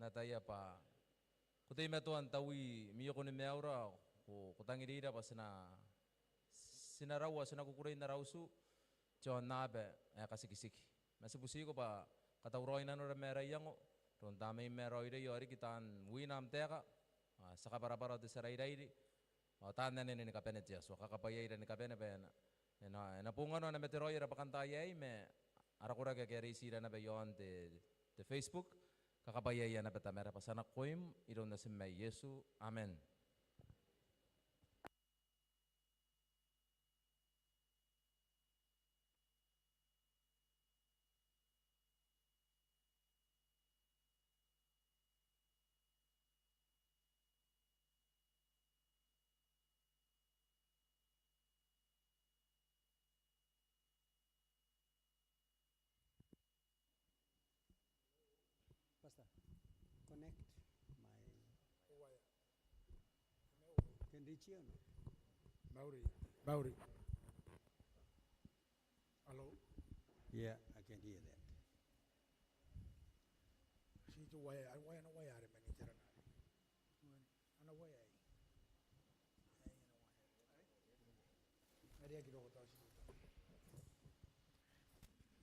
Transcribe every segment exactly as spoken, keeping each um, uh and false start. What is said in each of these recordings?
ataia bwa ko teimatoa n taui miokoni maiura, ko, ko tangirira bwa ti na, ti na raua, ti na kukurei n ara utu, te aonnaba ae katikitiki. Ma ti butiko bwa katauraoi nanora ma ara iango, iroun Tamneim ae Raoiroi, ao riki taan wina am taeka, ao ti a kabwarabwara te tia rairairi, ao taan anene ni kabane te Atua. Kakabwaiaira ni kabane bwa e na, e na, e na bonganaaki ana mate raoi ara bwakantaai aei ma ara koraki ake a reitira naba iaon te, te Facebook. Kakabwaiaia naba Tamara, bwa ti a nakoim iroun Natim ae Iesu. Amen. Pastor, connect my wire. Can reach you or not? Mauri, mauri. Hello? Yeah, I can hear that. Ti te wire, ana wire, ana wire are mani tera nari. Ana wire aei. Aei ana wire. Are aki roko tao ti roko tao.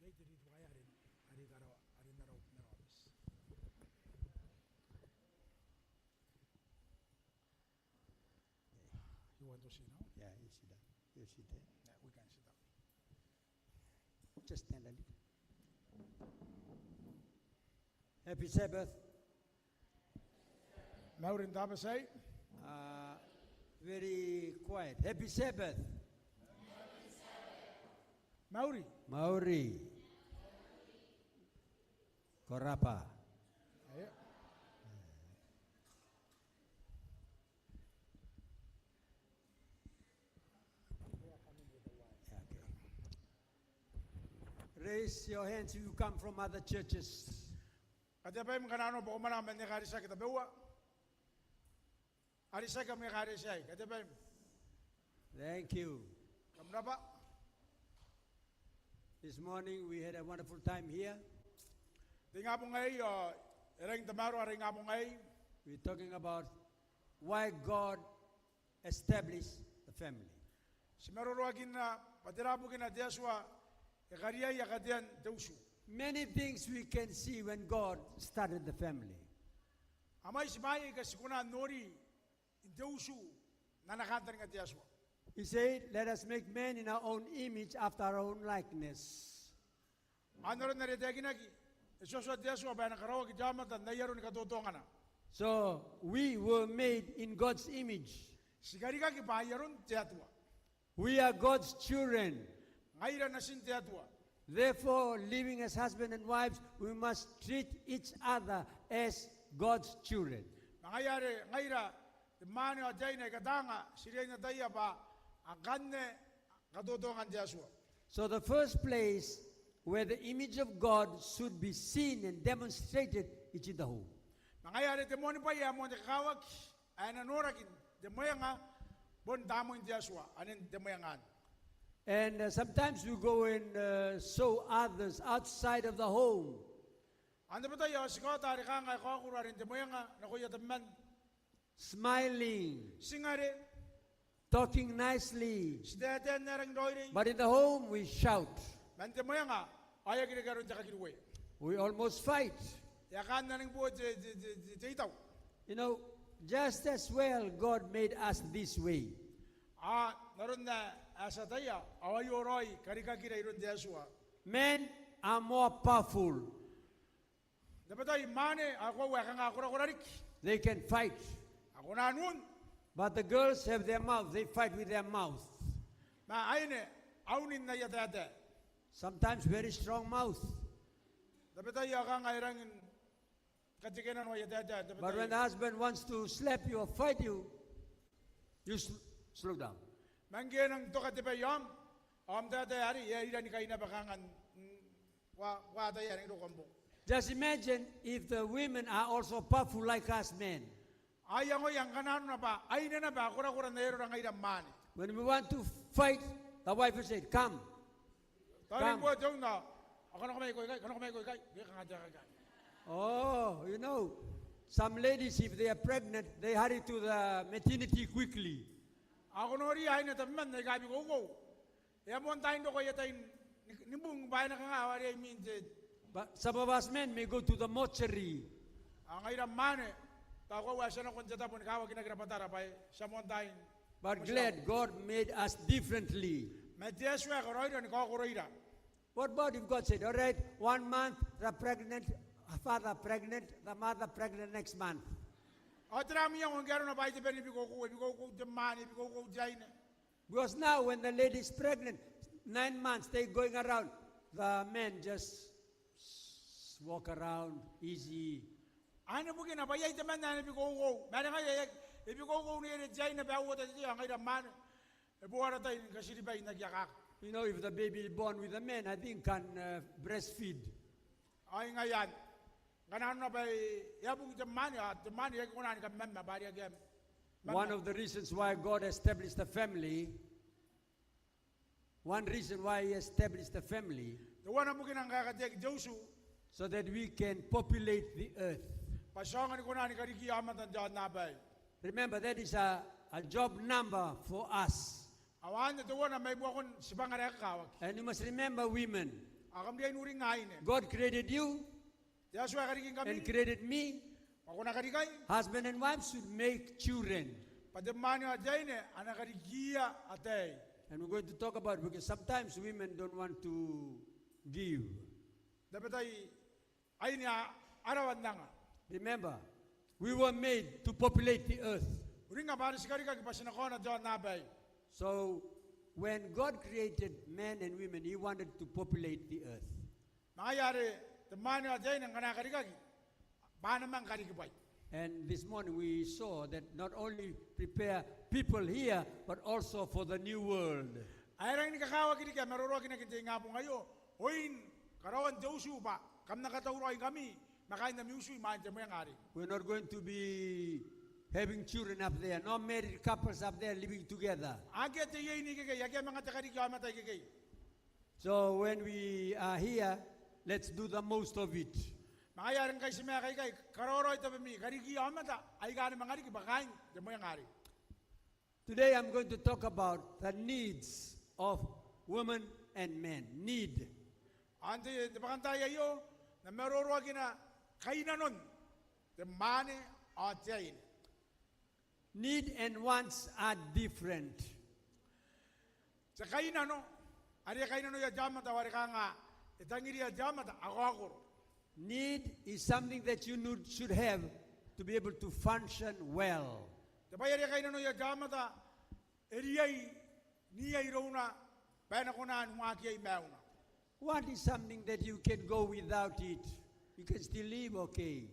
Iai te lead wire are, are karaoa, are n ara, n ara office. You want to sit down? Yeah, you sit down. You sit there. Yeah, we can sit down. Just stand a little. Happy Sabbath. Mauri n Tabati. Ah, very quiet. Happy Sabbath. Mauri. Mauri. Ko rabwa. Aia. Yeah, okay. Raise your hands if you come from other churches. Kateabaim ngkana ko nako bwa ko mwananga man ekaretia tabeua. Are tiaki am ekaretia aei, kateabaim. Thank you. Kam rabwa. This morning we had a wonderful time here. Te ingabong aei ao e rangi n tamaroa ara ingabong aei. We're talking about why God established the family. Ti maroroakinna bwa tera bukina te Atua e kariaia katean te utu. Many things we can see when God started the family. A mwaiti bwaai aika ti kona n nori n te utu n ana kantaninga te Atua. He said, "Let us make man in our own image, after our own likeness." Ao n aron are e taekinaki, e tuatua te Atua bwa e na karaoaki te aomata n ai aroni katotongana. So, we were made in God's image. Ti karikaki bwa ai aron te Atua. We are God's children. Ngaira natin te Atua. Therefore, living as husband and wives, we must treat each other as God's children. Ma ngaia are ngaira te mwaane ao te aine aika taanga, ti riai n ataia bwa ngkanne katotongan te Atua. So the first place where the image of God should be seen and demonstrated is in the home. Ma ngaia are te moanibwai ae moan te kakawaki ae e na noraki n te mwenga bon tamnein te Atua, anne n te mwenga anne. And, uh, sometimes we go and, uh, show others outside of the home. Ao n tabetai ao ti kaota are kanga e kaokoro are n te mwenga nakoia tabeman. Smiling. Ti ngare. Talking nicely. Ti taetae n ae rangi n raoiroi. But in the home we shout. Ma n te mwenga ao e aki reke aron te kakiriwe. We almost fight. E a kaan nangi boo te, te, te, te, te itau. You know, just as well God made us this way. Ao n aron ae ti ataia ao aio raoi karikakira iroun te Atua. Men are more powerful. N tabetai mwaane ao e koaua ae kanga korakora riki. They can fight. A kona n un. But the girls have their mouth, they fight with their mouth. Ma aine a un n aia taetae. Sometimes very strong mouth. N tabetai ao kanga e rangi ni katekenano aia taetae, n tabetai. But when the husband wants to slap you or fight you, you sl-, slow down. Ma ngke e nang toka te bai aom, ao am taetae arei e a ira ni kaina bwa kanga n, mm, wa, wa ataia e nang roko am bong. Just imagine if the women are also powerful like us men. Ao iangoia ngkana arona bwa aine naba a korakora n ai arora ngaira mwaane. When we want to fight, the wife will say, "Come." Tao ngkoa te un ao, "Ao ko nako mai ko ikai, ko nako mai ko ikai." Ngke kanga te aeka akanne. Oh, you know. Some ladies, if they are pregnant, they hurry to the maternity quickly. Ao ko noria aine tabeman aika bikoukou, e a moan tain roko aia tai ni, ni bung bwa e na kanga ao are imwin te. But some of us men may go to the mortuary. Ao ngaira mwaane, tao koaua ae ti a nako n te tabo ni kawakinaki rabwatara bwa ti a moan tain. But glad God made us differently. Ma te Atua e karaoira ni kaokoroira. What about if God said, "All right, one month, the pregnant, father pregnant, the mother pregnant next month"? Ao tera am iango ngke arona bwa ai te bane e bikoukou, e bikoukou te mwaane, e bikoukou te aine? Because now when the lady is pregnant, nine months, they going around, the men just walk around, easy. Anne bukina bwa iai temanna ae na bikoukou. Ma are ngaia e, e bikoukou neierei te aine bwa e uota te tei ao ngaira mwaane e bo ara tai ni katiribai n aki akaka. You know, if the baby is born with a man, I think can, uh, breastfeed. Ao ngaia anne. Ngkana arona bwa e a bung te mwaane, ao te mwaane e aki kona ni kamamma bwa are akea mamma. One of the reasons why God established the family, one reason why He established the family, teuana bukina ngkae e kateaki te utu, so that we can populate the earth. Bwa ti aonga ni kona ni karikiia aomata n te aonnaba aei. Remember, that is a, a job number for us. Ao anne teuana mai buakon tibwangara ae kakawaki. And you must remember women. Ao kam riai n uringnga aine. God created you. Te Atua e karikingkami. And created me. Bwa ko na karikai. Husband and wife should make children. Bwa te mwaane ao te aine a na karikiia ataei. And we're going to talk about it because sometimes women don't want to give. Tabetai aine a rawa n anga. Remember, we were made to populate the earth. Uringnga bwa are ti karikaki bwa ti na kaona te aonnaba aei. So, when God created men and women, He wanted to populate the earth. Ma ngaia are te mwaane ao te aine ngkana a karikaki bwa a na manga karikibwai. And this morning we saw that not only prepare people here, but also for the new world. Ae rangi ni kakawaki riki ae maroroakinaki n te ingabong aio, oin karaoan te utu bwa kam na katauraoingkami ma kaain ami utu imwain te mwenga arei. We're not going to be having children up there, no married couples up there living together. Akea te iein ikekei, akea manga te karikiia aomata ikekei. So when we are here, let's do the most of it. Ma ngaia are ngkai ti maeka ikai, karaoraoi tabemi, karikiia aomata aika a na manga riki bwa kaain te mwenga arei. Today I'm going to talk about the needs of women and men. Need. Ao n te, te bwakantaai aio, N na maroroakina kainanon te mwaane ao te aine. Need and wants are different. Te kainano, are e kainanoia te aomata ao are kanga e tangiria te aomata, a kaokoro. Need is something that you need, should have to be able to function well. Te bwai are e kainanoia te aomata, e riai n iai irouna bwa e na kona ni waaki iai maiuna. Want is something that you can go without it. You can still live okay.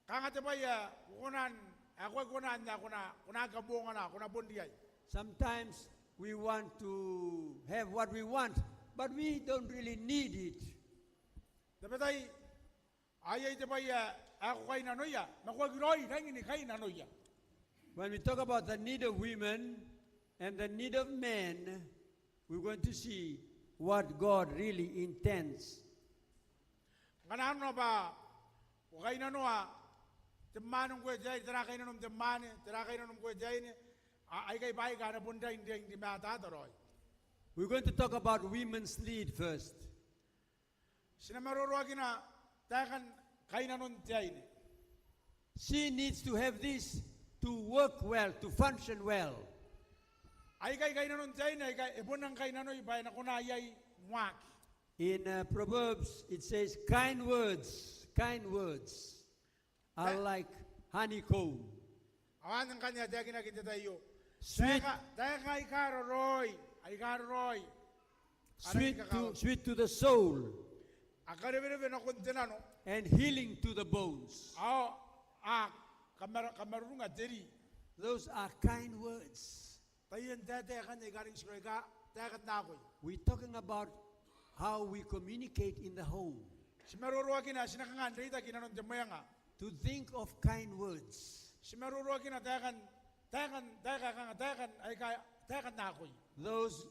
Kanga te bwai ae ko kona n, ae ko aki kona n, ae ko na, ko na aki kabongana, ko na bon riai. Sometimes we want to have what we want, but we don't really need it. Tabetai, ao iai te bwai ae, ae ko kainanoia, ma ko aki raoi rangi ni kainanoia. When we talk about the need of women and the need of men, we're going to see what God really intends. Ngkana arona bwa ko kainanoa te mwaane ngkoe te aine, tera kainanom te mwaane, tera kainanom ngkoe te aine, a, aikai bwaai aika a na bon riai n riai ni matata raoi. We're going to talk about women's need first. Ti na maroroakina taekan kainanon te aine. She needs to have this to work well, to function well. Aikai kainanon te aine aika e bon rang kainanoi bwa e na kona iai n waaki. In, uh, Proverbs, it says, "Kind words, kind words are like honeycomb." Ao anne ngkanne e taekinaki n te tai aio. Sweet. Taeka, taeka aika raraoi, aika raraoi. Sweet to, sweet to the soul. A karewerewe nakon te nano. And healing to the bones. Ao a kamara-, kamarurunga te ri. Those are kind words. Taian taetae akanne aika rangi n tikiraoi, aika taekan akoi. We're talking about how we communicate in the home. Ti maroroakina ae ti na kanga n reitaki inanon te mwenga. To think of kind words. Ti maroroakina taekan, taekan, taeka, kanga taekan aika, taekan akoi. Those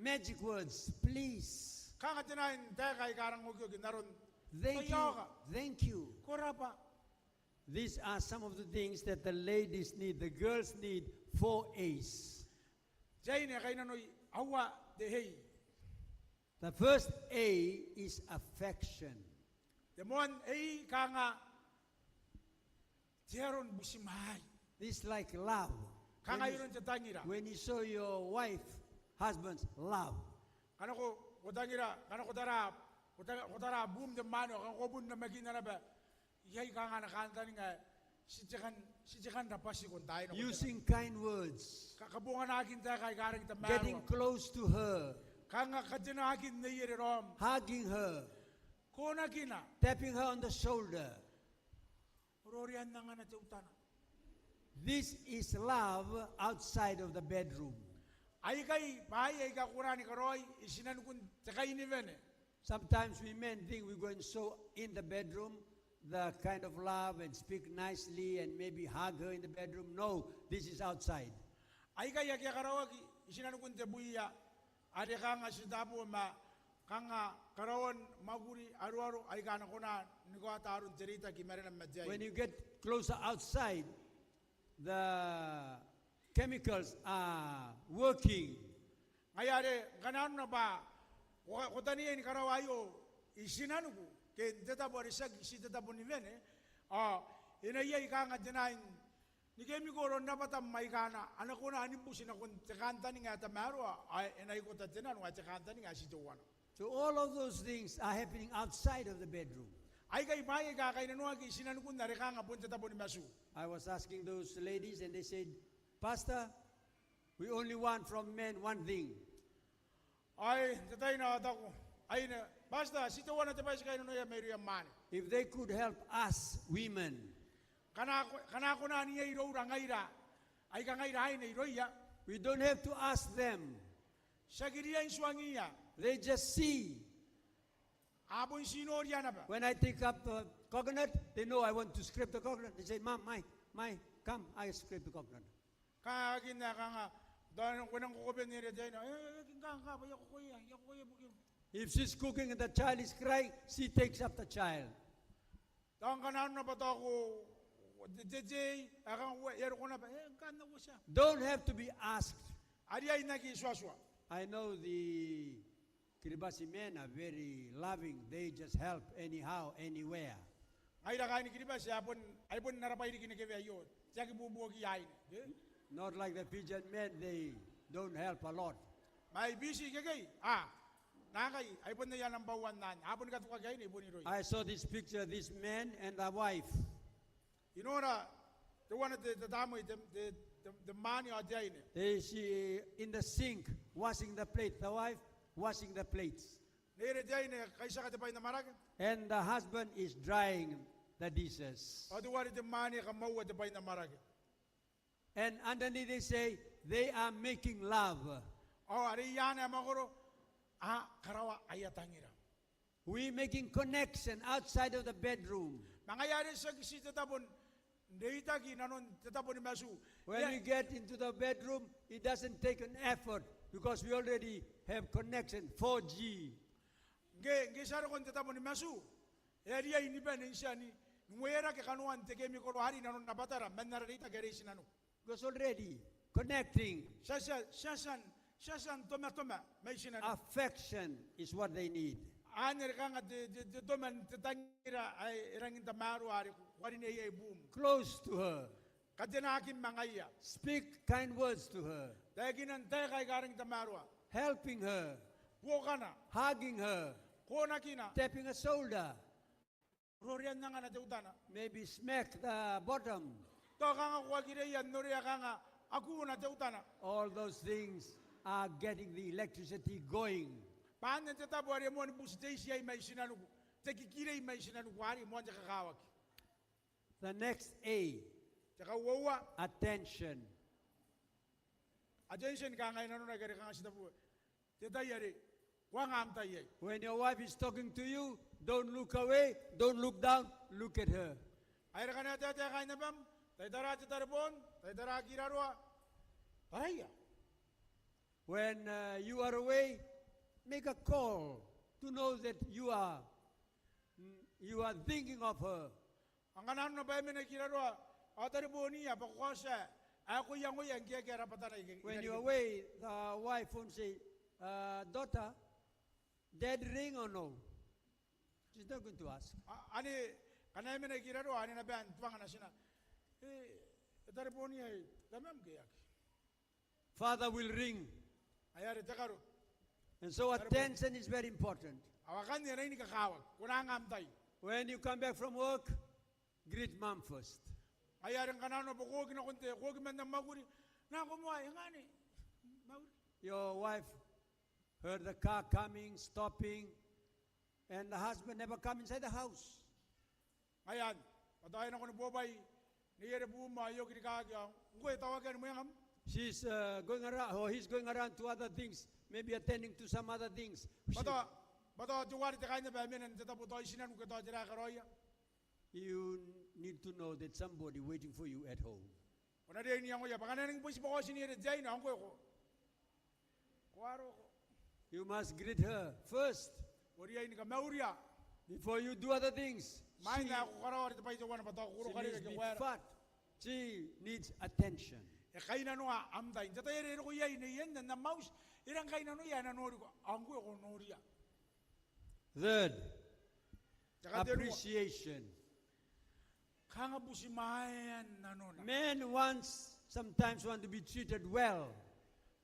magic words, please. Kanga tenaan taeka aika rang okioki n aron, thank you, thank you. Ko rabwa. These are some of the things that the ladies need, the girls need, four A's. Te aine e kainnanoi aua te A. The first A is affection. Te moan A kanga te aro ni butimwaai. This is like love. Kanga iroun te tangira. When you show your wife, husband's love. Ngkana ko, ko tangira, ngkana ko tara, ko tara, ko tara buum te mwaane, ngkana ko bon namakinna naba, iai kanga ana kantaninga, ti te kan, ti te kan rabwatiko n taai nako. Using kind words. Ka, kabonganaakin taeka aika rangi n tamaroa. Getting close to her. Kanga katenaakin neiere raom. Hugging her. Konakina. Tapping her on the shoulder. Rorian angana teutana. This is love outside of the bedroom. Aikai bwaai aika kona ni karaoi i tinanikun te kainiwene. Sometimes we men think we go and show in the bedroom the kind of love and speak nicely and maybe hug her in the bedroom. No, this is outside. Aikai ake a karaoaki i tinanikun te bwia, are kanga ti tabo ma kanga karaoan mwakuri aroaro aika a na kona ni kaota aron te reitaki i marenan mate aine. When you get closer outside, the chemicals are working. Ngaia are ngkana arona bwa ko, ko taneiai ni karaoa aio i tinaniku, ke n te tabo are tiaki ti te tabo ni wene, ao e na iai kanga te naan ni kemikoro n rabwatam aika a na, a na kona ni buti nakon te kantaninga ae tamaroa, ao e na ikota te nano ae te kantaninga ae ti teuana. So all of those things are happening outside of the bedroom. Aikai bwaai aika a kainnanoaki i tinanikun are kanga bon te tabo ni matu. I was asking those ladies and they said, "Pastor, we only want from men one thing." Ao n te tai naba ao I taku, aine, Pastor, ti teuana te bwai ae ti kainnanoia mairouia mwaane. If they could help us women. Ngkana ko, ngkana ko na nia iroura ngaira, aika ngaira aine irouia. We don't have to ask them. Ti aki riai n tuangiia. They just see. A bon ti noria naba. When I take up the coconut, they know I want to scrape the coconut. They say, "Mom, mai, mai, come, I scrape the coconut." Kanga e aki na kanga, tao ko nang kokoben neierei te aine, "E, e, e, kanga, kanga, bwa I a kokoia, I a kokoia bukim." If she's cooking and the child is crying, she takes up the child. Tao ngkana arona bwa tao ko, te, te, te, e kanga, e a roko naba, "E, ngkanne uotia." Don't have to be asked. A riai n aki tuatua. I know the Kiribati men are very loving. They just help anyhow, anywhere. Ngaira kaaini Kiribati, a bon, ai bon ara bwai riki ni kewe aio. Ti aki buobuokiia aine, e? Not like the Fijian men, they don't help a lot. Ma i Biti ikekei, a, naakai, ai bon aia nambwa uan anne. A boni katukaki aine i bon irouia. I saw this picture, this man and a wife. I nora teuana te, te tamnei, te, te, te, te mwaane ao te aine. They see in the sink, washing the plate, the wife washing the plates. Neierei te aine e kaitiaka te bwai n amwarake. And the husband is drying the dishes. Ao teuare te mwaane e kamwaua te bwai n amwarake. And underneath they say, "They are making love." Ao are i aana ae mwakoro, a karaoa aia tangira. We making connection outside of the bedroom. Ma ngaia are tiaki ti te tabo n reitaki inanon te tabo ni matu. When we get into the bedroom, it doesn't take an effort because we already have connection, four G. Ngke, ngke ti a roko n te tabo ni matu, e a riai ni bane n tia n ueerake kanoan te kemikoro are inanon rabwatara man ara reitaki are i tinaniku. Because already connecting. Ti a tia, ti a tia n, ti a tia n tomatoma mai tinaniku. Affection is what they need. Anne are kanga te, te, te toma n te tangira ae e rangi n tamaroa are ko karineai buum. Close to her. Katenaakim ma ngaia. Speak kind words to her. Taekinan taeka aika rangi n tamaroa. Helping her. Buokana. Hugging her. Konakina. Tapping her shoulder. Rorian angana teutana. Maybe smack the bottom. Tao kanga ko aki reiaia n noria kanga a kuna teutana. All those things are getting the electricity going. Bwa anne te tabo are e moan buti te iti iai mai tinaniku, te kikirei mai tinaniku are e moan te kakawaki. The next A. Te kauoua. Attention. Attention kanga inanona ae kanga ti tabu. Te tai are ko anga am tai iai. When your wife is talking to you, don't look away, don't look down, look at her. Ai ngkana e taetae kaain abam, tai tara te tareboon, tai tara kiraroa, taraia. When, uh, you are away, make a call to know that you are, mm, you are thinking of her. Ao ngkana arona bwa e mena i kiraroa, ao tarebooniia bwa ko kaotia ae ko iangoia ngke akea rabwatana ikekei. When you are away, the wife won't say, uh, "Daughter, Dad ring or no?" She's not going to ask. A, ane, ngkana e mena i kiraroa, ane naba n tuanga natina. E, e tarebooniia, e, tamam ke e aki. Father will ring. Ai are te karo. And so attention is very important. Ao akanne e rangi ni kakawaki. Ko na anga am tai. When you come back from work, greet mom first. Ai are ngkana arona bwa ko oki nakon te, ko oki man am mwakuri, nako moa, e ngae anne, mauri. Your wife heard the car coming, stopping, and the husband never come inside the house. Ngaia anne, bwa tao e nako ni bobwai neiere buum ao e oki rikaaki ao ngkoe, e tao akea ni mwengam. She's, uh, going around, or he's going around to other things, maybe attending to some other things. Bwa tao, bwa tao teuare te kaina bwa e mena n te tabo tao i tinaniku ke tao tera ae e karaoia. You need to know that somebody waiting for you at home. Ko na riai n iangoia bwa ngkana e nangi bon tibwa kaoti neiere te aine ao ngkoe ko, ko a roko. You must greet her first. Ko riai ni kamauria. Before you do other things. Imwain ae ko karaoa are te bwai teuana, bwa tao ko korokarere ke ko aera. She needs attention. E kainnanoa am tai. N te tai are e roko iai neien n am auti, e rang kainnanoia ae e na noriko, ao ngkoe ko noria. Third, appreciation. Kanga butimwaean nanona. Men wants, sometimes want to be treated well.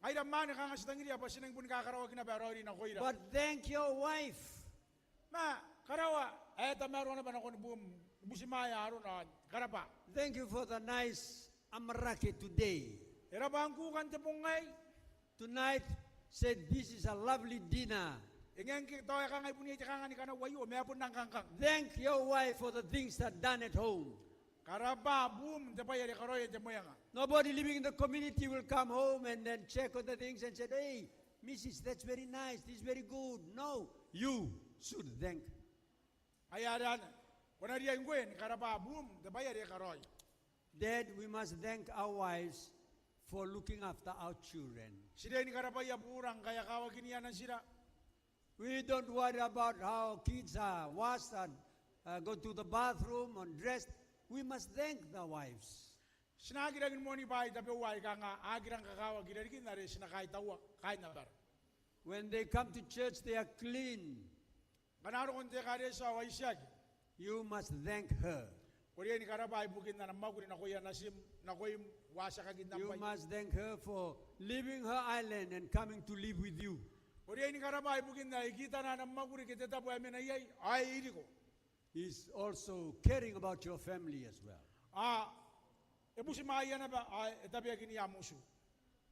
Ngaira mwaane kanga ti tangiria bwa ti nangi boni kakaraoaki naba raoiroi nakoira. But thank your wife. Ma karaoa ae tamaroa naba nakoni buum, butimwaea arona, karabwa. Thank you for the nice amwarake today. E rabwa ngkoe n te bong aei. Tonight, said, "This is a lovely dinner." E ngae ngke tao e kangai bon iai te kanganga ni kanaua aio, ma e bon rang kangkang. Thank your wife for the things that done at home. Karabwa buum n te bwai are e karaoia te mwenga. Nobody living in the community will come home and then check on the things and said, "Hey, Missus, that's very nice, this is very good." No, you should thank. Ai are anne, ko na riai ngkoe ni karabwa buum n te bwai are e karaoia. Dad, we must thank our wives for looking after our children. Ti riai ni karabwaia buura ngkai a kawakinia natira. We don't worry about how kids are washed and, uh, go to the bathroom and dressed. We must thank the wives. Ti na aki rangi ni moani bwaai tabeua aika a aki rang kakawaki i rarikin are ti na kaitaua kaain abara. When they come to church, they are clean. Ngkana a roko n te ekaretia ao a itiaki. You must thank her. Ko riai ni karabwa ibukin ana mwakuri nakoia natim, nakoim, watiakakin am bwai. You must thank her for leaving her island and coming to live with you. Ko riai ni karabwa ibukin ae e kitana ana mwakuri ke te tabo ae e mena iai ao e iriko. Is also caring about your family as well. Ao e butimwaeia naba ao e tabeakinia am utu.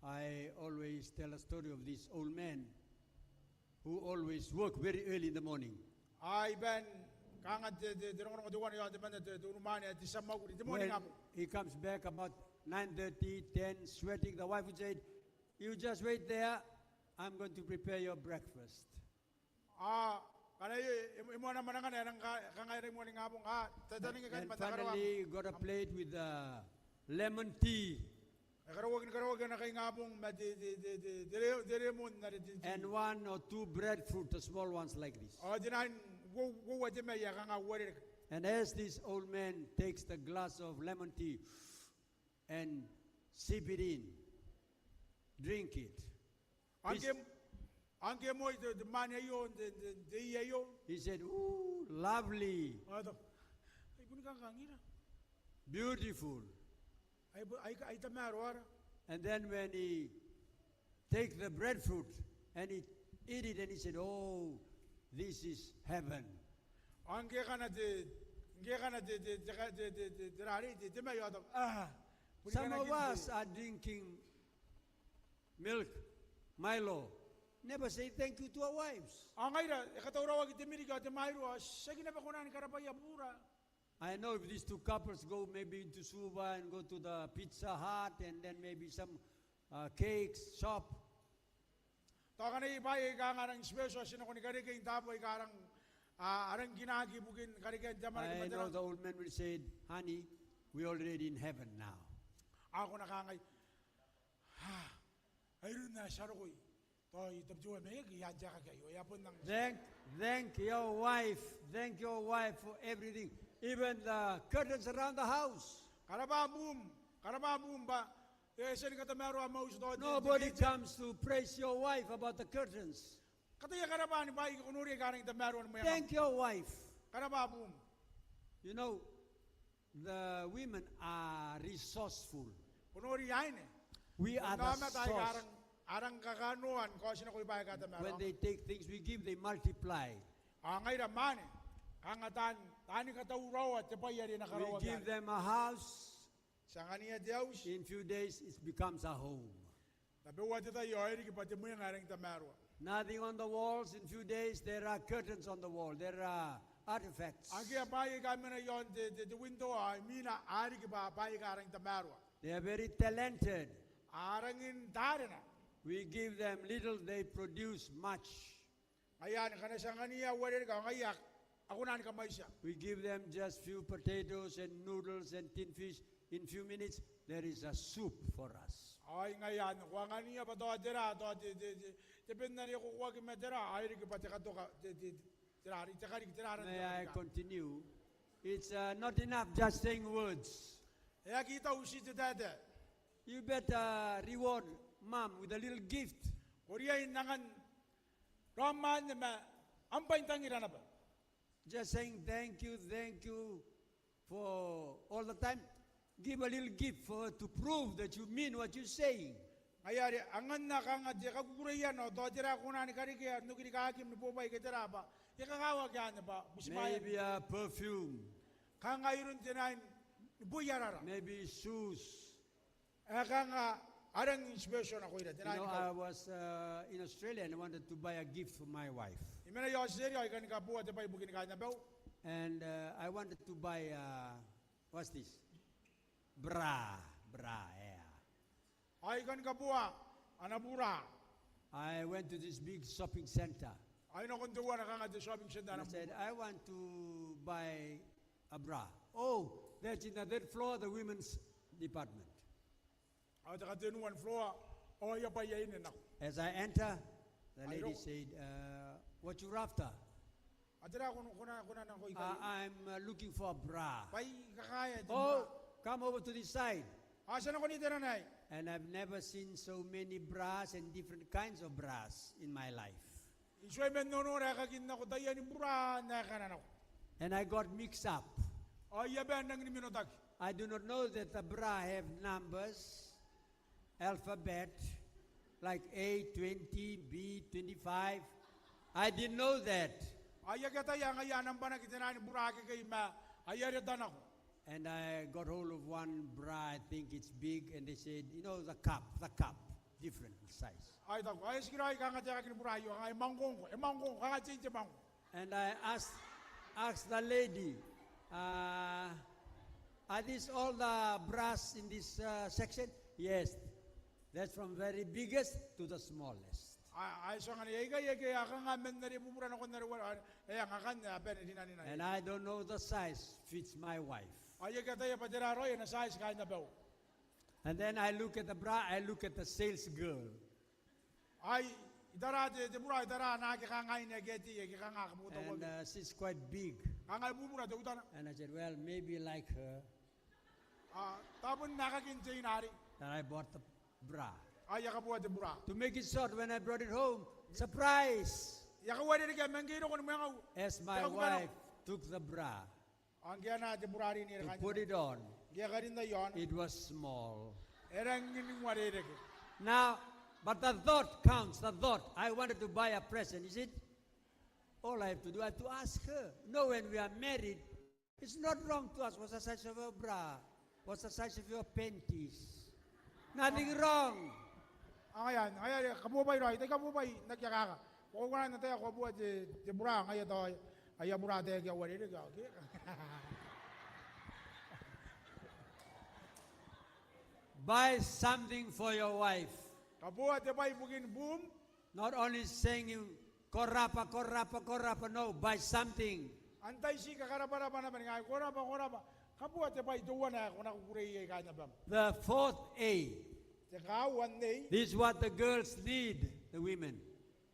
I always tell a story of this old man who always work very early in the morning. Ao I bane ni kanga te, te, te rongorongo teuana iaon temanna te, te unimwaane ae te tia mwakuri n te moaningabong. When he comes back about nine thirty, ten, sweating, the wife would say, "You just wait there, I'm going to prepare your breakfast." Ao ngkana e, e, e moana mwanangana e rang ka, kanga e rang moaningabong, a, tataningaki man te karawa. And finally got a plate with, uh, lemon tea. E karauaki, ni karauaki ana kaingabong ma te, te, te, te, te re, te lemon are te, te. And one or two breadfruit, the small ones like this. Ao te naan uo, uoua te mai ae kanga uarereke. And as this old man takes the glass of lemon tea, and sip it in, drink it. Ao ngke, ao ngke e moi te, te mwaane aio n te, te, te ii aio. He said, "Ooh, lovely." Ao e taku, "Ai boni kangkangira." Beautiful. Ai bo, ai, ai tamaroa ara. And then when he take the breadfruit and he eat it and he said, "Oh, this is heaven." Ao ngke e kana te, ngke e kana te, te, te, te, te, te, te rarei, te, te mai ao e taku, "Ah, boni kanakinde." Some of us are drinking milk, Milo, never say thank you to our wives. Ao ngaira e katauraoaki te miliki ao te Milo ao ti aki naba kona ni karabwaia buura. I know if these two couples go maybe into Suva and go to the Pizza Hut and then maybe some, uh, cake shop. Tao ngkana iai bwaai aika a rang special ti nako ni karekei n taabo aika a rang, a, a rang kinaaki ibukin karekean te amwarake ma te rang. I know the old man will say, "Honey, we already in heaven now." Ao ko na kangai, "Ah, ai run ae ti a roko i, tao i tabiteuae Maiaki i aan te aekaki aio, e a bon nang." Thank, thank your wife, thank your wife for everything. Even the curtains around the house. Karabwa buum, karabwa buum bwa e a tia ni katamaroa am auti tao te, te, te, te. Nobody comes to praise your wife about the curtains. Kataia karabwa ni bwaai aika ko noria aika a rangi n tamaroa ni mweengam. Thank your wife. Karabwa buum. You know, the women are resourceful. Ko nori aine. We are the source. Bon aomata aika a rang, a rang kakanoa ni kaotinako bwaai aika a tamaroa. When they take things we give, they multiply. Ao ngaira mwaane, kanga taan, taani katauraoa te bwai are e na karaoaki. We give them a house. Ti angania te auti. In few days, it becomes a home. Tabeua te tai ao e riki bwa te mwenga ae rangi n tamaroa. Nothing on the walls, in few days there are curtains on the wall, there are artifacts. Akea bwaai aika mena iaon te, te, te window ao imwina a riki bwa, bwaai aika a rangi n tamaroa. They are very talented. A rangi n tarena. We give them little, they produce much. Ngaia anne ngkana ti angania uarereke ao ngaia a kona ni kamwaitia. We give them just few potatoes and noodles and tin fish. In few minutes, there is a soup for us. Ao ngaia anne ko angania bwa tao tera, tao te, te, te, te ben are e kokoaki ma tera, ao e riki bwa te katoka, te, te, tera, te kariki, tera aran te kariki. May I continue? It's, uh, not enough just saying words. E aki tau ti te taetae. You better reward mom with a little gift. Ko riai n angan raom anne ma am bwaintangira naba. Just saying thank you, thank you for all the time. Give a little gift for her to prove that you mean what you saying. Ngaia are anganna kanga te kakukureiana ao tao tera ae ko kona ni karekea n okirikaakim ni bobwai ke tera bwa e kakawaki anne bwa butimwaean. Maybe a perfume. Kanga iroun te nai ni boiarara. Maybe shoes. Ae kanga a rangi n special nakoira te nai ni kau. You know, I was, uh, in Australia and I wanted to buy a gift for my wife. I mena i Aotiteria ao I kani kaboa te bwai ibukini kaain abau. And, uh, I wanted to buy, uh, what's this? Bra, bra, yeah. Ao I kani kaboa ana bura. I went to this big shopping center. Ao I nako n teuana kanga te shopping center. And I said, "I want to buy a bra." "Oh, that's in the third floor, the women's department." Ao te katenua n floor, ao aia bwai aine nako. As I enter, the lady said, "Uh, what you after?" Ao tera ko na, ko na, ko na nako ikai? "Uh, I'm, uh, looking for a bra." Bwa I kakaea te bura. "Oh, come over to this side." Ao ti a nako n te aro aei. And I've never seen so many bras and different kinds of bras in my life. I tuai man nonora aekakin nako taiani bura n aekana nako. And I got mixed up. Ao I a bae n rangi ni menotaki. I do not know that the bra have numbers, alphabet, like A twenty, B twenty-five. I didn't know that. Ao I aki ataia ngaia nambwanaki te nai ni bura akekei ma aia reta nako. And I got hold of one bra, I think it's big, and they said, you know, the cup, the cup, different size. Ao I taku, ao e tikiraoi kanga te aekaki ni bura aio, kanga e mwaongkoongko, e mwaongkoongko, kanga te, te mwaongko. And I asked, asked the lady, uh, "Are these all the bras in this, uh, section?" "Yes, that's from very biggest to the smallest." Ao, ao I tuanganai, "Ikai, ikai, a kanga man are bubura nakon are uarereke, e, a kanga akanne a bane rinanina." And I don't know the size fits my wife. Ao I aki ataia bwa tera raoi ana size kaain abau. And then I look at the bra, I look at the sales girl. Ao I tara te, te bura, I tara ana ake kanga aine ake a tei, ake kanga a kabotauaki. And, uh, she's quite big. Kanga e bubura teutana. And I said, "Well, maybe like her." Ao tabun aekakin teina arei. And I bought the bra. Ao I a kaboa te bura. To make it short, when I brought it home, surprise! I a kauarerekea ma ngke I roko ni mwengau, as my wife took the bra. Ao ngke e anaa te bura arei n are kaain abau, to put it on, ngke e karinna iaona, it was small. E rangi ni uarereke. Now, but the thought counts, the thought. I wanted to buy a present, is it? All I have to do, I have to ask her. No, when we are married, it's not wrong to ask, "What's the size of your bra? What's the size of your panties?" Nothing wrong. Ao ngaia, ngaia are kabuabwai raoi, tai kabuabwai n aki akaka. Ko kona n ataia ko a bua te, te bura, ngaia tao aia bura ataei ake a uarereke, okay. Buy something for your wife. Kaboa te bwai ibukin buum. Not only saying, "Ko rabwa, ko rabwa, ko rabwa," no, buy something. Antai ti kakarabwarabwa naba, ningai, "Ko rabwa, ko rabwa." Kaboa te bwai teuana ae ko na kukurei iai kaain abam. The fourth A. Te kauoua n A. This is what the girls need, the women.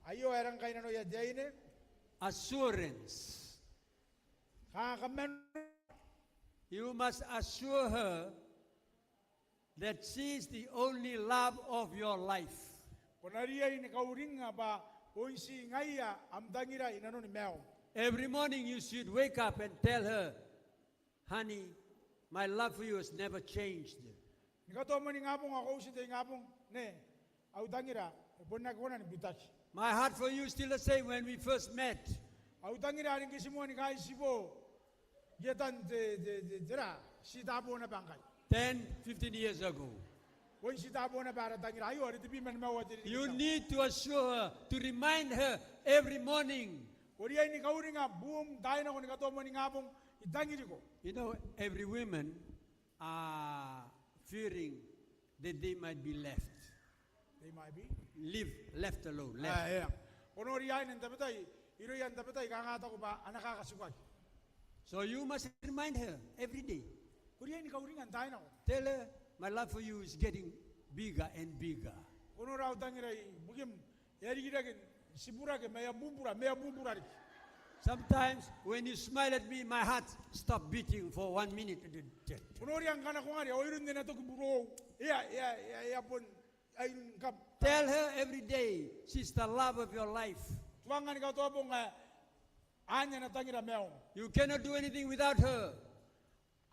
Aio ae rang kainnanoia te aine. Assurance. Kanga kaman-, You must assure her that she is the only love of your life. Ko na riai ni kauringnga bwa bon ti ngaia am tangira i nanoni maium. Every morning you should wake up and tell her, "Honey, my love for you has never changed." Ni katoa moaningabong ao ko uti n te ingabong, "Nei, au tangira e bon aki kona ni bitaki." My heart for you is still the same when we first met. Au tangira are ngke ti moa ni kaitibo i etan te, te, te, tera, ti tabo naba ngkai. Ten, fifteen years ago. Bon ti tabo naba ara tangira aio are tebwi ma nimaua te ririki. You need to assure her, to remind her every morning. Ko riai ni kauringa buum n taai nako ni katoa moaningabong, "I tangiriko." You know, every women are fearing that they might be left. They might be? Leave, left alone, left. Ah, yeah. Ko noria aine n tabetai, irouia n tabetai kanga a taku bwa a na kakatikaki. So you must remind her every day. Ko riai ni kauringa n taai nako. Tell her, "My love for you is getting bigger and bigger." Ko nora au tangira ibukim e a rikirake n tiburake, ma e a bubura, ma e a bubura riki. Sometimes when you smile at me, my heart stop beating for one minute. Ko noria ngkana ko ngare ao iroun te na toki burou, e a, e a, e a, e a bon, ai ngkam. Tell her every day, she's the love of your life. Tuanga ni katoa bong ae anne ana tangira maium. You cannot do anything without her.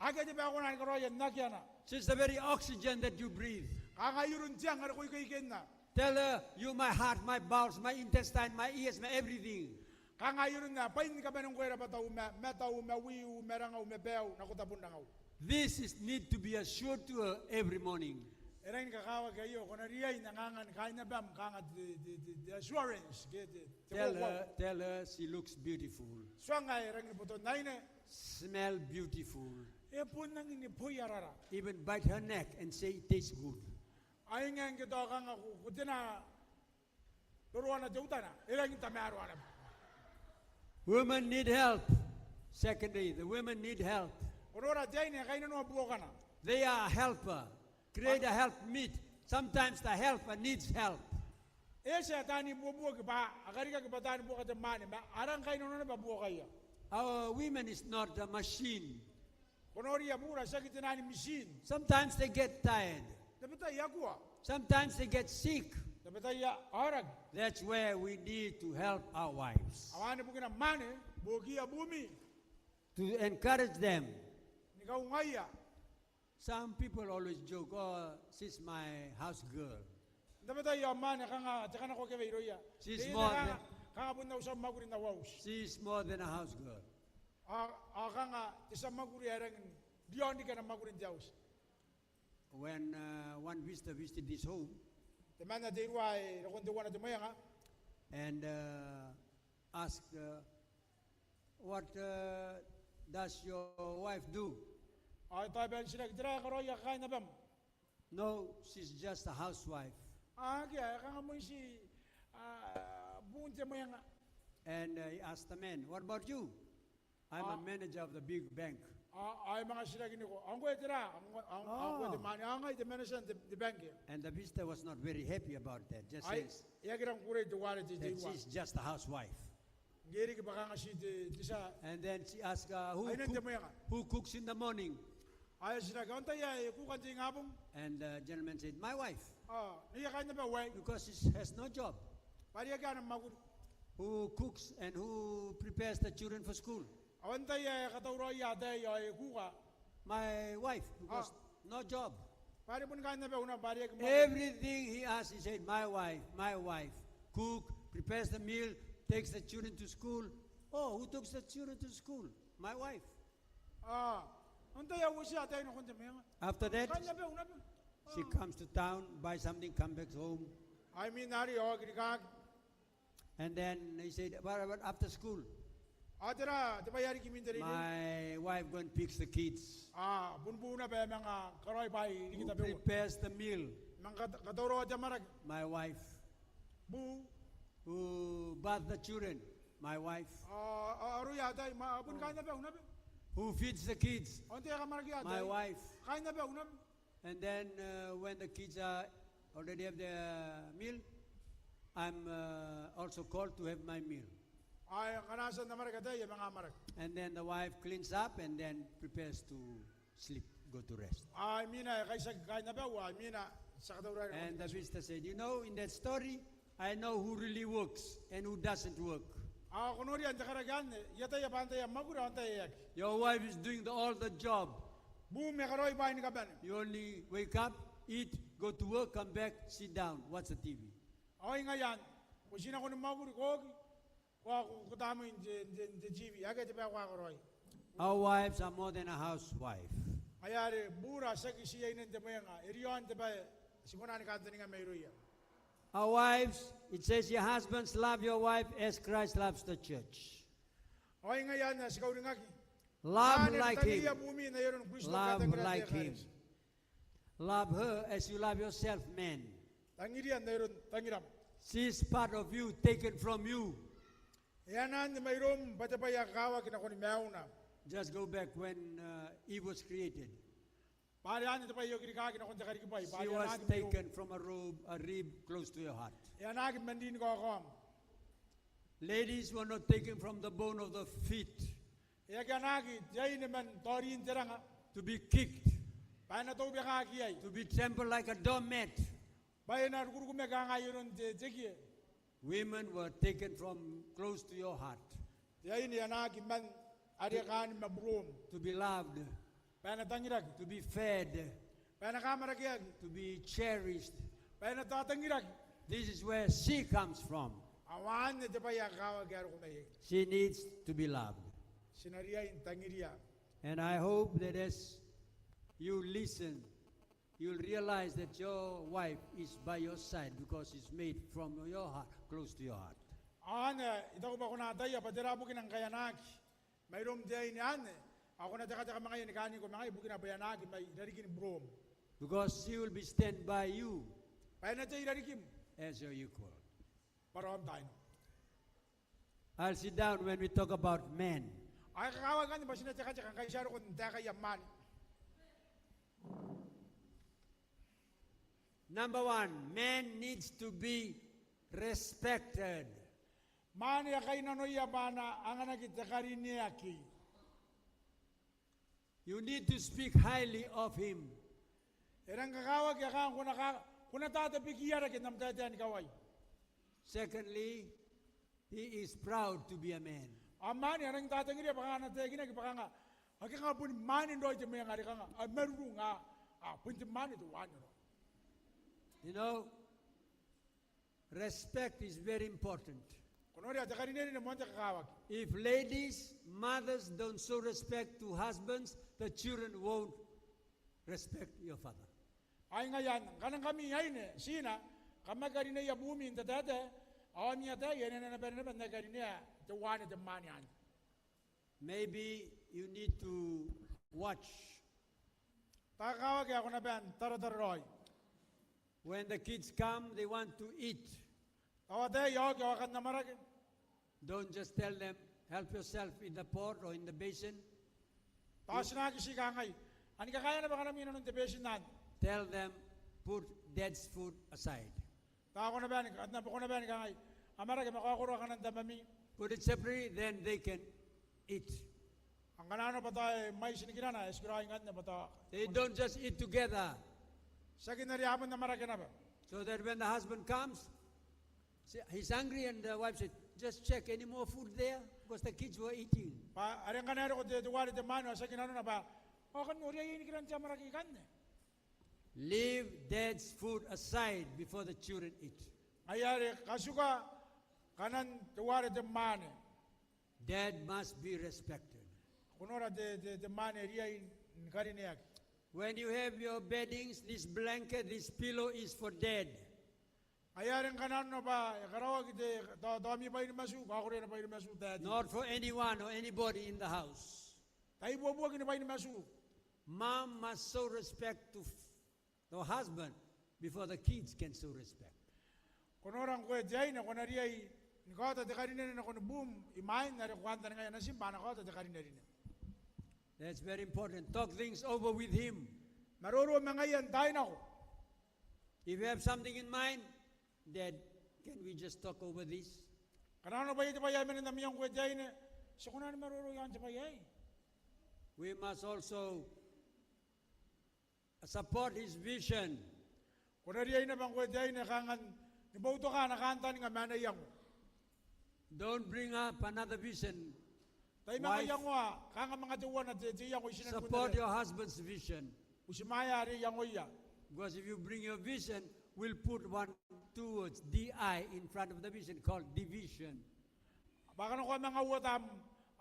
Akea te bwai ae ko kona ni karaoia n akeana. She's the very oxygen that you breathe. Kanga iroun te ang are ko ikeikenna. Tell her, "You my heart, my bowels, my intestine, my ears, my everything." Kanga iroun ae bwain ni kabanea ngkoe rabwatau, ma matau, ma wiu, ma rangau, ma baiu, nako tabon rangau. This is need to be assured to her every morning. E rangi ni kakawaki aio, ko na riai n anganga ni kaain abam, kanga te, te, te, te assurance, ke te, te kauoua. Tell her, tell her she looks beautiful. Tuanga e rangi ni boto n aine. Smell beautiful. E bon rangi ni boi arara. Even bite her neck and say it tastes good. Ai ngae ngke tao kanga ko, ko tena roroana teutana, e rangi n tamaroa naba. Women need help. Secondly, the women need help. Ko nora te aine e kainnanoa buokana. They are a helper. Create a help meet. Sometimes the helper needs help. E tia taani buobuoki bwa a karikaki bwa taani buoka te mwaane, ma a rang kainnanoa naba buokaia. Our women is not a machine. Ko noria bura tiaki tenan machine. Sometimes they get tired. Tabetai a kua. Sometimes they get sick. Tabetai a aoraki. That's where we need to help our wives. Ao anne bukina mwaane, buokiia buumi. To encourage them. Ni kaungaia. Some people always joke, "Oh, she's my house girl." N tabetai ao mwaane kanga te kanakokewe irouia. She's more than, kanga bon au tia mwakuri n au auti. She's more than a house girl. Ao, ao kanga te tia mwakuri ae rangi n riaon riki ana mwakuri n te auti. When, uh, one visitor visited this home, temanna te irua ae rokon teuana te mwenga, and, uh, asked, uh, "What, uh, does your wife do?" Ao e tabe n titiraki, "Tera ae karaoia kaain abam?" "No, she's just a housewife." Akea, e kanga bon ti, ah, buun te mwenga. And, uh, he asked the man, "What about you?" "I'm a manager of the big bank." Ao, ao e manga titirakiniko, "Ao ngkoe tera?" "Ao ngkoe te mwaane?" "Ao ngai te manager n te, te bank." And the visitor was not very happy about that, just says, e aki rang kukurei teuare te, te irua. "She's just a housewife." Ngke e riki bwa kanga ti te, te tia. And then she asked, uh, "Who cook-, who cooks in the morning?" Ao e titiraki, "Ao antai ae e kuka n te ingabong?" And the gentleman said, "My wife." "Ao neia kaain abau aei?" "Because she has no job." "Bwa are akea ana mwakuri." "Who cooks and who prepares the children for school?" "Ao antai ae katauraoia ataei ao e kuka?" "My wife, because no job." "Bwa are boni kaain abau naba, bwa are aki mwakuri." Everything he asked, he said, "My wife, my wife. Cook, prepares the meal, takes the children to school." "Oh, who takes the children to school?" "My wife." "Ao antai ae uotia ataei nakon te mwenga?" After that, kaain abau naba. She comes to town, buy something, come back home. Ao imwin arei ao e aki rikaaki. And then he said, "What about after school?" "Ao tera te bwai ae riki imwin te reirei?" "My wife go and picks the kids." "Ao bun buu naba ae manga karaoi bwaai riki tabeua." "Who prepares the meal?" "Manga kat-, katauraoa te amwarake." "My wife." "Buu?" "Who bath the children?" "My wife." "Ao, ao aroia ataei?" "Ma, bun kaain abau naba." "Who feeds the kids?" "Ao antai ae kamwarakia ataei?" "My wife." "Kaain abau naba." And then, uh, when the kids are already have their meal, I'm, uh, also called to have my meal. Ao ngkana a tia n amwarake ataei, e a manga amwarake. And then the wife cleans up and then prepares to sleep, go to rest. Ao imwina e kaitiaki kaain abau, ao imwina ti a katauraoi. And the visitor said, "You know, in that story, I know who really works and who doesn't work." Ao ko noria n te karaki anne, I ataia bwa antai ae mwakuri ao antai ae aki. Your wife is doing the, all the job. Buum e karaoi bwaai ni kabane. You only wake up, eat, go to work, come back, sit down, watch the T V. Ao ngaia anne, ko tii nako ni mwakuri, ko oki, ko a, ko, ko tamnei n te, n te, n te T V, akea te bwai ae ko a karaoia. Our wives are more than a housewife. Ngaia are bura tiaki tii aine n te mwenga, e riaon te bwai ae ti kona ni kantaninga mairouia. Our wives, it says here, "Husbands, love your wife as Christ loves the church." Ao ngaia anne ae ti kauringaki. Love like him. Anne, tangiria buumi n ai aron Kristo ngke a tangira te ekaretia. Love like him. Love her as you love yourself, men. Tangiria n ai aron tangiram. She is part of you, taken from you. E anaanne mairoum bwa te bwai ae kakawaki nakoni maiuna. Just go back when, uh, Eve was created. Bwa are anne te bwai ae okirikaki nakon te karikibwai, bwa are anaaki mairoum. She was taken from a robe, a rib close to your heart. E anaaki man rin ni kaokaom. Ladies were not taken from the bone of the feet. E aki anaaki te aine man taorin te ranga. To be kicked. Bwa e na toubekaki iai. To be trampled like a doormat. Bwa e na rukurukumaki kanga i aron te, te kie. Women were taken from close to your heart. Te aine e anaaki man are kaan ma buroum. To be loved. Bwa e na tangiraki. To be fed. Bwa e na kamwarakeaki. To be cherished. Bwa e na tatangiraki. This is where she comes from. Ao anne te bwai ae kakawaki ae roko mai iai. She needs to be loved. Ti na riai n tangiria. And I hope that as you listen, you'll realize that your wife is by your side because she's made from your heart, close to your heart. Ao anne, I taku bwa ko na ataia bwa tera bukina ngkai e anaaki mairoum te aine anne, ao ko na tekateka ma ngaia ni kaaniko ma ngaia ibukina bwa e anaaki mai rarikini buroum. Because she will be stand by you. Bwa e na tei i rarikim. As your equal. Bwa raom taina. I'll sit down when we talk about men. Ao e kakawaki anne bwa ti na tekateka ngkai ti a roko n taekaia mwaane. Number one, man needs to be respected. Mwaane e kainnanoia bwa a na anganaki te karineaki. You need to speak highly of him. E rang kakawaki ae kanga ko na ka, ko na tatabekia rake n am taetae ni kawai. Secondly, he is proud to be a man. Ao mwaane e rang tatangiria bwa kanga a na taekinaki bwa kanga, ake kanga boni mwaane raoi te mwenga are kanga a marurung, a, a bon te mwaane teuanne raoi. You know, respect is very important. Ko noria, te karinerine moan te kakawaki. If ladies, mothers don't show respect to husbands, the children won't respect your father. Ao ngaia anne, ngkana ngkami aine, ti na, kam aki karineia buumi n te taetae, ao ami ataei a na, na, na bane naba n aki karinea teuanne te mwaane anne. Maybe you need to watch. Te kakawaki ae ko na bae n taratara raoi. When the kids come, they want to eat. Tao ataei a oki ao a kan amwarake. Don't just tell them, "Help yourself in the pot or in the basin." Tao ti na aki ti kangai, "Ao ni kakaea naba kanami inanon te besin anne." Tell them, "Put dad's food aside." Tao ko na bae ni, ko na bae ni kangai, "Amwarake ma kaokoroa kanan tamami." Put it separately, then they can eat. Ao ngkana arona bwa tao e mwaiti nikinana, e tikiraoi ngkanne bwa tao. They don't just eat together. Tiaki n are a bon amwarake naba. So that when the husband comes, see, he's hungry and the wife said, "Just check, any more food there?" Because the kids were eating. Bwa are ngkana e roko te, teuare te mwaane ao tiaki nanona bwa, "Ao kan noria iai nikiran te amwarake ikanne." Leave dad's food aside before the children eat. Ngaia are katuka kanan teuare te mwaane. Dad must be respected. Ko nora te, te, te mwaane e riai ni karineaki. When you have your beddings, this blanket, this pillow is for dad. Ngaia are ngkana arona bwa e karaoaki te, tao, tao ami bwai ni matu, kaokoreana bwai ni matu, taetae. Not for anyone or anybody in the house. Tai buabuaki ni bwai ni matu. Mom must show respect to f-, to her husband before the kids can show respect. Ko nora ngkoe te aine, ko na riai ni kaota te karinerine nakoni buum imwain are ko kantaningaia natim bwa a na kaota te karinerine. That's very important. Talk things over with him. Maroro ma ngaia n taai nako. If you have something in mind, Dad, can we just talk over this? Ngkana arona bwa iai te bwai ae mena n am iango ngkoe te aine, ti kona ni maroro iaon te bwai aei. We must also support his vision. Ko na riai naba ngkoe te aine kanga ni boutoka ana kantaninga ma ana iango. Don't bring up another vision. Tai manga iangoa kanga manga teuana te, te iango i tinanikun te... Support your husband's vision. Butimwaea are iangoia. Because if you bring your vision, we'll put one, two words, D I, in front of the vision called division. Bwa ngkana ko a manga uota am,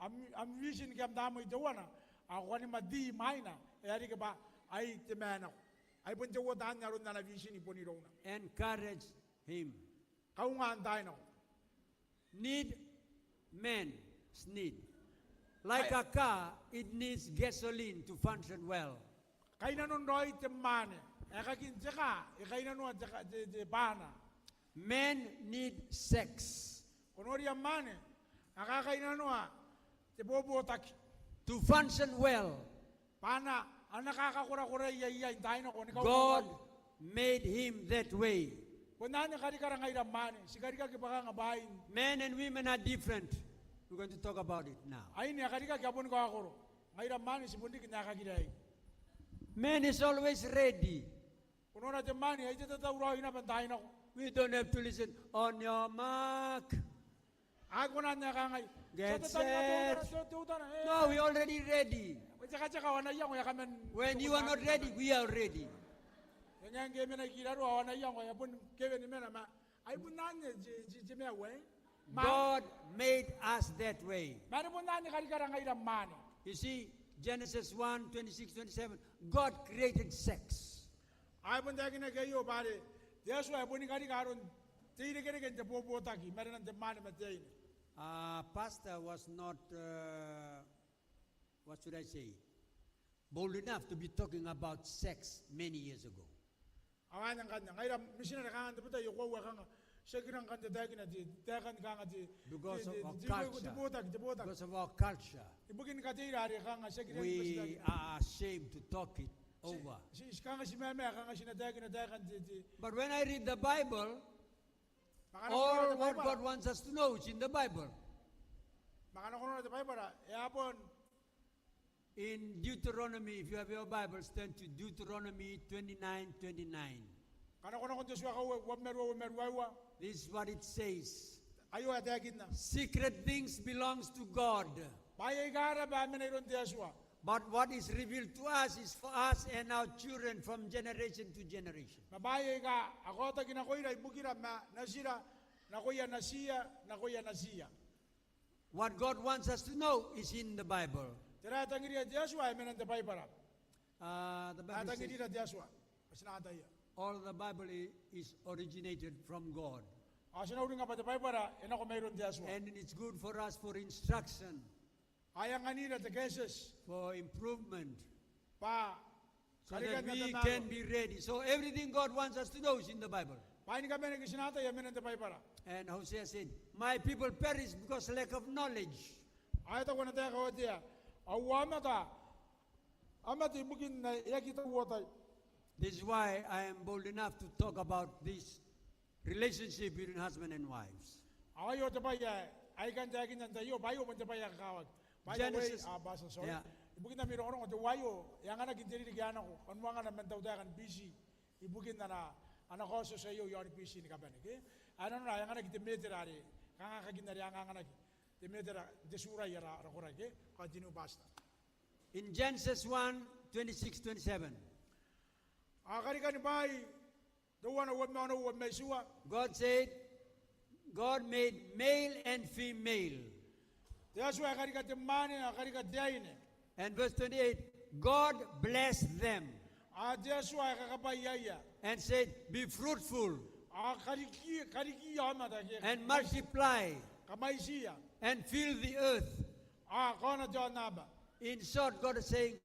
am, am vision ke am tamnei teuana, ao ko kani ma D maina, e a riki bwa ai te maenako. Ai bon te uota anne aron ana vision i bon irouna. Encourage him. Kaunga n taai nako. Need, man's need. Like a car, it needs gasoline to function well. Kainnanon raoi te mwaane. Aekakin te kaa, e kainnanoa te ka-, te, te bwaana. Men need sex. Ko noria mwaane, a kakainnanoa te bobotaki. To function well. Bwa a na, a na kakakorakoraia iai n taai nako ni kauoua. God made him that way. Bon anne karikara ngaira mwaane, ti karikaki bwa kanga bwaai. Men and women are different. We're going to talk about it now. Aine a karikaki a boni kaokoro. Ngaira mwaane ti bon riki n aekakira iai. Man is always ready. Ko nora te mwaane, ai te tatauraoi naba n taai nako. We don't have to listen. On your mark. A aki kona n ae kangai, get set. Teutana, teutana, e. No, we already ready. Tekateka, ao ana iango e a kaman. When you are not ready, we are ready. E ngae ngke e mena i kiraroa, ao ana iango e a bon kewe ni mena, ma ai bon anne te, te, te maiu aei. Ma God made us that way. Ma are bon anne karikara ngaira mwaane. You see, Genesis one, twenty-six, twenty-seven, God created sex. Ao e bon taekinaki aio bwa are te Atua e boni karika aron te irekereke n te bobotaki i marenan te mwaane ma te aine. Uh, pastor was not, uh, what should I say, bold enough to be talking about sex many years ago. Ao anne ngkanne ngaira mitinare kanga n tabetai e koaua kanga ti aki rang kan taekina te, taekan kanga te, because of our culture. Te botaki, te botaki. Because of our culture. Ibukin kateira are kanga ti aki rang kan taekina. We are ashamed to talk it over. Ti, ti, ti kanga ti mamaa kanga ti na taekina taekan te, te. But when I read the Bible, all what God wants us to know is in the Bible. Ma ngkana ko nora te Baibara, e a bon. In Deuteronomy, if you have your Bibles, turn to Deuteronomy twenty-nine twenty-nine. Ngkana ko nakon te Tua Kauoua, uabwi ma ruaiwa, uabwi ma ruaiwa. This is what it says. Aio ae taekinna. Secret things belongs to God. Bwaai aika raba a mena iroun te Atua. But what is revealed to us is for us and our children from generation to generation. Ma bwaai aika a kaotaki nakoira ibukira ma natira, nakoia natiia, nakoia natiia. What God wants us to know is in the Bible. Tera ae tangiria te Atua e mena n te Baibara. Uh, the Bible says, ae tangirira te Atua. Bwa ti na ataia, all the Bible i-, is originated from God. Ao ti na uringa bwa te Baibara e nako mairoun te Atua. And it's good for us for instruction. Ao e anganira te kaetieti. For improvement. Bwa so that we can be ready. So everything God wants us to know is in the Bible. Bwaai ni kabane aika ti na ataia e mena n te Baibara. And Hosea said, "My people perish because lack of knowledge." Ao e taku ana taeka Otea, au aomata a mate ibukin ae e aki tauotai. This is why I am bold enough to talk about this relationship between husband and wives. Ao aio te bwai ae I kan taekinna n tai aio, bwa aio bon te bwai ae kakawaki. By the way, Genesis, ah, Pastor, sorry. Yeah. Ibukin ami rongorongo, teuaio e anganaki n te ririki ae nako, kanuangana man tautaeka ni B C, ibukin ana, ana kaotioti aio iaoni B C ni kabane, ke? Ae nanona e anganaki te metera are kanga kakin are a anganaki, te metera n te turai ara, ara koraki, ke? Continue, Pastor. In Genesis one, twenty-six, twenty-seven. Ao karikani bwaai teuana uabwi ma onoua, uabwi ma itiua. God said, God made male and female. Te Atua e karika te mwaane, ao e karika te aine. And verse twenty-eight, God blessed them. Ao te Atua e kakabwaiaia. And said, "Be fruitful." Ao kariki, karikiia aomata ke. And multiply. Kamwaitiia. And fill the earth. Ao kaona te aonnaba. In short, God is saying,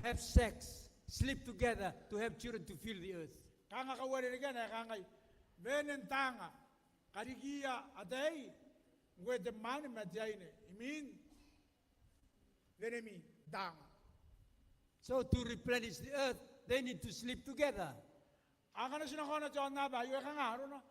have sex, sleep together to have children to fill the earth. Kanga kauarerekeana e kangai, wene n taanga, karikiia ataei, ngkoe te mwaane ma te aine, imwin wenemi n taanga. So to replenish the earth, they need to sleep together. Ao ngkana ti na kaona te aonnaba aio e kanga arona?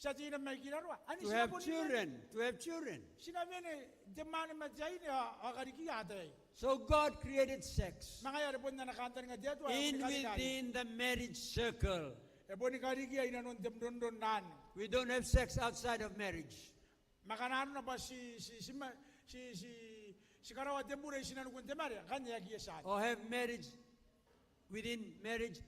Ti a teimatoa mai kiraroa. Ani to have children, to have children. Ti na wene te mwaane ma te aine ao, ao karikiia ataei. So God created sex. Ma ngaia are bon ana kantaninga te Atua. In within the marriage circle. E boni karikiia inanon te rongorongo anne. We don't have sex outside of marriage. Ma kanga arona bwa ti, ti, ti, ma, ti, ti, ti karaoa te bure i tinanikun te mare, ngkanne e aki eti anne. Or have marriage within marriage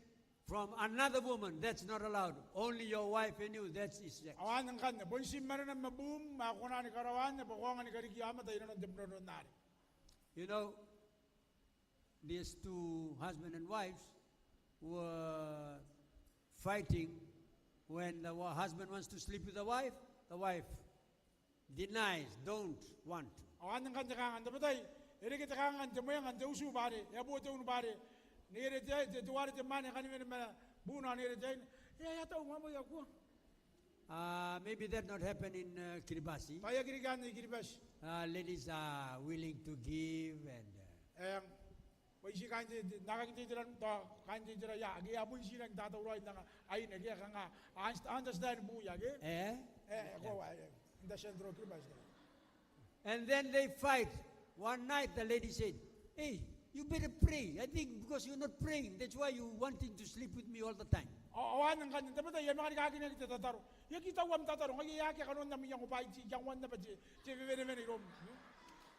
from another woman, that's not allowed. Only your wife and you, that is sex. Ao anne ngkanne, bon ti marena ma buum, ao ko kona ni karaoa anne, bwa ko aonga ni karikiia aomata inanon te rongorongo anne. You know, these two husband and wives were fighting when the wa-, husband wants to sleep with the wife, the wife denies, don't want to. Ao anne ngkanne te kanga n tabetai, e reke te kanga n te mwenga n te utu bwa are, e a bo te unu bwa are, neiere te, te, teuare te mwaane e kani wene ma buuna, neiere te aine, e a, e a tau, ma moa, e a kua. Uh, maybe that not happen in, uh, Kiribati. Tao e aki riki anne i Kiribati. Uh, ladies are willing to give and, uh, Eng. Bwa iti kaain te, te, naakaki te itera, tao kaain te itera, ia, ake a bon tii rangi n tatau raoi n anga aine, ke kanga, a understand buia, ke? Eh? Eh, ko, eh, in the central Kiribati. And then they fight. One night the lady said, "Hey, you better pray. I think because you're not praying, that's why you wanting to sleep with me all the time." Ao, ao anne ngkanne, n tabetai e a manga ni kakinaki te tataro. E aki tau am tataro, ngaia e aki kanoan am iango bwa I tii iangoan naba te, te wewenewen iroum.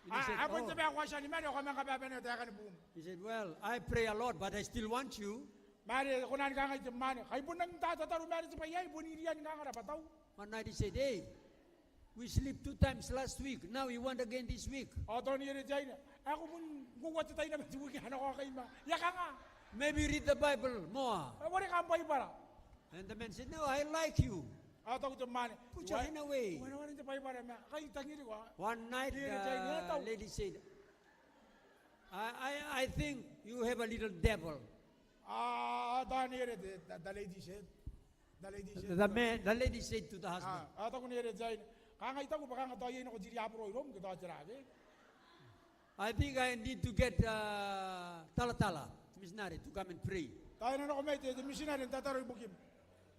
A, a bon te bwai ae ko a tia ni mena, ao ko a manga kabanea taekan buum. He said, "Well, I pray a lot, but I still want you." Ma are e kona ni kangai te mwaane, "Kai bon rangi n tatataro ma are te bwai aei, I bon irian kanga rabwatau." One night he said, "Hey, we sleep two times last week. Now you want again this week." Ao tao neiere te aine, "Ae ko bon uoua te tai naba te wiki ae na kaokai ma e a kanga?" "Maybe you read the Bible more." "E, wareka am Baibara." And the man said, "No, I like you." Ao taku te mwaane, "Put your hand away." "Wanawana n te Baibara ma kai tangiriko." One night, neiere te aine, "I, I think you have a little devil." Ao tao neiere te, the, the lady said, the lady said, the man, the lady said to the husband. Ao taku neiere te aine, "Kanga I taku bwa kanga tao iai nako te riaboro iroum ke tao tera, ke?" "I think I need to get, uh, talatala, missionary, to come and pray." "Tao e na nako mai te, te mitinare n tataro ibukim."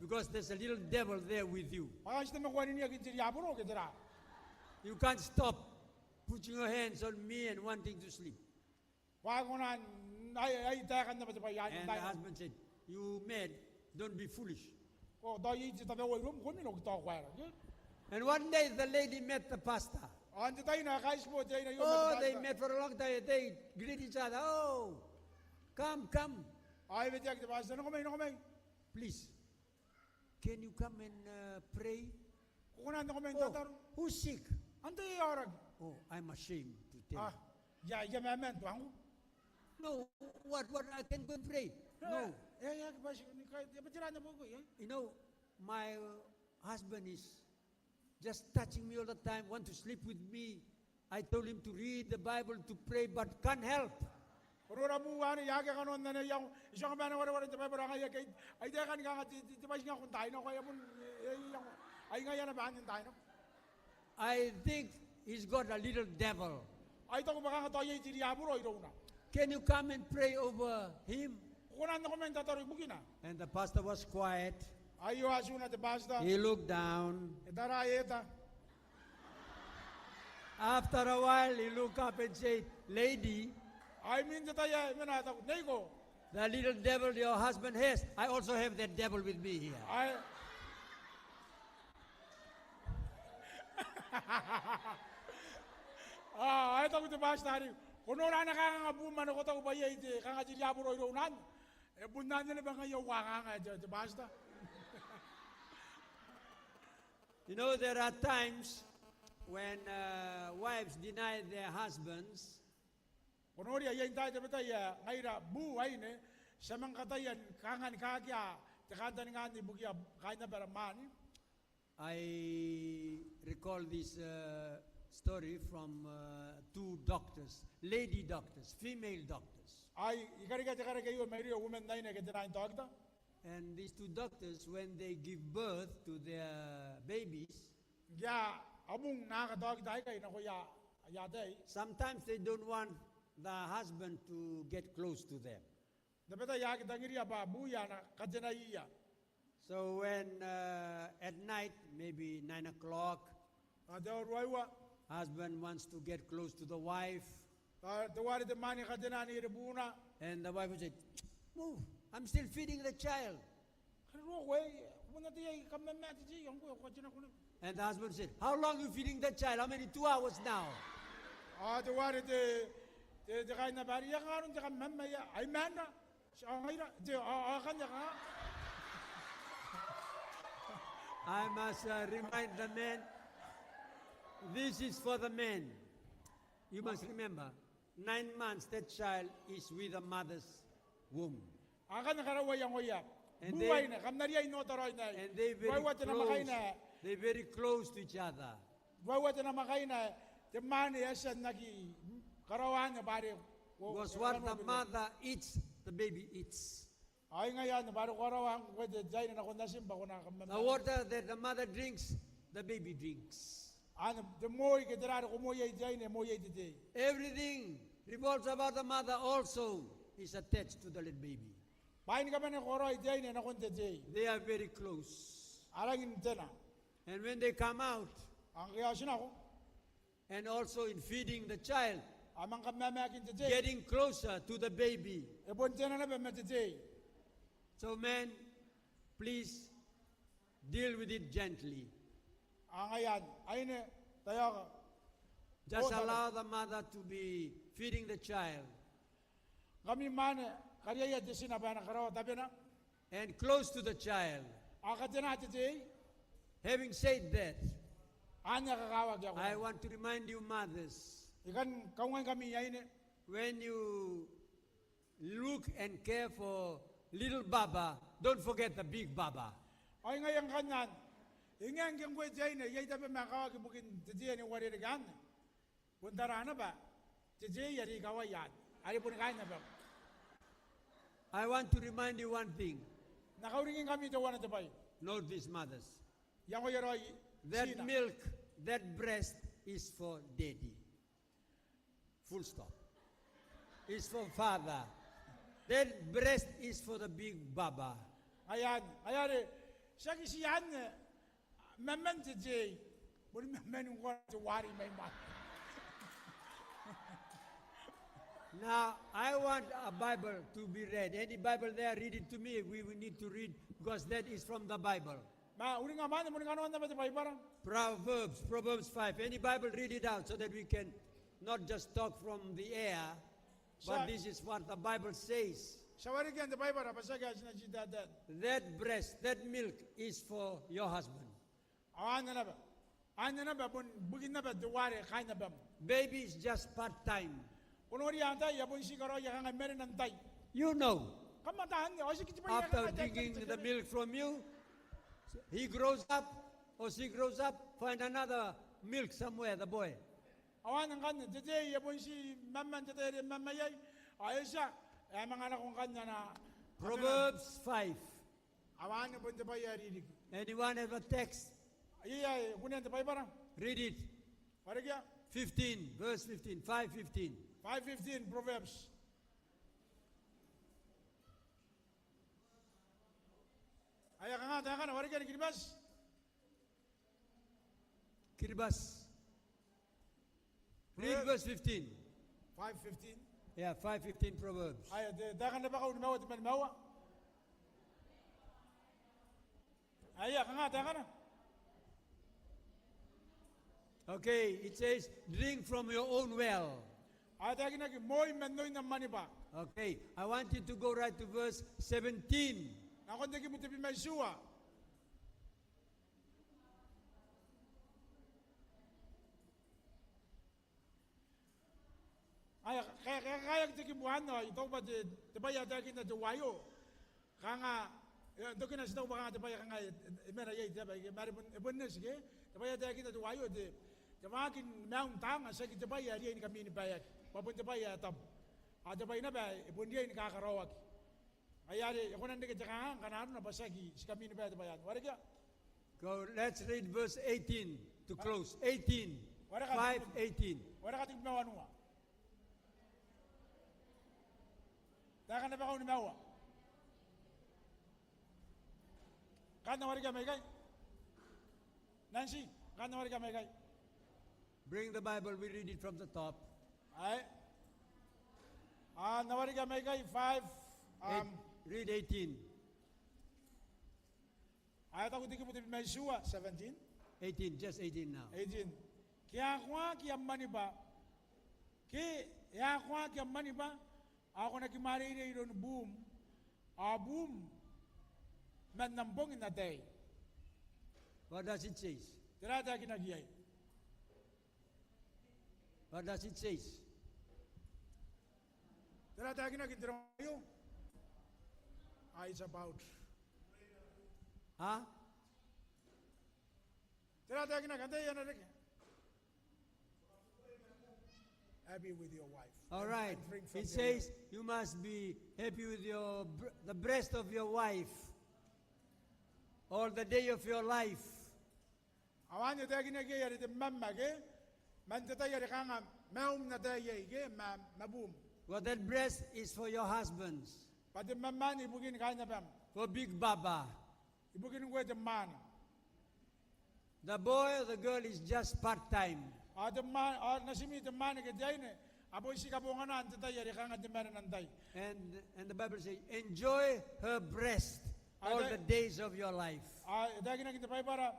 "Because there's a little devil there with you. Bwa ti te makuaniniaki n te riaboro ke tera. You can't stop putting your hands on me and wanting to sleep." "Bwa ko na, ai, ai taekan naba te bwai anne." And the husband said, "You mad, don't be foolish." "Ko tao iai te tabeua iroum, ko mino ke tao ko aera, ke?" And one day the lady met the pastor. Ao n te tai ae kaitibo te aine aio ma te pastor. Oh, they met for a long time, they greet each other. "Oh, come, come." Ao e weteaki te pastor, "Nako mai, nako mai." "Please, can you come and, uh, pray?" "Ko kona n nako mai n tataro?" "Oh, who's sick?" "Antai ae aoraki?" "Oh, I'm ashamed to tell." "Ah, I a, I a mamaa n tuangko." "No, what, what, I can go and pray." "No, no. E, e, e aki bati ni kai, e bati raoi n te bong aei." "You know, my, uh, husband is just touching me all the time, want to sleep with me. I told him to read the Bible, to pray, but can't help." "Ko nora buu anne, e aki kanoan ana iango. E tuanga bwa e na wareware n te Baibara, ngaia ke ai, ai taekan kanga te, te, te bwai ae ngkoe n taai nako, e a bon, e, e, iango. Ai ngaia naba anne n taai nako." "I think he's got a little devil." "I taku bwa kanga tao iai te riaboro irouna." "Can you come and pray over him?" "Ko kona n nako mai n tataro ibukina?" And the pastor was quiet. Aio atuna te pastor. He looked down. E tara eta. After a while, he looked up and said, "Lady." Ai imwin te tai ae e mena e taku, "Neiko." "The little devil your husband has, I also have that devil with me here." Ai, a, ai taku te pastor arei, "Ko nora ana kanganga buum anne, ko taku bwa iai te kanga te riaboro irouna anne?" E bon anne naba ngaia au kanganga, te, te pastor. You know, there are times when, uh, wives deny their husbands. Ko noria, iai n taai tabetai ae ngaira buu aine ti a manga kataia ni kanga ni kakea te kantaninga anne ibukia kaain abara mwaane. I recall this, uh, story from, uh, two doctors, lady doctors, female doctors. Ai, I karekea te kareke aio mairouia uoman aine ke te nine doctor. And these two doctors, when they give birth to their babies, ngke a bung naaka taokita aikai nakoia aia ataei, sometimes they don't want the husband to get close to them. N tabetai a aki tangiria bwa buuia a na katenaiia. So when, uh, at night, maybe nine o'clock, Ao te aoa ruaiwa. Husband wants to get close to the wife. Ao teuare te mwaane e katenaa neierei buuna. And the wife would say, "Move, I'm still feeding the child." Kare roko, e, ko bon ataia I kamama te tei, ao ngkoe ko katenako naba. And the husband said, "How long you feeding the child? How many, two hours now?" Ao teuare te, te, te kainabari, "E a kanga aron te kamama aei?" "Ai maanra." Ti, ao ngaira, te, ao, ao kanga, kanga. I must, uh, remind the men, this is for the men. You must remember, nine months that child is with the mother's womb. Ao kanga karaua iangoia. And they, buaina, kam na riai n oota raoi naba. And they very close, they very close to each other. Ruaiwa te namwakaina, te mwaane e a tia n aki karaoa anne bwa are ko, because what the mother eats, the baby eats. Ao ngaia anne bwa are ko karaoa ngkoe te aine nakon natim bwa ko na kamama. The water that the mother drinks, the baby drinks. Anne te moi ke tera are ko moi iai te aine, e moi iai te tei. Everything revolves about the mother also is attached to the little baby. Bwaai ni kabane ae ko karaoa iai te aine nakon te tei. They are very close. A rangi n tena. And when they come out, ao ngke a otinako, and also in feeding the child, ao manga kamamakin te tei, getting closer to the baby, e bon tena naba ma te tei. So men, please deal with it gently. Ao ngaia anne, aine, taiaoka. Just allow the mother to be feeding the child. Ngkami mwaane, kariaia te tina bwa e na karaoa tabena. And close to the child. Ao katena te tei. Having said that, anne ae kakawaki ae ko, I want to remind you mothers. I kan kaungaingkami aine. When you look and care for little baba, don't forget the big baba. Ao ngaia ngkanne, e ngae ngke ngkoe te aine iai tabe ma e kakawaki ibukin te tei ane e uarereke anne, bon tara naba te tei are i kawai anne, are boni kaain nabam. I want to remind you one thing. N na kauringingkami teuana te bwai. Note this, mothers. Iangoia raoi, tina. That milk, that breast is for daddy. Full stop. Is for father. That breast is for the big baba. Ngaia anne, ngaia are, tiaki ti anne, maman te tei, boni maman ngkoa teuare mai mwaaka. Now, I want a Bible to be read. Any Bible there, read it to me. We, we need to read, because that is from the Bible. Ma uringa mwaane, boni kanoan naba te Baibara. Proverbs, Proverbs five. Any Bible, read it out so that we can not just talk from the air, but this is what the Bible says. Ti a warekia n te Baibara bwa tiaki ae ti na ti taetae. That breast, that milk is for your husband. Ao anne naba. Anne naba bon ibukin naba teuare kaain nabam. Baby is just part time. Ko noria antai, e a bon ti karaoia kanga i marenan tai. You know. Kam ata anne, ao tiaki te bwai ae kanga te, te, te, after drinking the milk from you, he grows up, or she grows up, find another milk somewhere, the boy. Ao anne ngkanne, te tei e a bon ti maman te tai are e maman iai, ao e tia, e a manga nako ngkanne ana. Proverbs five. Ao anne bon te bwai ae ririki. Anyone have a text? Iai ae kunea n te Baibara? Read it. Warekia. Fifteen, verse fifteen, five fifteen. Five fifteen, Proverbs. Ae kanga taekana, warekia ni Kiribati. Kiribati. Read verse fifteen. Five fifteen. Yeah, five fifteen Proverbs. Ae, te, Taeka n Rabakau nimaua, tebwi ma nimaua. Ae, kanga taekana? Okay, it says, "Drink from your own well." Ao e taekinaki, "Moi man oin am mwanibwa." Okay, I want you to go right to verse seventeen. Nakon te kibu tebwi ma itiua. Ae, kae, kae, kaeaki te kibu anne, ao I taku bwa te, te bwai ae taekinna teuaio. Kanga, e, n tokina ti taku bwa kanga te bwai ae kanga e, e, e mena iai te aba, ke, ma are bon, e bon eti ke. Te bwai ae taekinna teuaio, te, te waaki ni maiun taanga, tiaki te bwai ae riai ni kaminibaeaki. Bwa bon te bwai ae tabu. Ao te bwai naba ae, e bon riai ni kakaraoaki. Ngaia are, e kona n reke te kanganga ngkana arona bwa tiaki, ti kaminibae te bwai anne. Warekia. Go, let's read verse eighteen to close. Eighteen. Wareka. Five eighteen. Wareka tebwi ma wanua. Taeka n Rabakau nimaua. Kam na warekia mai ikai. Nancy, kam na warekia mai ikai. Bring the Bible, we read it from the top. Ae. A na warekia mai ikai, five, um, read eighteen. Ae taku te kibu tebwi ma itiua, seventeen. Eighteen, just eighteen now. Eighteen. Ke e akoaki am maniba, ke e akoaki am maniba, ao ko na kimwareirei iroun buum, ao buum man am bong n ataei. What does it says? Tera ae taekinaki iai? What does it says? Tera ae taekinaki n te rongorongo aio? Ah, it's about. Huh? Tera ae taekinaki, antai ae na reke? Happy with your wife. All right. And drink from your well. It says you must be happy with your br-, the breast of your wife all the day of your life. Ao anne e taekinaki iai are te mamma ke, man te tai are kanga maium n ataei iai ke, ma, ma buum. Well, that breast is for your husbands. Bwa te mamma anne ibukin kaainabam. For Big Baba. Ibukin ngkoe te mwaane. The boy or the girl is just part time. Ao te mwa-, ao natimi te mwaane ke te aine, a bon ti kabongana n te tai are kanga temanna n tai. And, and the Bible says, enjoy her breast all the days of your life. Ao e taekinaki n te Baibara,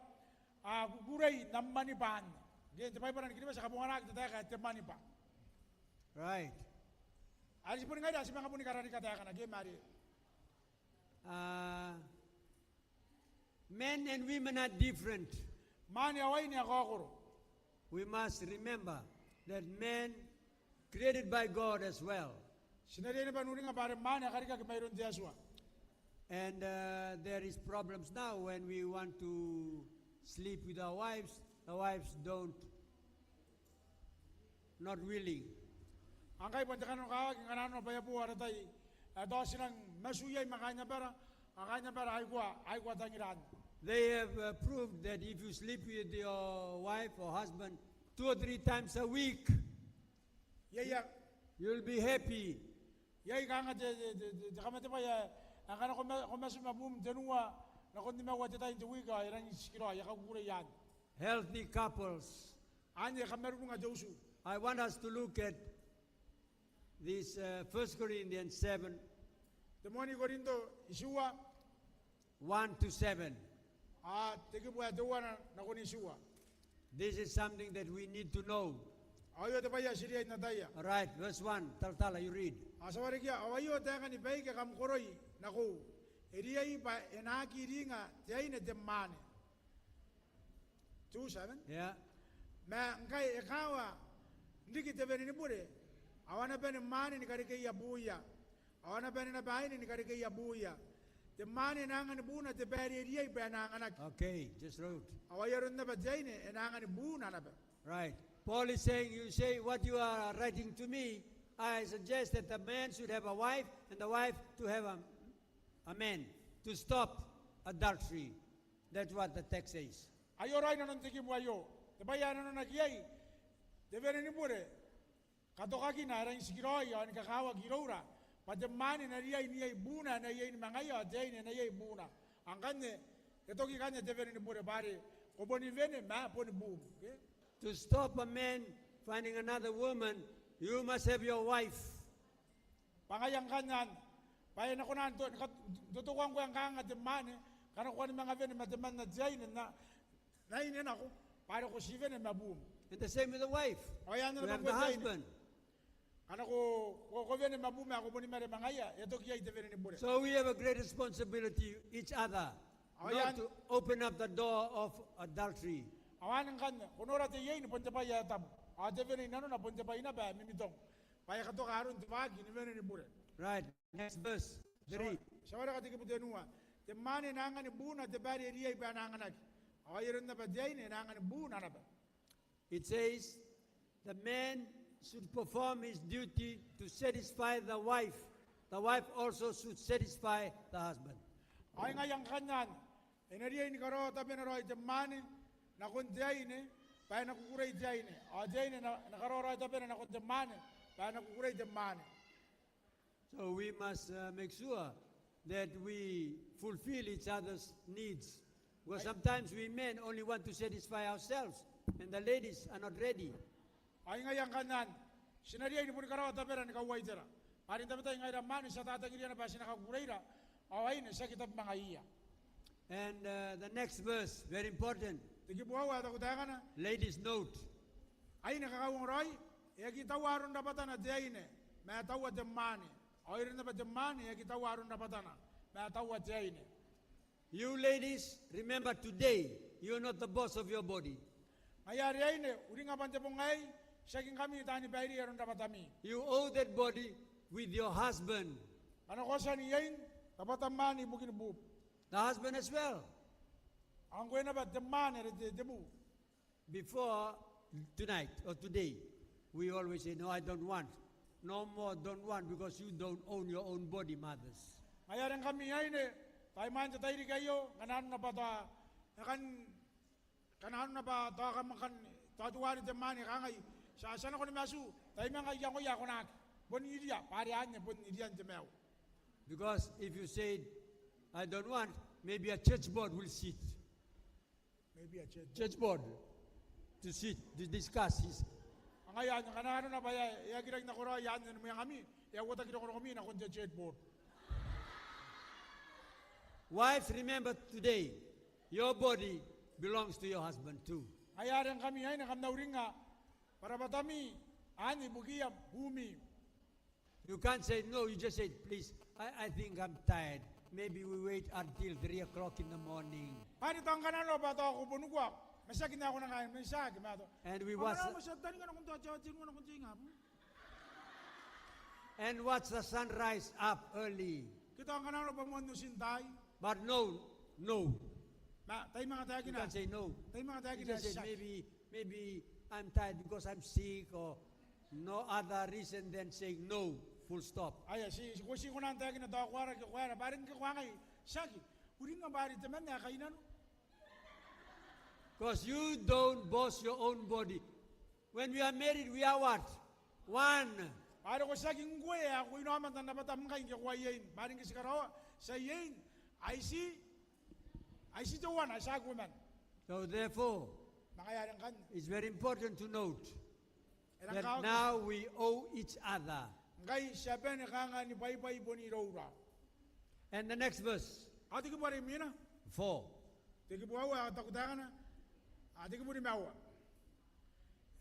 a kukurei n am maniba. Ke n te Baibara ni Kiribati, a kabonganaki te taeka ae te maniba. Right. Are ti boni ngaira, ti manga boni karika taekana ke ma are. Uh, men and women are different. Mwaane ao aine a kaokoro. We must remember that men created by God as well. Ti na riai naba n uringa bwa are mwaane a karikaki mairoun te Atua. And, uh, there is problems now when we want to sleep with our wives. The wives don't, not willing. Ao ngkai bon te kananokawaki ngkana nanona bwa e a bo ara tai ae tao ti nang matu iai ma kaainabara, ao kaainabara aikoa, aikoa tangira anne. They have, uh, proved that if you sleep with your wife or husband two or three times a week, iai, iai, you'll be happy. Iai kanga te, te, te, te, te kamatebwai ae, ae ngkana ko ma-, ko matu ma buum tenua nakon nimaua te tai n te wiki, ao e rangi n tikiraoi, e kakukurei anne. Healthy couples. Anne e kamarurunga te utu. I want us to look at this, uh, First Corinthians seven. Te moani Korinto itiua. One to seven. Ao te kibu ae teuana nakon itiua. This is something that we need to know. Ao aio te bwai ae ti riai n ataia. All right, verse one, Talatala, you read. Ao ti a warekia, ao aio taekani baike kam koroi nakoiu. E riai bwa e na aki ringa te aine te mwaane. Two seven. Yeah. Ma ngkai e kawa n riki te wene ni bure, ao a na bane mwaane ni karekeia buuia. Ao a na bane naba aine ni karekeia buuia. Te mwaane e na angan buuna te baere e riai bwa e na anganaki. Okay, just wrote. Ao ai aron naba te aine e na angan buuna naba. Right. Paul is saying, you say what you are writing to me, I suggest that the man should have a wife and the wife to have a, a man to stop adultery. That's what the text says. Aio raoi nanon te kibu aio. Te bwai ae nanonaki iai te wene ni bure, katokakina ae rangi n tikiraoi ao ni kakawaki iroura, bwa te mwaane e na riai n iai buuna ae na iai ni mwangaia, ao te aine e na iai buuna. Ao ngkanne e toki ikanne te wene ni bure, bwa are ko boni wene ma boni buum. Okay? To stop a man finding another woman, you must have your wife. Bwa ngaia ngkanne anne, bwa e na kona n to-, n ka-, n totokoa ngkoe ngkana te mwaane, ngkana ko kani manga wene ma temanna te aine, n na, n aine nako, bwa are ko ti wene ma buum. And the same with the wife. Ao e anne naba ngkoe te aine. You have the husband. Ngkana ko, ko, ko wene ma buum ae ko boni mare ma ngaia, e toki iai te wene ni bure. So we have a great responsibility each other, not to open up the door of adultery. Ao anne ngkanne, ko nora te iein bon te bwai ae tabu. Ao te wene i nanona bon te bwai naba ae mimitong. Bwa e katoka aron te waaki ni wene ni bure. Right. Next verse. Three. Ti a wareka te kibu tenua. Te mwaane e na angan buuna te baere e riai bwa e na anganaki. Ao ai aron naba te aine e na angan buuna naba. It says, the man should perform his duty to satisfy the wife. The wife also should satisfy the husband. Ao ngaia ngkanne anne. E na riai ni karaoa tabena raoi te mwaane nakon te aine, bwa e na kukurei te aine. Ao te aine e na, e na karaoa raoi tabena nakon te mwaane, bwa e na kukurei te mwaane. So we must, uh, make sure that we fulfill each other's needs. Because sometimes we men only want to satisfy ourselves, and the ladies are not ready. Ao ngaia ngkanne, ti na riai ni boni karaoa tabera ni kauaitera. Bwa are n tabetai ngaira mwaane ti a tatangiriana bwa ti na kakukureira, ao aine tiaki tabemangaia. And, uh, the next verse, very important. Te kibu aua ae taku taekana. Ladies, note. Aine, kakauongo raoi, e aki taua aron rabwatana te aine, ma e taua te mwaane. Ao e reke naba te mwaane, e aki taua aron rabwatana, ma e taua te aine. You ladies, remember today, you are not the boss of your body. Ngaia are aine, uringa bwa n te bong aei, tiaki ngkami taani bairei aron rabwatami. You owe that body with your husband. Ngkana ko a tia n iein, rabwata mwaane ibukin bubu. The husband as well. Ao ngkoe naba te mwaane are te, te bubu. Before tonight or today, we always say, "No, I don't want." No more "don't want," because you don't own your own body, mothers. Ngaia are ngkami aine, tai imwain te tairiki aio, ngkana arona bwa tao, e kan, ngkana arona bwa tao kam kan, tao teuare te mwaane e kangai, "Ti a, ti a nako ni matu," tai manga iangoia ae ko na aki. Bon iria, bwa are anne bon irian te maiu. Because if you said, "I don't want," maybe a church board will sit. Maybe a church board. Church board to sit, to discuss his. Ao ngaia anne, ngkana arona bwa e aki rangi n nakoraoi anne ni mwengami, e a uotaki rongorongorami nakon te church board. Wives, remember today, your body belongs to your husband too. Ngaia are ngkami aine, kam na uringa bwa rabwatami anne ibukiia buumi. You can't say no, you just say, "Please, I, I think I'm tired. Maybe we wait until three o'clock in the morning." Bwa are tao ngkana arona bwa tao ko bon ukua, ma tiaki n ae ko na kangai, ma tiaki, ma tao. And we watch the, ma ti a taninga nakon tao te aoa tenua nakon te ingabong. And watch the sunrise up early. Ke tao ngkana arona bwa moan otintaai. But no, no. Ma tai manga taekina. You can't say no. Tai manga taekina. You just say, "Maybe, maybe I'm tired because I'm sick," or no other reason than saying no, full stop. Aia, ti, ti, ko ti kona n taekina tao ko a rake, ko a rake, bwa are ngke ko a kangai, "Tiaki, uringa bwa are temanna ae kainnano." Because you don't boss your own body. When we are married, we are what? One. Bwa are ko tiaki ngkoe ae ko inaomata n rabwatam ngkai ngke ko a iein. Bwa are ngke ti karaoa, ti a iein, ai ti, ai ti teuana, ai ti aki uoman. So therefore, ma ngaia are ngkanne, it's very important to note that now we owe each other. Ngkai ti a bane kanga ni bwaibwai bon iroura. And the next verse. Ao te kibu are imwina. Four. Te kibu aua ae taku taekana. A, te kibu nimaua.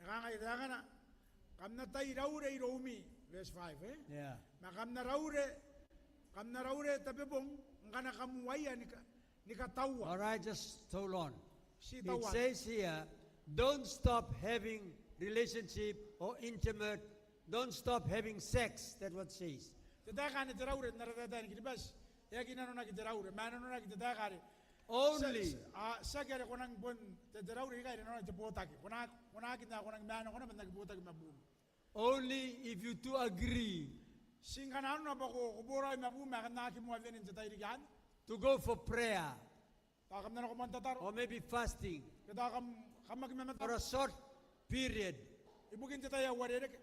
E kangai taekana, kam na tai raure iroumi, verse five, e? Yeah. Ma kam na raure, kam na raure tabebong, ngkana kam uaia ni ka-, ni kataua. All right, just hold on. Ti tauan. It says here, "Don't stop having relationship or intimate, don't stop having sex." That's what it says. Te taeka anne te raure n ara taetae ni Kiribati. E aki nanonaki te raure, ma e nanonaki te taeka are. Only. Ti-, ti-, a, tiaki are ko nang bon, te, te raure ikai are nanonaki te botaki. Ko na, ko na aki, ko nang mena, ko na bon aki botaki ma buum. Only if you two agree. Ti ngkana arona bwa ko, ko boraoi ma buum ae kam na aki moa wene n te tairiki anne. To go for prayer. Tao kam na nako moan tataro. Or maybe fasting. Ke tao kam, kam aki mamatara. For a short period. Ibukin te tai ae uarereke.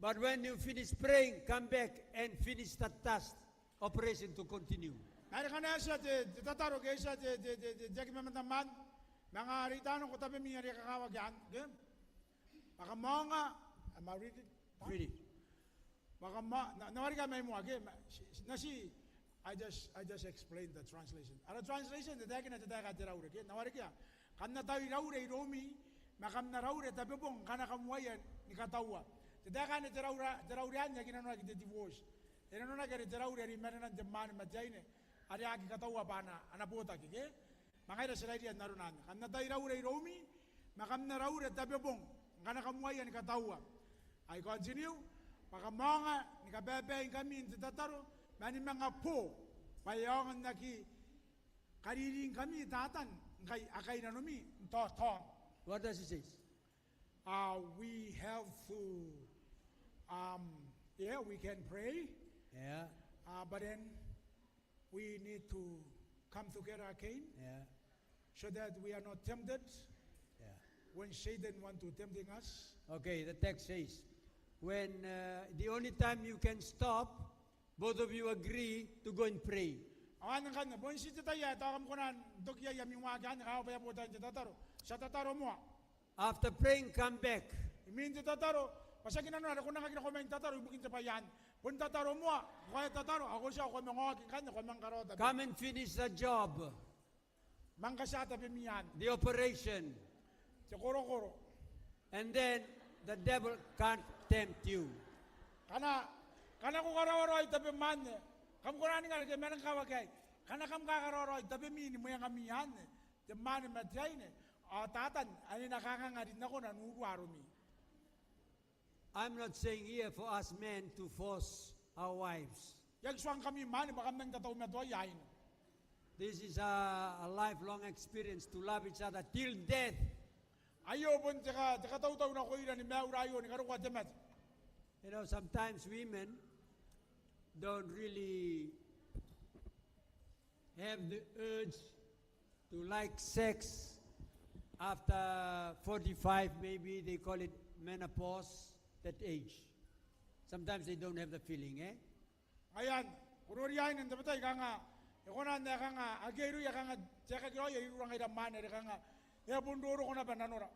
But when you finish praying, come back and finish the task, operation to continue. Ma are ngkana e tia te, te tataro ke e tia te, te, te, te, te aki mamata man, manga reita nako tabemi are kakawaki anne, ke? Bwa kam aonga, am I reading? Read it. Bwa kam a-, n-, n na wareka mai moa ke, ma, ti, ti, n na ti, I just, I just explain the translation. Ara translation, te taekina, te taeka te raure ke, n na warekea. Kam na tai raure iroumi, ma kam na raure tabebong, ngkana kam uaia ni kataua. Te taeka anne te raura-, te raure anne e aki nanonaki te divorce. E nanonaki are te raure are i marenan te mwaane ma te aine, are aki kataua bwa a na, a na botaki ke. Ma ngaira ti rairia n arona anne. Kam na tai raure iroumi, ma kam na raure tabebong, ngkana kam uaia ni kataua. I continue, bwa kam aonga ni kabaebaeingkami n te tataro, ma ni manga bo, bwa e aonga n aki kariringkami Tatan, ngkai a kainnanomi n taotaong. What does it say? Uh, we have to, um, yeah, we can pray. Yeah. Uh, but then we need to come together again. Yeah. So that we are not tempted. Yeah. When Satan want to tempting us. Okay, the text says, when, uh, the only time you can stop, both of you agree to go and pray. Ao anne ngkanne, bon ti te tai ae tao kam kona n toki iai ami waaki anne, kaoa bwa e a bo tain te tataro. Ti a tataro moa. After praying, come back. Imwin te tataro, bwa tiaki nanona are ko nang aki nako mai n tataro ibukin te bwai anne. Bon tataro moa, ko a tataro, ao ko tia, ko a manga oki ngkanne, ko a manga karaoa tabe. Come and finish the job. Manga katia tabemi anne. The operation. Te korokoro. And then the devil can't tempt you. Ngkana, ngkana ko karaoa raoi tabem anne, kam kona n ningai ke ma nang kakawaki aei. Ngkana kam kakaraoa raoi tabemi ni mwengami anne, te mwaane ma te aine, ao Tatan ane e na kanganga rin nakona n urua aromi. I'm not saying here for us men to force our wives. I aki tuangkami mwaane bwa kam nang tataumatoai aine. This is a, a lifelong experience to love each other till death. Aio bon te ka, te katautau nakoira ni maiura aio ni karokoa te mate. You know, sometimes women don't really have the urge to like sex after forty-five, maybe they call it menopause, that age. Sometimes they don't have the feeling, eh? Ngaia anne, ko noria aine n tabetai kanga e kona n ae kanga akea irouia kanga te aekaki raoi iroura ngaira mwaane are kanga e a bon roroko naba nanora.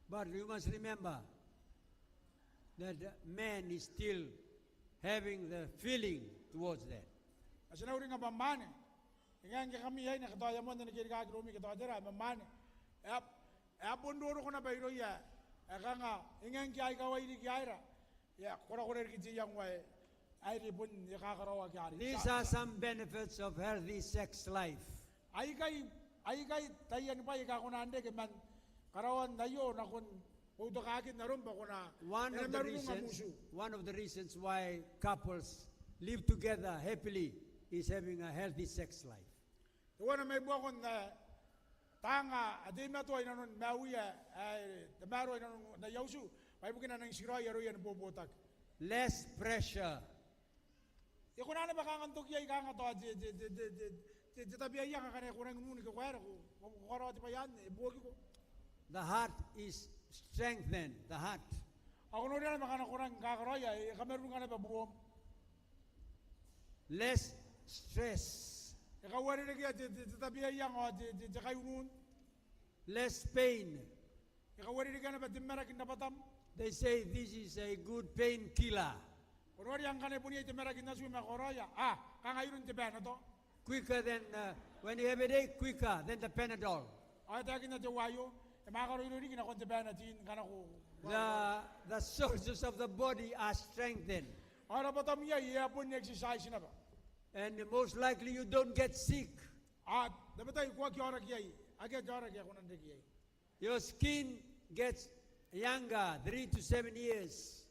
But you must remember that man is still having the feeling towards that. Ma ti na uringa bwa mwaane, e ngae ngke kam iai n aki tao e a moan ane kerikaaki iroumi ke tao tera, ma mwaane e a, e a bon roroko naba irouia ae kanga e ngae ngke a ikawai riki aera e a korakora riki te iango ae, ae e bon e kakaraoaki arei. These are some benefits of healthy sex life. Aikai, aikai taiani bwai aika kona n reke man karaoan aio nakon boutokakin arom bwa ko na, one of the reasons, one of the reasons why couples live together happily is having a healthy sex life. Teuana mai buakon ae taanga a teimatoa inanon maiuia ae tamaroa inanon aia utu bwa ibukina a nang tikiraoi aroia ni bobotaki. Less pressure. E kona naba kanga n toki iai kanga tao te, te, te tabeaianga ngkana ko rangi n un ke ko aera ko, ko, ko karaoa te bwai anne, e buokiko. The heart is strengthened, the heart. Ao ko noria naba ngkana ko rangi ni kakaraoia, e kamaruringa naba burom. Less stress. E kauarerekea te, te, te tabeaianga ao te, te, te kai un. Less pain. E kauarerekea naba te maraki n rabwatam. They say this is a good painkiller. Ko noria ngkana e bon iai te maraki n atiu ma ko karaoia, a, kanga iroun te Panadol. Quicker than, uh, when you have a headache, quicker than the Panadol. Ao e taekinna teuaio, e manga karaoiroi riki nakon te Panadol ngkana ko. The, the soldiers of the body are strengthened. Ao rabwatam iai e a bon exercise naba. And most likely you don't get sick. Ao tabetai ko aki aoraki iai, akea te aoraki ae ko nang reke iai. Your skin gets younger, three to seven years.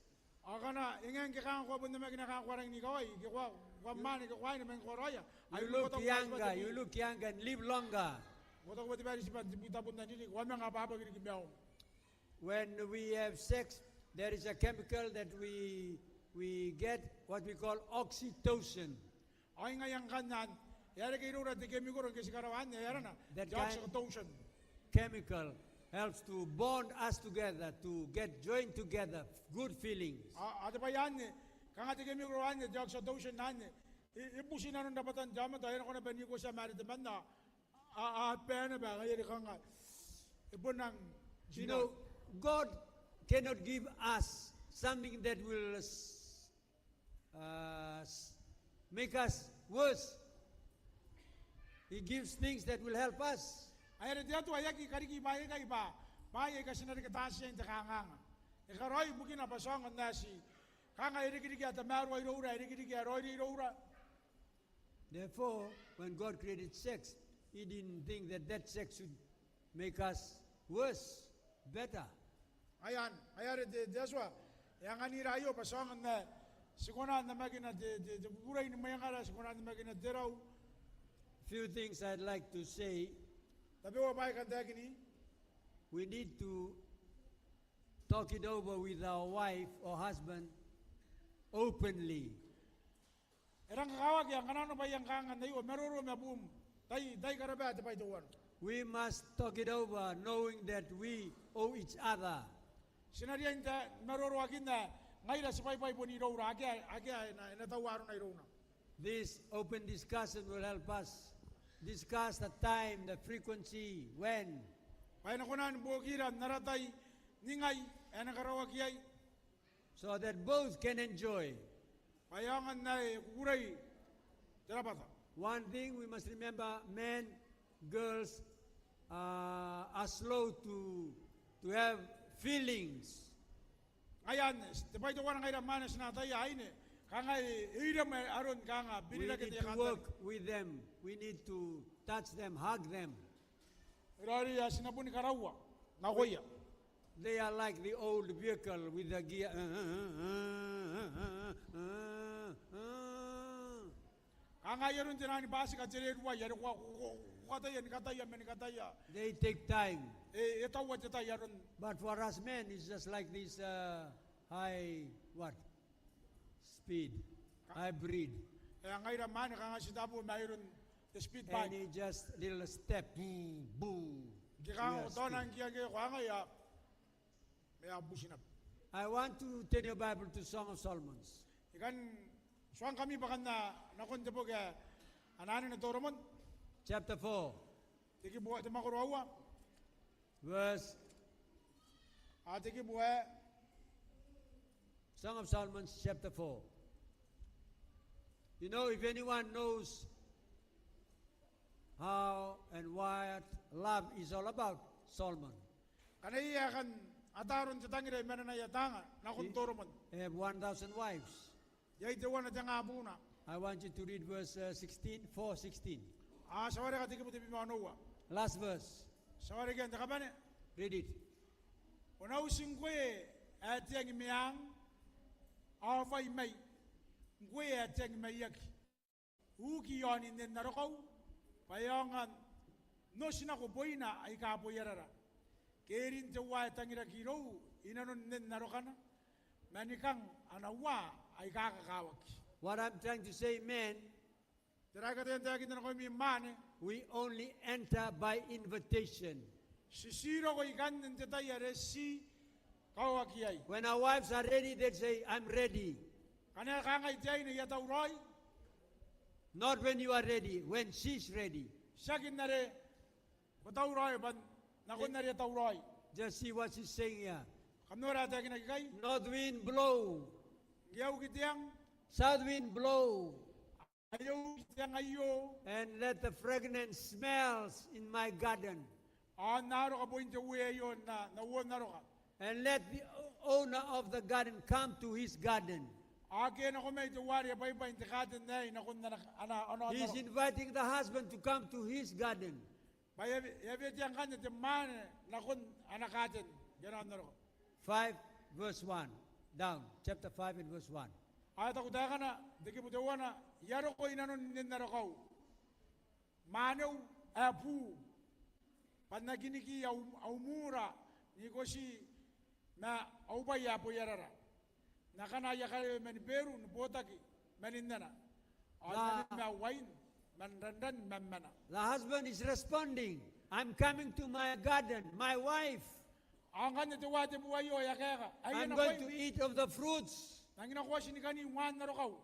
Ao ngkana e ngae ngke kanga ko a bon namakina kanga ko a rangi ni kawai, ke ko a, ko a mwaane ke ko aine ma ngke ko karaoia, you look younger, you look younger and live longer. Ko taku bwa te bwai ae ritiba n tebwi tabun n ririki, ko a manga abwabwaki riki maium. When we have sex, there is a chemical that we, we get, what we call oxytocin. Ao ngaia ngkanne e a reke iroura te kemikoro ngke ti karaoa anne ae arana te oxytocin. That kind chemical helps to bond us together, to get joined together, good feelings. Ao, ao te bwai anne, kanga te kemikoro anne, te oxytocin anne, e, e buti nanon rabwatan te aomata, e nako naba n ikotia ma are temanna, a, a, a bae naba, ngaia are kanga e bon nang. You know, God cannot give us something that will s-, uh, s-, make us worse. He gives things that will help us. Ae are te Atua e aki kariki bwaai aikai bwa bwaai aika ti na reke taatiain te kanganga. E karaoi ibukina bwa ti aonga n aeti kanga e rikiriki ae tamaroa iroura, e rikiriki ae raoiroi iroura. Therefore, when God created sex, He didn't think that that sex should make us worse, better. Ngaia anne, ngaia are te, te Atua e anganira aio bwa ti aonga n ae ti kona n namakina te, te, te kukurei ni mwengara, ti kona n namakina te rau. Few things I'd like to say. Tabeua bwaai ae I kan taekin. We need to talk it over with our wife or husband openly. E rang kakawaki ae ngkana nanona bwaai aika kanga aio, maroro ma buum. Tai, tai karaba te bwai teuana. We must talk it over, knowing that we owe each other. Ti na riai n maroroakinna ae ngaira ti bwaibwai bon iroura, akea, akea e na, e na taua arona irouna. This open discussion will help us discuss the time, the frequency, when. Bwa e na kona ni buokira n ara tai, ningai ae e na karaoaki iai. So that both can enjoy. Bwa e aonga n ae kukurei te rabwata. One thing we must remember, men, girls, uh, are slow to, to have feelings. Ngaia anne, te bwai teuana ngaira mwaane ti na ataia aine, kanga e, e iremwe aron kanga birirake te kantari. We need to work with them. We need to touch them, hug them. E raoiroi ae ti na boni karaua nakoia. They are like the old vehicle with the gear. Kanga ai aron te naan bwatika te reruai are ko, ko, ko, ko kataia ni kataia ma ni kataia. They take time. E, e taua te tai aron. But for us men, it's just like this, uh, high, what? Speed. Ka- Hybrid. E, ngaira mwaane kanga ti tabu ma aron te speed bike. And it just little step. Boo, boo. Ke kanga ko taona ngke ko anga ia. Mea buti naba. I want to turn your Bible to Song of Solomon. I kan tuangkami bwa kam na nakon te boki ae Ana Anene Toromon. Chapter four. Te kibu, te mwakoro aua. Verse. A te kibu ae. Song of Solomon, chapter four. You know, if anyone knows how and what love is all about, Solomon. Ngkana iai ae kan ata aron te tangira i marenaia taanga, nakon Toromon. He have one thousand wives. Iai teuana te nga buna. I want you to read verse, uh, sixteen, four sixteen. A, ti a wareka te kibu tebwi ma onoua. Last verse. Ti a warekia n te kabane. Read it. Ko na uti ngkoe ae te angi meang, ao fai mai, ngkoe ae te angi maiaki. Uki i aoni nnen arokau, bwa e aonga n oti nako boina aika boiarara. Kerin teuae tangiraki irou i nanon nnen arokana, ma ni kang ana uaa aika kakawaki. What I'm trying to say, men, tera ae I kataia n taekinna nakoimi mwaane? We only enter by invitation. Ti, ti roko ikanne n te tai are ti kaoaki iai. When our wives are ready, they say, "I'm ready." Ngkana e kangai te aine, "I a tauraoi." Not when you are ready, when she's ready. Tiaki n are ko tauraoi, bwa nakon are e tauraoi. Just see what she's saying here. Kam nora ae e taekinaki ikai. North wind blow. Ngke e a uki te ang. South wind blow. Aio, te ang aio. And let the fragrant smells in my garden. Ao n na aroka boin te uee aio n na, n na uoon aroka. And let the o-, owner of the garden come to his garden. Ao ke nako mai teuare e bwaibwai n te katen aei nakon ana, ana, ana aroka. He is inviting the husband to come to his garden. Bwa e a, e a wetea ngkanne te mwaane nakon ana katen, ke ana aroka. Five verse one. Down. Chapter five and verse one. Ao e taku taekana, te kibu teuana, I a roko i nanon nnen arokau. Mwaneu ae buu. Bwa N na kiniki au, au mura n ikoti ma au bwai ae boiarara. N akana aia karewe mani Beru ni botaki mani nena. Ao N na nemi ma uain man ranran ma mmana. The husband is responding, "I'm coming to my garden, my wife." Ao ngkanne teuae te buu aio e a kaeka, "Ai e nakoim. I'm going to eat of the fruits." N nangi nako oti ni kani uaan arokau.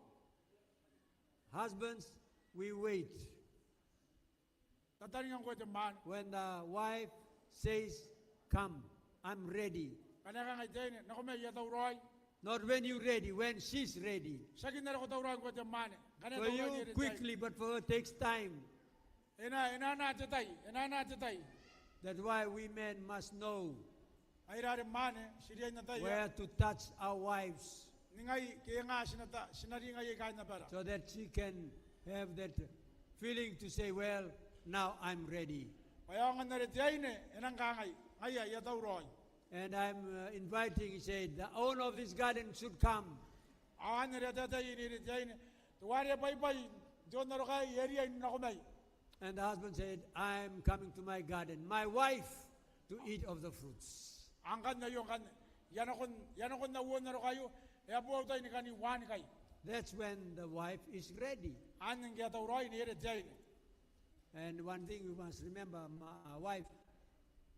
Husbands, we wait. Tataninga ngkoe te mwaane. When the wife says, "Come, I'm ready." Ngkana e kangai te aine, "Nako mai, I a tauraoi." Not when you ready, when she's ready. Tiaki n are ko tauraoi ngkoe te mwaane. Ngkana e tauraoi n are te aine. For you, quickly, but for her, takes time. E na, e na anaa te tai, e na anaa te tai. That's why we men must know. Ngaira are mwaane, ti riai n ataia. Where to touch our wives. Ningai ke nga ti na ta-, ti na ringaia kaain abara. So that she can have that feeling to say, "Well, now I'm ready." Bwa e aonga n are te aine e nang kangai, "Ngaia, I a tauraoi." And I'm, uh, inviting, he said, "The owner of this garden should come." Ao anne are e taetae iai te aine, "Teuare e bwaibwai n te oon aroka aei, e riai n nako mai." And the husband said, "I'm coming to my garden, my wife, to eat of the fruits." Ao ngkanne aio ngkanne, I a nakon, I a nakon au oon aroka aio, e a bo au tai ni kani uaan ikai. That's when the wife is ready. Anne ngke e a tauraoi n are te aine. And one thing we must remember, ma-, uh, wife,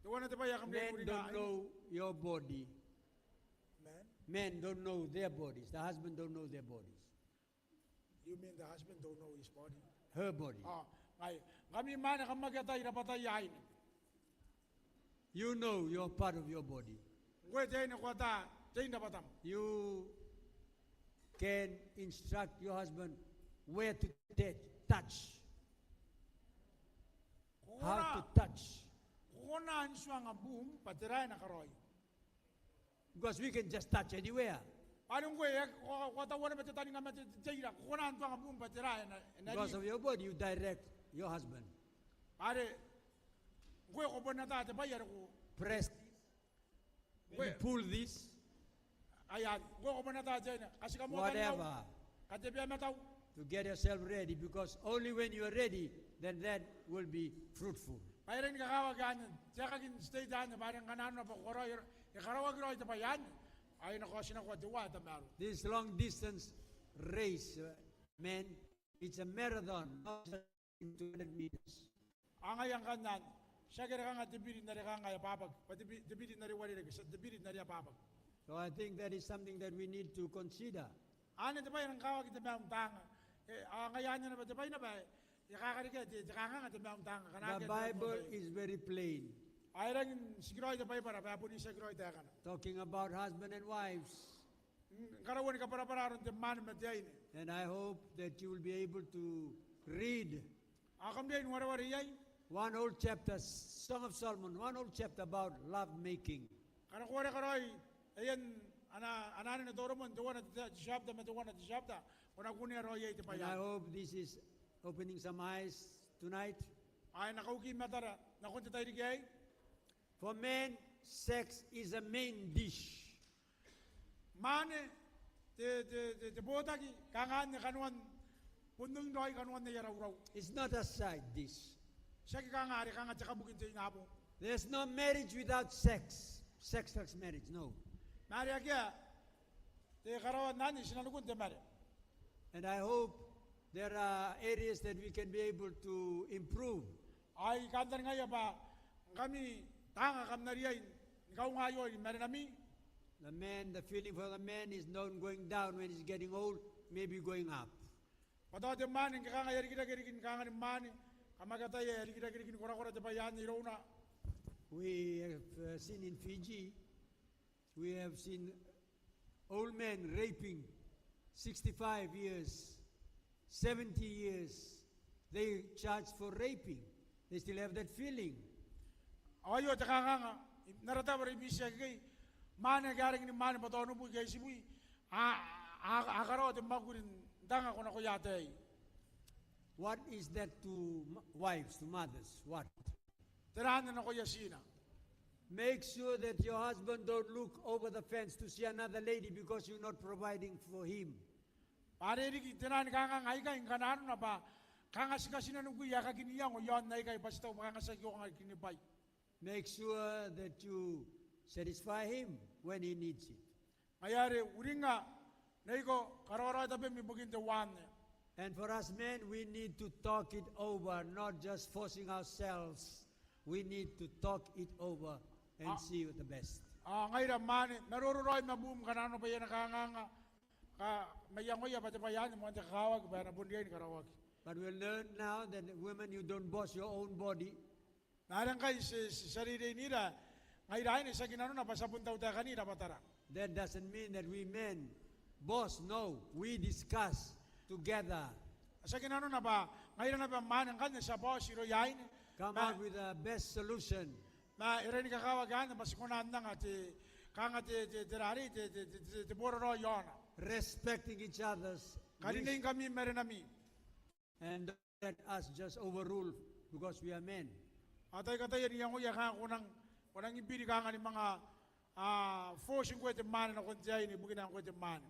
teuana te bwai ae kam riai n uringa, men don't know your body. Men? Men don't know their bodies. The husband don't know their bodies. You mean the husband don't know his body? Her body. Ao ngai, ngkami mwaane kam aki atai rabwatai aine. You know your part of your body. Ngkoe te aine ko ata tein rabwatam. You can instruct your husband where to t-, touch. How to touch. Ko kona n tuanga buum bwa tera ae na karaoia. Because we can just touch anywhere. Bwa are ngkoe, e, ko, ko a tauana ma te taninga ma te, te, te ira, ko kona n tuanga buum bwa tera ae na, e na ri. Because of your body, you direct your husband. Bwa are ngkoe ko bon ata te bwai are ko press this. Ngkoe. You pull this. Ai anne, ngkoe ko bon ata te aine, katika moa. Whatever. Kanga katebea matau. To get yourself ready, because only when you are ready, then that will be fruitful. Bwa e rangi ni kakawaki anne, te aekakin state anne, bwa are ngkana nanona bwa ko karaoi, e karaoaki raoi te bwai anne, ao e na kaotinakoa teuae tamaroa. This long distance race, uh, man, it's a marathon, not two hundred meters. Ao ngaia ngkanne, tiaki are kanga te biri n are kanga e abwabwaki, bwa te bi-, te biri n are uarereke, ti-, te biri n are abwabwaki. So I think that is something that we need to consider. Anne te bwai ae rang kakawaki te maiu n taanga. E, ao ngaia anne naba te bwai naba ae e kakarekea te, te kanganga te maiu n taanga. The Bible is very plain. Ao e rangi n tikiraoi te Baibara bwa e bon itiaki raoi taekana. Talking about husband and wives. N karaua ni kabwarabwara aron te mwaane ma te aine. And I hope that you will be able to read. Ao kam riai n wareware iai. One whole chapter, Song of Solomon, one whole chapter about love making. Ngkana ko wareka raoi ae ana, ana anene Toromon, teuana te, te chapter ma teuana te chapter, ko na kunea raoi iai te bwai. And I hope this is opening some eyes tonight. Ao e na kauki matara nakon te tairiki aei. For men, sex is a main dish. Mwaane, te, te, te, te botaki, kanga anne kanoan, bon ongin raoi kanoan aia raurau. It's not a side dish. Tiaki kanga are kanga te kabuki n te ingabong. There's no marriage without sex. Sex, sex marriage, no. Ma are akea te karaoan anne i tinanikun te mare. And I hope there are areas that we can be able to improve. Ao I kantaningaia bwa ngkami taanga kam na riai ni kaunga aio i marenami. The man, the feeling for the man is not going down when he's getting old, maybe going up. Bwa tao te mwaane ngke kanga e a rikirake riki ni kanga ni mwaane, kam aki ataia e a rikirake riki ni korakora te bwai anne irouna. We have, uh, seen in Fiji, we have seen old men raping, sixty-five years, seventy years, they charge for raping. They still have that feeling. Ao aio te kanganga n ara tabo are I bitiaki ikai, mwaane ake a rangi ni mwaane bwa tao onobwi ke itibwi, a, a, a karaoa te mwakuri n taanga ko nakoia ataei. What is that to m-, wives, to mothers? What? Tera anne nakoia tina? Make sure that your husband don't look over the fence to see another lady because you're not providing for him. Bwa are riki te naan kanganga aikai ngkana nanona bwa kanga ti katinanikui aekakin iango i aon aikai bwa ti taku bwa kanga ti aki ongo kinibwai. Make sure that you satisfy him when he needs it. Ngaia are uringnga, neiko karaoa raoi tabemi ibukin teuaei anne. And for us men, we need to talk it over, not just forcing ourselves. We need to talk it over and see the best. Ao ngaira mwaane, maroro raoi ma buum ngkana nanona bwa iai ana kanganga, ka, ma iangoia bwa te bwai anne moan te kakawaki bwa e na bon riai ni karaoaki. But we learn now that women, you don't boss your own body. Ma are ngkai ti, ti, ti a reireinira, ngaira aine ti aki nanona bwa ti a bon tautaekani rabwatara. That doesn't mean that we men boss, no, we discuss together. Ti aki nanona bwa ngaira naba mwaane ngkanne ti a boss irouia aine. Come out with the best solution. Ma e rangi ni kakawaki anne bwa ti kona n anga te, kanga te, te, te rarei, te, te, te, te, te boraraoi i aona. Respecting each other's wish. Karineingkami i marenami. And don't let us just overrule because we are men. Ao tai kataia n iangoia kanga ko nang, ko nang biri kanga ni manga, a, force ngkoe te mwaane nakon te aine ibukina ngkoe te mwaane.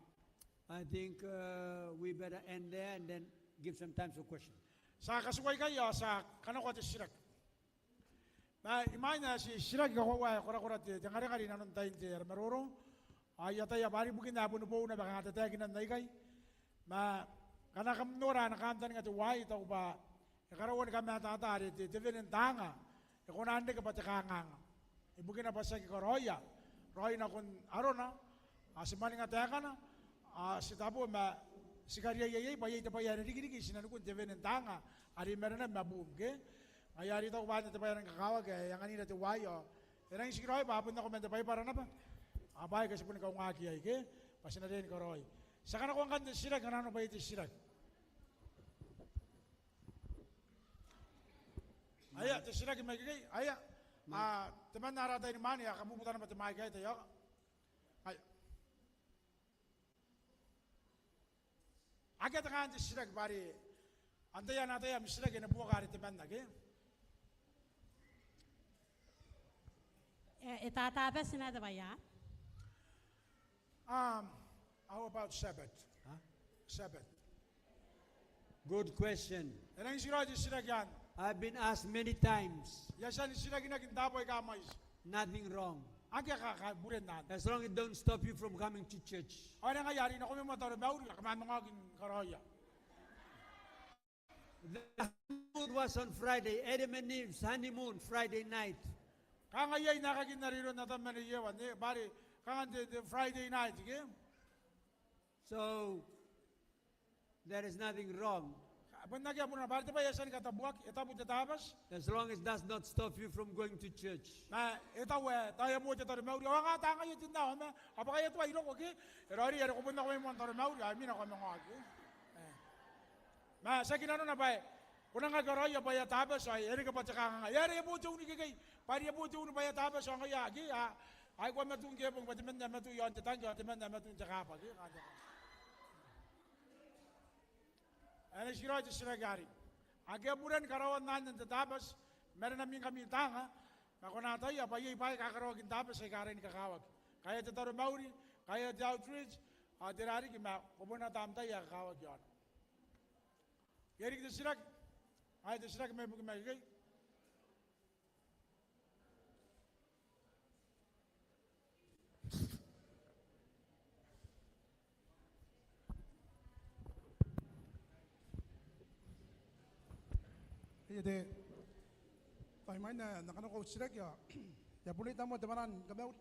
I think, uh, we better end there and then give some time for question. Ti a katikua ikai ao ti a kanakoa te titiraki. Ma imwain ae ti titiraki kakoaua ae korakora te, te ngarengarei inanon tain te ara maroro. Ao I ataia bwa are ibukina ae boni boou naba kanga tataekinan aikai. Ma ngkana kam nora ana kantaninga teuaei, I taku bwa e karaua ni kamatata are te, te wene n taanga e kona n reke bwa te kanganga. Ibukina bwa ti aki karaoia raoi nakon arona, ao ti mwaninga taekana, ao ti tabo ma Ti kariaia iai bwa iai te bwai ae rikiriki i tinanikun te wene n taanga are i marenam ma buum, ke? Ngaia are I taku bwa anne te bwai ae rang kakawaki ae e anganira te waaki ao e rangi n tikiraoi bwa a bon nako man te Baibara naba. Ao bwaai aika ti boni kaungaaki iai, ke? Bwa ti na riai ni karaoi. Ti a kanakoa ngkanne te titiraki, ngkana nanona bwa iai te titiraki. Aia, te titiraki mai ikekei, aia. A, temanna ara ataeinimwaane, e a kabubuta naba te mike aei, taiaoka. Aia. Akea te kangai n te titiraki bwa are antai ae na ataia am titiraki, e na buoka are temanna, ke? E, e tatabati naba te bwai ae. Um, how about Sabbath? Huh? Sabbath. Good question. E rangi n tikiraoi te titiraki anne. I've been asked many times. I a tia ni titirakinaki n taabo aika mwaiti. Nothing wrong. Akea ka, ka, buren anne. As long it don't stop you from coming to church. Ao ngaia are I nako mai moa n taromauri, ao kam a manga oki ni karaoia. The honeymoon was on Friday. Adam and Eve's honeymoon, Friday night. Kanga iai naakakin are iroun Atam ma Iewa, ne, bwa are kanga n te, te Friday night, ke? So, there is nothing wrong. Bon akea buuna, bwa are te bwai ae e a tia ni katabuaki, e tabu te Tabati. As long as it does not stop you from going to church. Ma e tau ae tao e a moa te taromauri, ao anga taanga aio tinna, ao ma a bwaka aia tuai roko, ke? E raoiroi are ko bon nako mai moa n taromauri, ao e mena ko a manga oki, ke? E. Ma tiaki nanona bwa e, ko nang aki karaoia bwa e a Tabati, ao e reke bwa te kanganga. E aera e a bo te un ikekei, bwa are e a bo te un bwa e a Tabati, ao ngaia, ke? A, a, ae ko a matu ngke e bong, bwa temanna e a matu iaon te tangke, ao temanna e a matu n te kaabwa, ke? Kanga te kanganga. E na tikiraoi te titiraki arei. Akea buren karaoan anne n te Tabati i marenamingkami n taanga, ma ko na ataia bwa iai bwaai aika karaoaki n Tabati aika rangi ni kakawaki. Kaea te taromauri, kaea te outreach, ao tera riki, ma ko bon ata am tai ae kakawaki iaona. Iai riki te titiraki? Ae te titiraki mai buki mai ikekei. Iai te tai mai n na kanakoa au titiraki, ao I a bon reitia moa te mwananga ni kamauri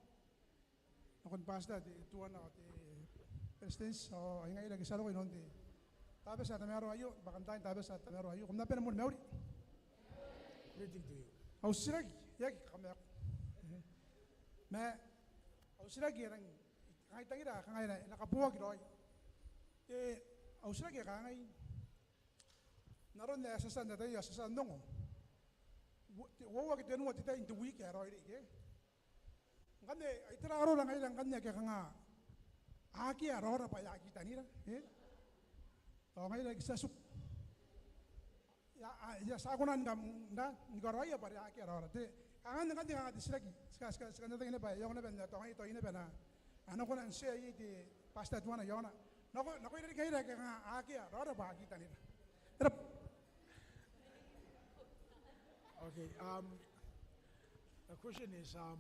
nakon Pastor Tuana ao te Beretitenti ao ai ngaira ake ti a roko inanon te Tabati ae tamaroa aio, bwa kam tai n Tabati ae tamaroa aio, kam na bane moa ni mauri. Greeting to you. Au titiraki, e aki kamaaku. Ma au titiraki e rangi, kangai I tangira, kangai e na, e na kaboaki raoi. Te, au titiraki e kangai. N aron ae ti a tia n ataia, ti a tia n ongo. Ua, te, uoua ke tenua te tai n te wiki ae raoiroi, ke? Ngkanne, ai tera arora ngaira ngkanne ake kanga akea raora bwa e a kitanira, e? Tao ngaira ake ti a tiku. I a, a, I a tia kona ni kam, n na, ni karaoia bwa are akea raora. Te, kanga ngkanne kanga te titiraki, ti ka, ti ka, ti kan ataia naba, e aonga naba n na, tao ngaia, tao I naba n na, a na kona n tia iai te Pastor Tuana iaona. Nako, nakoira riki ngaira ake kanga akea raora bwa a kitanira. E raba. Okay, um, the question is, um,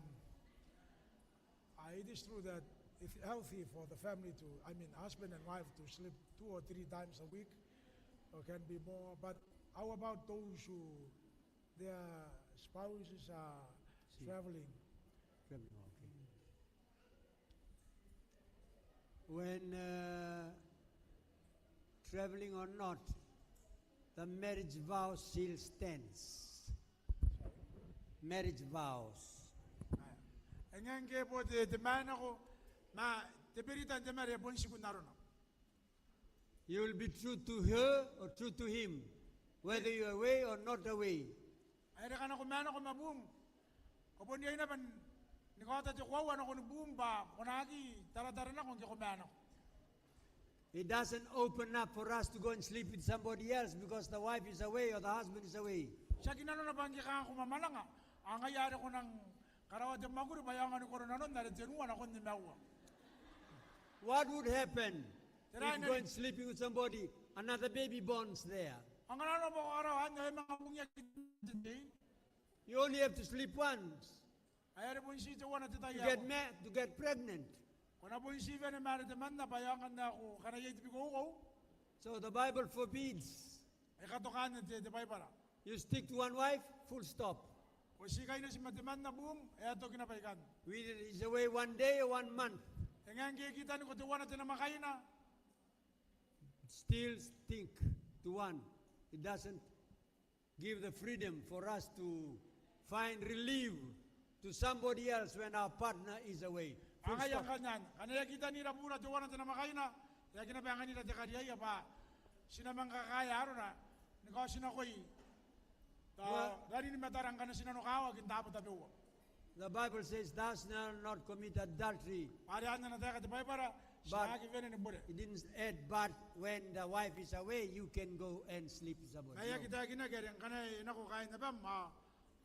uh, it is true that it's healthy for the family to, I mean, husband and wife to sleep two or three times a week, or can be more, but how about those who, their spouses are traveling? Traveling, okay. When, uh, traveling or not, the marriage vow still stands. Marriage vows. E ngae ngke e bo te, te mwaneko, ma te berita n te mare e bon tiku n arona. You will be true to her or true to him, whether you are away or not away. Ae raka nako mwaneko ma buum, ko bon riai naba ni kaota te koaua nakon buum bwa ko na aki taratara nako ngke ko mwaneko. It doesn't open up for us to go and sleep with somebody else because the wife is away or the husband is away. Tiaki nanona bwa ngke kanga ko mwamwananga, ao ngaia are ko nang karaoa te mwakuri bwa e aonga ni koro nanon are tenua nakon nimaua. What would happen if you go and sleeping with somebody, another baby borns there? Ao ngkana nanona bwa ko karaoa anne ao e manga bungiaki te tei. You only have to sleep once. Ae are bon ti teuana te tai ae to get ma-, to get pregnant. Ko na bon ti wene ma are temanna bwa e aonga n ae ko kanaia te bikoukou. So the Bible forbids. E katoka anne te, te Baibara. You stick to one wife, full stop. Ko ti kaineti ma temanna buum, e a toki naba ikanne. Whether he's away one day or one month. E ngae ngke e kitaniko teuana te namwakaina. still stick to one. It doesn't give the freedom for us to find relief to somebody else when our partner is away. Full stop. Ngaia ngkanne, ngkana e aki tanira bura teuana te namwakaina, e aki naba anganira te kariaia bwa ti na manga kakaea arona ni kaotinakoi tao ranin matara ngkana ti nanokawaki n taabo tabeua. The Bible says, "Thou shalt not commit adultery." Bwa are anne ana taeka te Baibara, ti na aki wene ni bure. It didn't add, "But when the wife is away, you can go and sleep with somebody." Ma e aki taekinaki are ngkana e nako kaain abam ao,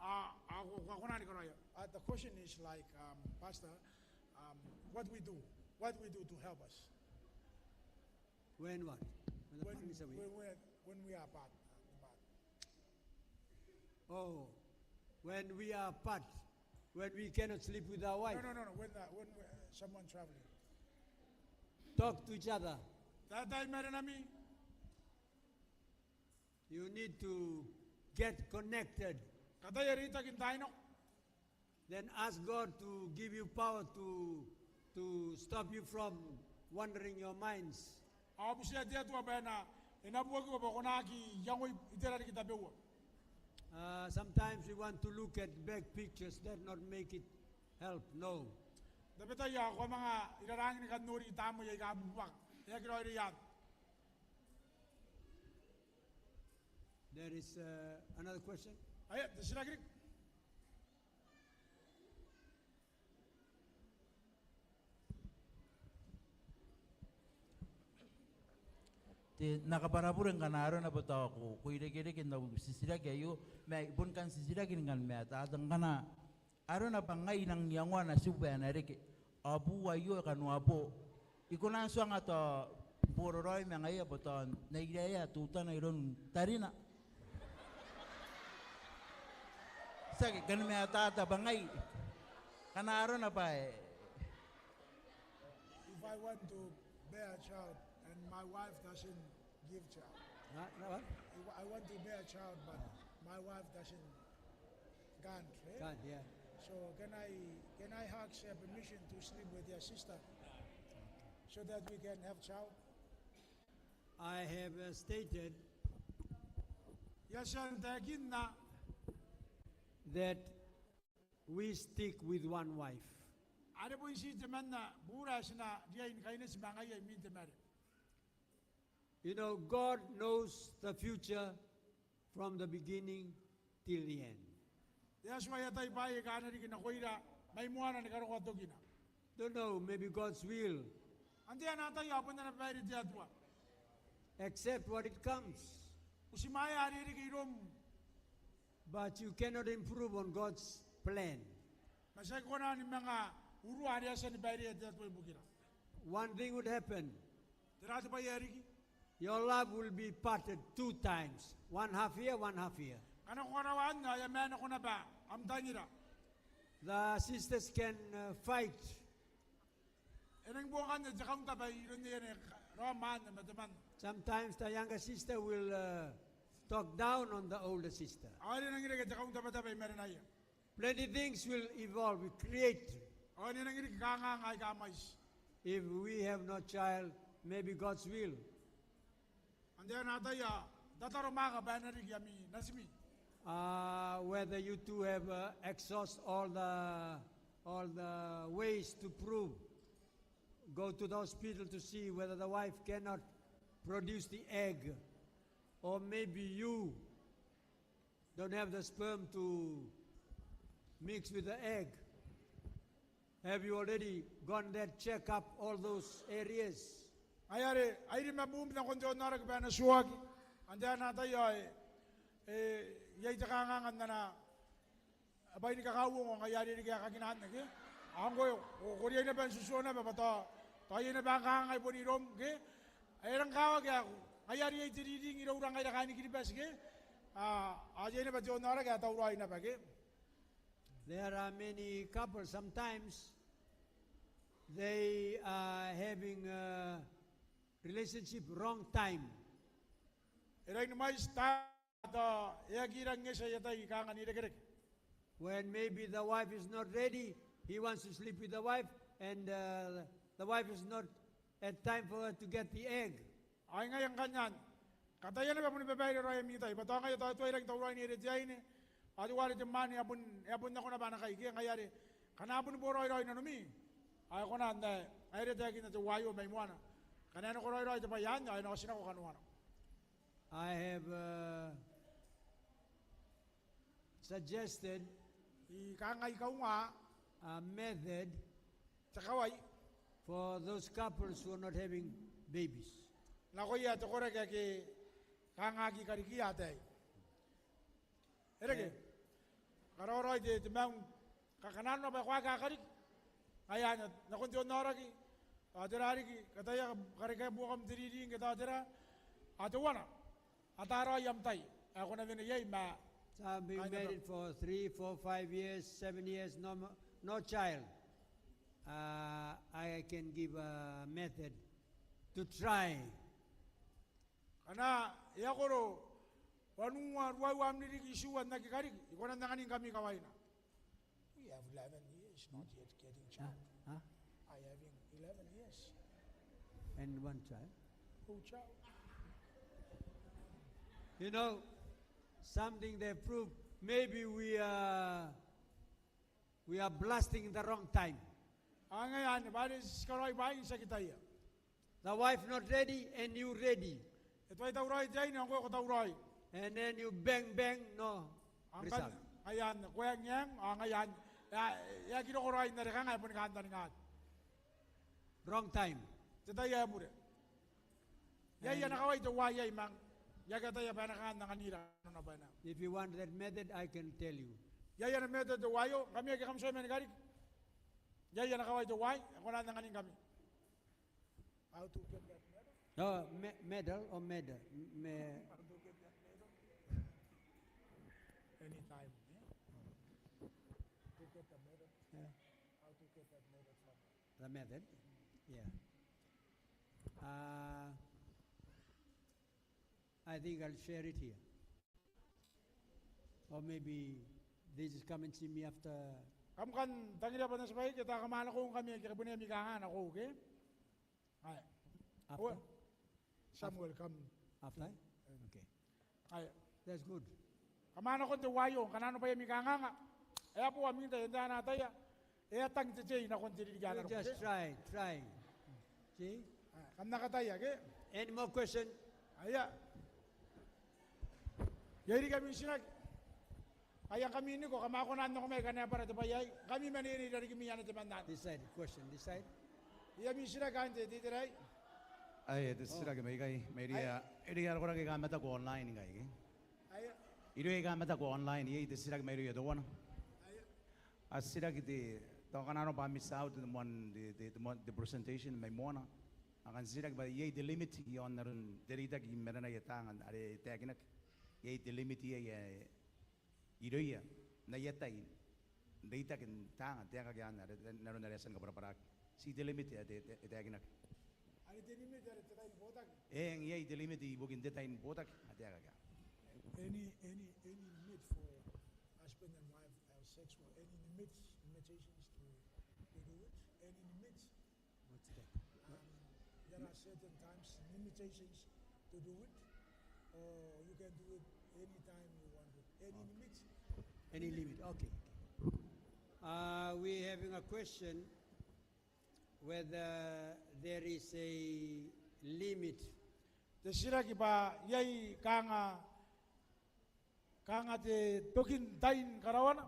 ao, ao ko, ko a kona ni karaoia. Uh, the question is like, um, Pastor, um, what we do, what we do to help us? When what? When the partner is away? When, when, when we are apart, uh, apart. Oh, when we are apart, when we cannot sleep with our wife. No, no, no, no. When, uh, when we, uh, someone traveling. Talk to each other. Taetae marenami. You need to get connected. Kataia reitaki n taai nako. Then ask God to give you power to, to stop you from wandering your minds. Ao butia te Atua bwa e na, e na buokiiko bwa ko na aki iangoi itera riki tabeua. Uh, sometimes we want to look at big pictures that not make it help. No. Tabetai ao ko a manga ira rangi ni kan nori tamnei aika bubuaka. E aki raoiroi anne. There is, uh, another question? Aia, te titiraki riki. Te, N na kabwara bure ngkana arona bwa tao ko, ko irekereke n au titiraki aio, ma I bon kan titiraki ngkana ma e ataata ngkana arona bwa ngai I nang iangoa natiu bwa e na reke. Ao buu aio e kanoa boo. I kona n tuanga tao boraraoi ma ngaia bwa tao N na iraea teutana iroun tarina. Tiaki, ngkana ma e ataata bwa ngai. Ngkana arona bwa e. If I want to bear a child and my wife doesn't give child. What? What? I wa-, I want to bear a child, but my wife doesn't, can't, eh? Can't, yeah. So can I, can I ask her permission to sleep with your sister so that we can have child? I have, uh, stated. I a tia n taekinna that we stick with one wife. Are bon ti temanna bura ae ti na riai ni kaineti ma ngaia imwin te mare. You know, God knows the future from the beginning till the end. Te Atua e ataia bwaai aika a na riki nakoira mai moana ni karokoa tokina. Don't know, maybe God's will. Antai ae na ataia, ao bon ana babaire te Atua. Accept what it comes. Butimwaea are e reke iroum. But you cannot improve on God's plan. Ma ti aki kona ni manga urua are e a tia ni bairea te Atua ibukira. One thing would happen. Tera te bwai ae riki? Your love will be parted two times. One half here, one half here. Ngkana ko karaoa anne, ao e a maenako naba am tangira. The sisters can, uh, fight. E nangi buoka anne te kauntaba iroun neie are e rawa ma anne ma temanna. Sometimes the younger sister will, uh, talk down on the older sister. Ao e nangi reke te kauntabataba i marenaia. Plenty things will evolve, create. Ao e nangi riki kanganga aika mwaiti. If we have no child, maybe God's will. Antai ae na ataia, tataro mwaaka bwa e na riki ami natimi. Uh, whether you two have, uh, exhaust all the, all the ways to prove. Go to the hospital to see whether the wife cannot produce the egg. Or maybe you don't have the sperm to mix with the egg. Have you already gone there, check up all those areas? Ai are, ai rima buum nakon te onaoraki bwa e na tuoaki. Antai ae na ataia, e, e, iai te kanganga n ana bwai ni kakauongo, ngaia are e riki ae kakinaki anne, ke? Ao ngkoe, ko, ko riai naba n tutuo naba bwa tao, tao iai naba kanganga i bon iroum, ke? E rang kakawaki ae ko, ngaia are iai te riring iroura ngaira kaain Kiribati, ke? A, ao iai naba te onaoraki ae tauraoi naba, ke? There are many couples, sometimes they are having a relationship wrong time. E rangi ni mwaiti taai tao e aki rang eti aia tai kanga n irekereke. When maybe the wife is not ready, he wants to sleep with the wife, and, uh, the wife is not at time for her to get the egg. Ao ngaia ngkanne, kataia naba boni babaire raoi ami tai, bwa tao ngaia tao e tuai rangi n tauraoi n ere te aine, ao teuare te mwaane e a bon, e a bon nako naba ana kai, ke ngaia are, ngkana a boni boraoiroi nanomi, ao e kona n ae, ae e taekinna teuaio mai moana. Ngkana e nako raoiroi te bwai anne, ao e na otinako kanoana. I have, uh, suggested I kanga I kaunga a method te kawai for those couples who are not having babies. Nakoia te koraki ake kanga aki karikia ataei. E reke. Eh. Karaoa raoi te, te maung. Kakanano bwa e koaki a kariki. Ngaia anne, nakon te onnaoraki. Ao tera riki, kataia, karika buokam te riring, ke tao tera. Ao teuana. Ata raoi am tai. Ae ko na wene iai ma. So I've been married for three, four, five years, seven years, no mo-, no child. Uh, I can give a method to try. Ngkana e a koro wanua, ruaiwa am ririki, itiua n aki kariki, I kona n anganingkami kawaina. We have eleven years, not yet getting child. Huh? Huh? I having eleven years. And one child. No child. You know, something they prove, maybe we are, we are blasting the wrong time. Ao ngaia anne, bwa are ti karaoi bwaai n tiaki taia. The wife not ready and you ready. E tuai tauraoi te aine, ao ngkoe ko tauraoi. And then you bang, bang, no result. Ao ngkanne, ngaia anne, ko eng, eng, ao ngaia anne. E a, e aki roko raoi n are kanga e boni kantaningaaki. Wrong time. Te tai ae bure. Iai ana kawai teuaei, I a manga. I aki ataia bwa e na kanga n anganira naba. If you want that method, I can tell you. Iai ana method teuaio, ngkami ake kam tuai mani kariki. Iai ana kawai teuaei, e kona n anganingkami. How to get that medal? Oh, me-, medal or medal? Me- How to get that medal? Anytime, yeah? To get the medal? Yeah. How to get that medal from? The method? Yeah. Uh, I think I'll share it here. Or maybe they just come and see me after. Kam kan tangiria bwa N na tibwaia, ke tao kam a nakoiu ngkami ake bon ami kanganga nakoiu, ke? Ae. After? Samuel, come. After? Okay. Ae. That's good. Kam a nakon teuaio, ngkana a nobwai ami kanganga. E a bo ami tai, e a na ataia. E a tang te tei nakon te ririki ae na roko. You just try, try. See? Ae, kam na kataia, ke? Any more question? Aia. Iai riki ami titiraki? Aia, ngkami niko, kam a kona n nako mai, kanga e bwara te bwai aei. Ngkami mane, e na irarikimi anne temanna. This side, question, this side. Iai ami titiraki anne te, te, te rai? Aia, te titiraki mai ikai, mairouia, irouia ara koraki aika mataku online ngkai, ke? Aia. Irouia aika mataku online, iai te titiraki mairouia teuana. Aia. A titiraki te, tao ngkana arona bwa a miss out te moan te, te, te moan te presentation mai moana. A kan titiraki bwa iai te limit iaon aron te reitaki i marenaia taanga are e taekinaki. Iai te limit iai, e, irouia n aia tai n reitaki n taanga, taekaki anne are n aron are e a tia ni kabwarabwaraki. Ti te limit ae te, te, e taekinaki. Are te limit are te tai ni botaki? Eng, iai te limit ibukin te tai ni botaki, a taekaki. Any, any, any limit for husband and wife have sex, or any limits, limitations to, to do it? Any limits? What's that? Um, there are certain times, limitations to do it, or you can do it anytime you want it. Any limits? Any limit? Okay, okay. Uh, we having a question whether there is a limit. Te titiraki bwa iai kanga, kanga te tokin tain karaoana.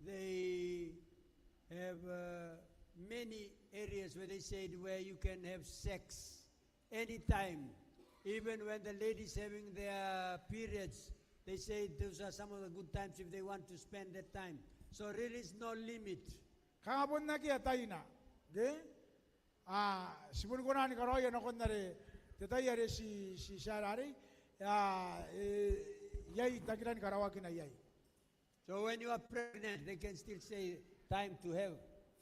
They have, uh, many areas where they said where you can have sex anytime, even when the lady is having their periods, they say those are some of the good times if they want to spend that time. So really is no limit. Kanga bon akea taina, ke? A, ti boni kona ni karaoia nakon are te tai are ti, ti, ti a rarei, a, e, iai tangirani karaoakina iai. So when you are pregnant, they can still say time to have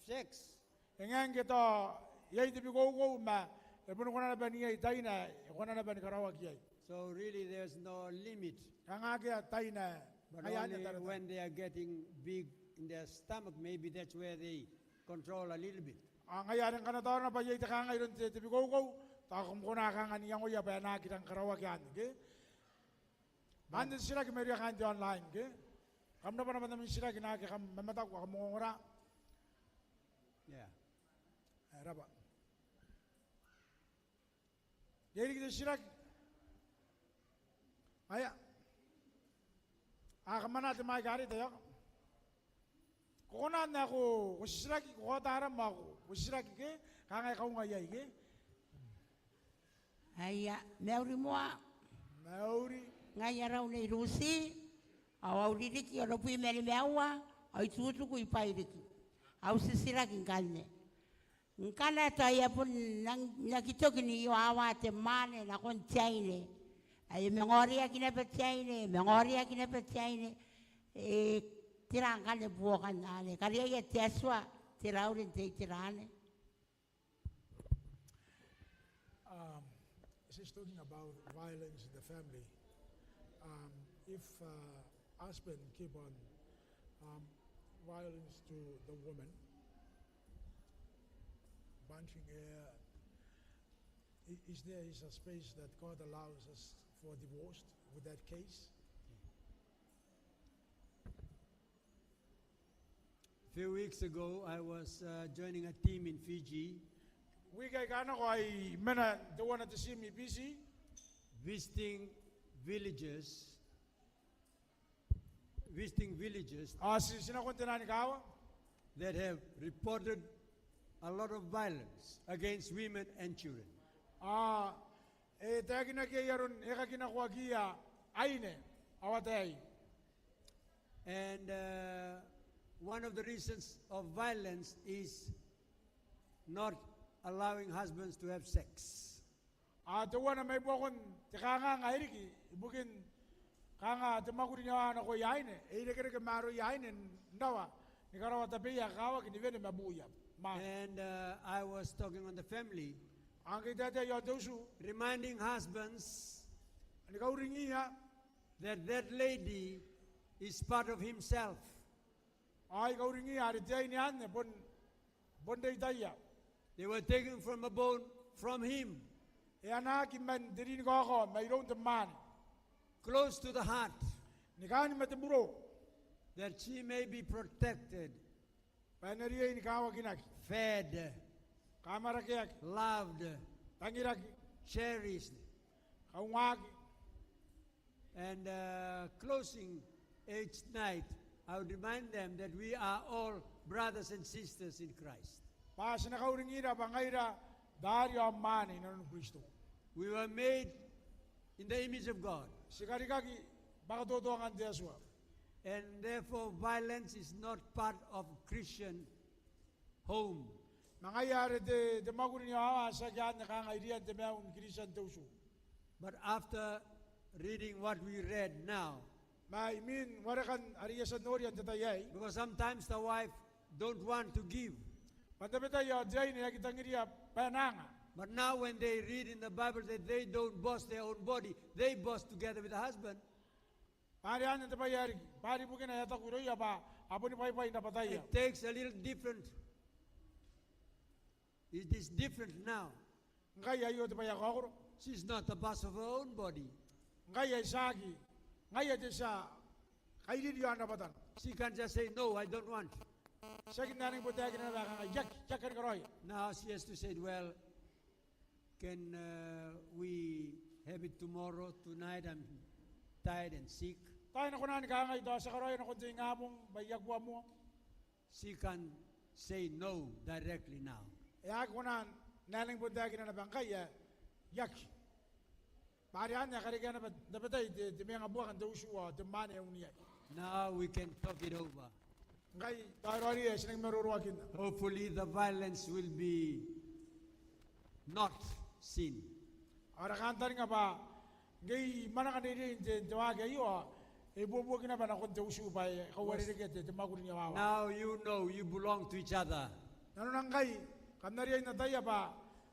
sex. E ngae ngke tao iai te bikoukou ma e boni kona naba n iai taina ae e kona naba ni karaoaki iai. So really there's no limit. Kanga akea taina ae. But only when they are getting big in their stomach, maybe that's where they control a little bit. Ao ngaia are ngkana tao arona bwa iai te kangai iroun te, te bikoukou, Ao kam kona kanga n iangoia bwa e na aki rang karaoaki anne, ke? Anne te titiraki mairouia kaain te online, ke? Kam rabwa naba n am titiraki naake kam mamataku ao kam ongongora. Ia. E rabwa. Iai riki te titiraki? Aia. A kamana te mic are te ioka. Ko kona n ae ko titiraki, ko kaota aram ao ko titiraki, ke? Kanga e kaunga iai, ke? Aia, mauri moa. Mauri. Ngai arau Nei Ruti, ao au ririki onobwi ma nimaua, ao I tutuku i Bairiki. Au titiraki ngkanne. Ngkana tao e a bon aki toki n iowawa te mwaane nakon te aine, ae e manga oreaki naba te aine, e manga oreaki naba te aine, e, tera ngkanne buokan anne? Kariaia te Atua, tera auri n te itera anne? Um, she's talking about violence in the family. Um, if, uh, husband keep on, um, violence to the woman, punching her, i-, is there is a space that God allows us for divorce with that case? Few weeks ago, I was, uh, joining a team in Fiji. Wiki aika nako ao I mena n teuana te team i Fiji. Visiting villages, visiting villages. Ao ti, ti nakon tenaan kaawa. That have reported a lot of violence against women and children. Ao e taekinaki iai aron ekakinakoakiia aine ao ataei. And, uh, one of the reasons of violence is not allowing husbands to have sex. Ao teuana mai buakon te kanganga ae riki ibukin kanga te mwakuri n iowawa nakoia aine, e irekereke ma aroia aine n rawa ni karaoa tabeia, kakawaki ni wene ma buuia. Ma. And, uh, I was talking on the family. Ao ngke I taetae i aon te utu. Reminding husbands. Ni kauringiia. That that lady is part of himself. Ao I kauringiia are te aine anne bon, bon reitaia. They were taken from a bone from him. E anaaki man te rin kaokao mairoun te mwaane. Close to the heart. Ni kaani ma te buro. That she may be protected. Bwa e na riai ni kawakinaki. Fed. Kaamwarakeaki. Loved. Tangiraki. Cherished. Kaungaki. And, uh, closing each night, I would remind them that we are all brothers and sisters in Christ. Bwa ti na kauringira bwa ngaira taari ao mwaane inanon Kristo. We were made in the image of God. Ti karikaki bwa katotoangan te Atua. And therefore, violence is not part of Christian home. Ma ngaia are te, te mwakuri n iowawa tiaki anne kanga irian te maiu ni Kristian te utu. But after reading what we read now, ma imwin warekan are I a tia n noria n te tai aei. Because sometimes the wife don't want to give. Bwa n tabetai ao te aine e aki tangiria bwa e na anga. But now when they read in the Bible that they don't boss their own body, they boss together with the husband. Bwa are anne te bwai ae riki, bwa are ibukina e a taku irouia bwa a boni bwaibwai n rabwataia. It takes a little different. It is different now. Ngkai aio te bwai ae kaokoro. She is not the boss of her own body. Ngkai ai tiaki, ngaia te tia kairiri aon rabwatana. She can't just say, "No, I don't want." Tiaki n ae nangi bon taekina naba ae kanga, "I aki, I aki kani karaoia." Now she has to say, "Well, can, uh, we have it tomorrow? Tonight I'm tired and sick." Tao e na kona ni kangai, "Tao ti a karaoia nakon te ingabong bwa I aki kua moa." She can say no directly now. E aki kona n ae nangi bon taekina naba ngkai ae I aki. Bwa are anne e karekea naba n tabetai te, te mwengabuaka n te utu ao te mwaane ae un iai. Now we can talk it over. Ngkai tao e raoiroi ae ti nangi maroroakinna. Hopefully the violence will be not seen. Ao ara kantaninga bwa ngke I mwananga n reirei n te, te waaki aio ao e ibuobuoki naba nakon te utu bwa e kauarerekea te, te mwakuri n iowawa. Now you know you belong to each other. Nanona ngkai kam na riai n ataia bwa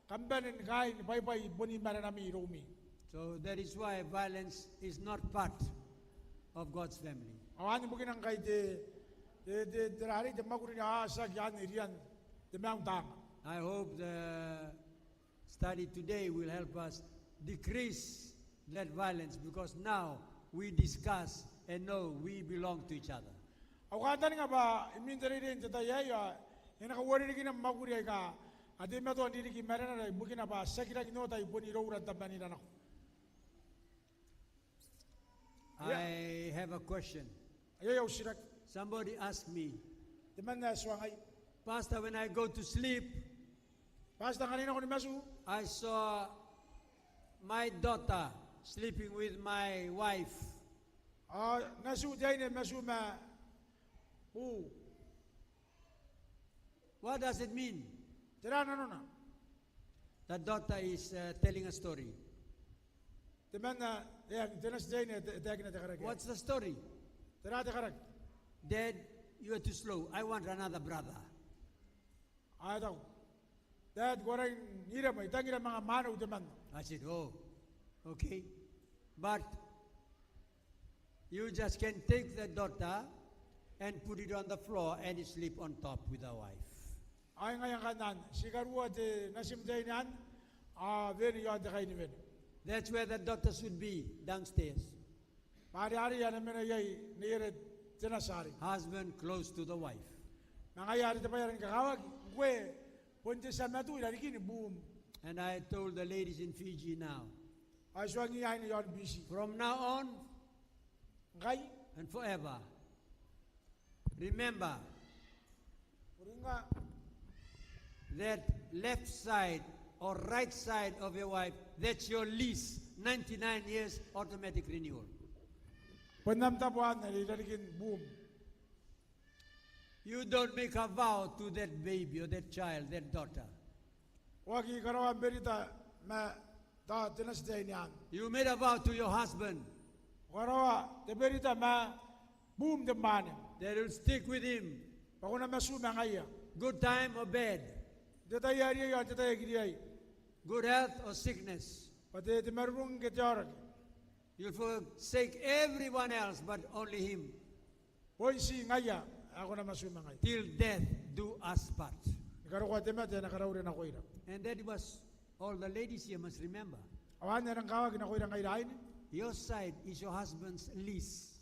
kam bane ni kaai ni bwaibwai bon i marenami iroumi. So that is why violence is not part of God's family. Ao anne bukina ngkai te, te, te, te rarei, te mwakuri n iowawa tiaki anne irian te maiu n taanga. I hope the study today will help us decrease that violence, because now we discuss and know we belong to each other. Au kantaninga bwa imwin te reirei n te tai aei ao e na kauarerekina mwakuri aika a teimatoa n ririki i marenara ibukina bwa tiaki rangi n ota i bon iroura n tabanira nako. I have a question. Aio au titiraki. Somebody asked me, temanna ae tuangai, Pastor, when I go to sleep, Pastor, ngkana I nako ni matu, I saw my daughter sleeping with my wife. Ao natiu te aine e matu ma buu. What does it mean? Tera nanona? The daughter is, uh, telling a story. Temanna, e, te nati te aine e taekina te karaki. What's the story? Tera te karaki? Dad, you are too slow. I want another brother. Ao e taku, Dad, ko a rangi n ira ma I tangira manga mwaneu temanna. I said, oh, okay. But you just can take the daughter and put it on the floor and sleep on top with the wife. Ao ngaia ngkanne, ti karua te natim te aine anne ao wene i aon te kainiwene. That's where the daughter should be, downstairs. Bwa are arei e na mena iai neiere te nati arei. Husband close to the wife. Ma ngaia are te bwai ae rangi ni kakawaki, ngkoe bon te tia matu i rarikin buum. And I told the ladies in Fiji now, ao I tuangiia aine i aon Biti, from now on, ngkai, and forever, remember, uringnga, that left side or right side of your wife, that's your lease, ninety-nine years automatic renewal. Bon am tabo anne are i rarikin buum. You don't make a vow to that baby or that child, that daughter. Ko aki karaoa am berita ma tao te nati te aine anne. You made a vow to your husband. Ko karaoa te berita ma buum te mwaane, that you'll stick with him, bwa ko na matu ma ngaia. Good time or bad. N te tai ae riai ao n te tai ae aki riai. Good health or sickness. Bwa te, te marurung ke te aoraki. You'll forsake everyone else but only him. Bon ti ngaia ae ko na matu ma ngaia. Till death do us part. Ni karokoa te mate ae na karaure nakoira. And that was all the ladies here must remember. Ao anne ae rang kakawaki nakoira ngaira aine. Your side is your husband's lease.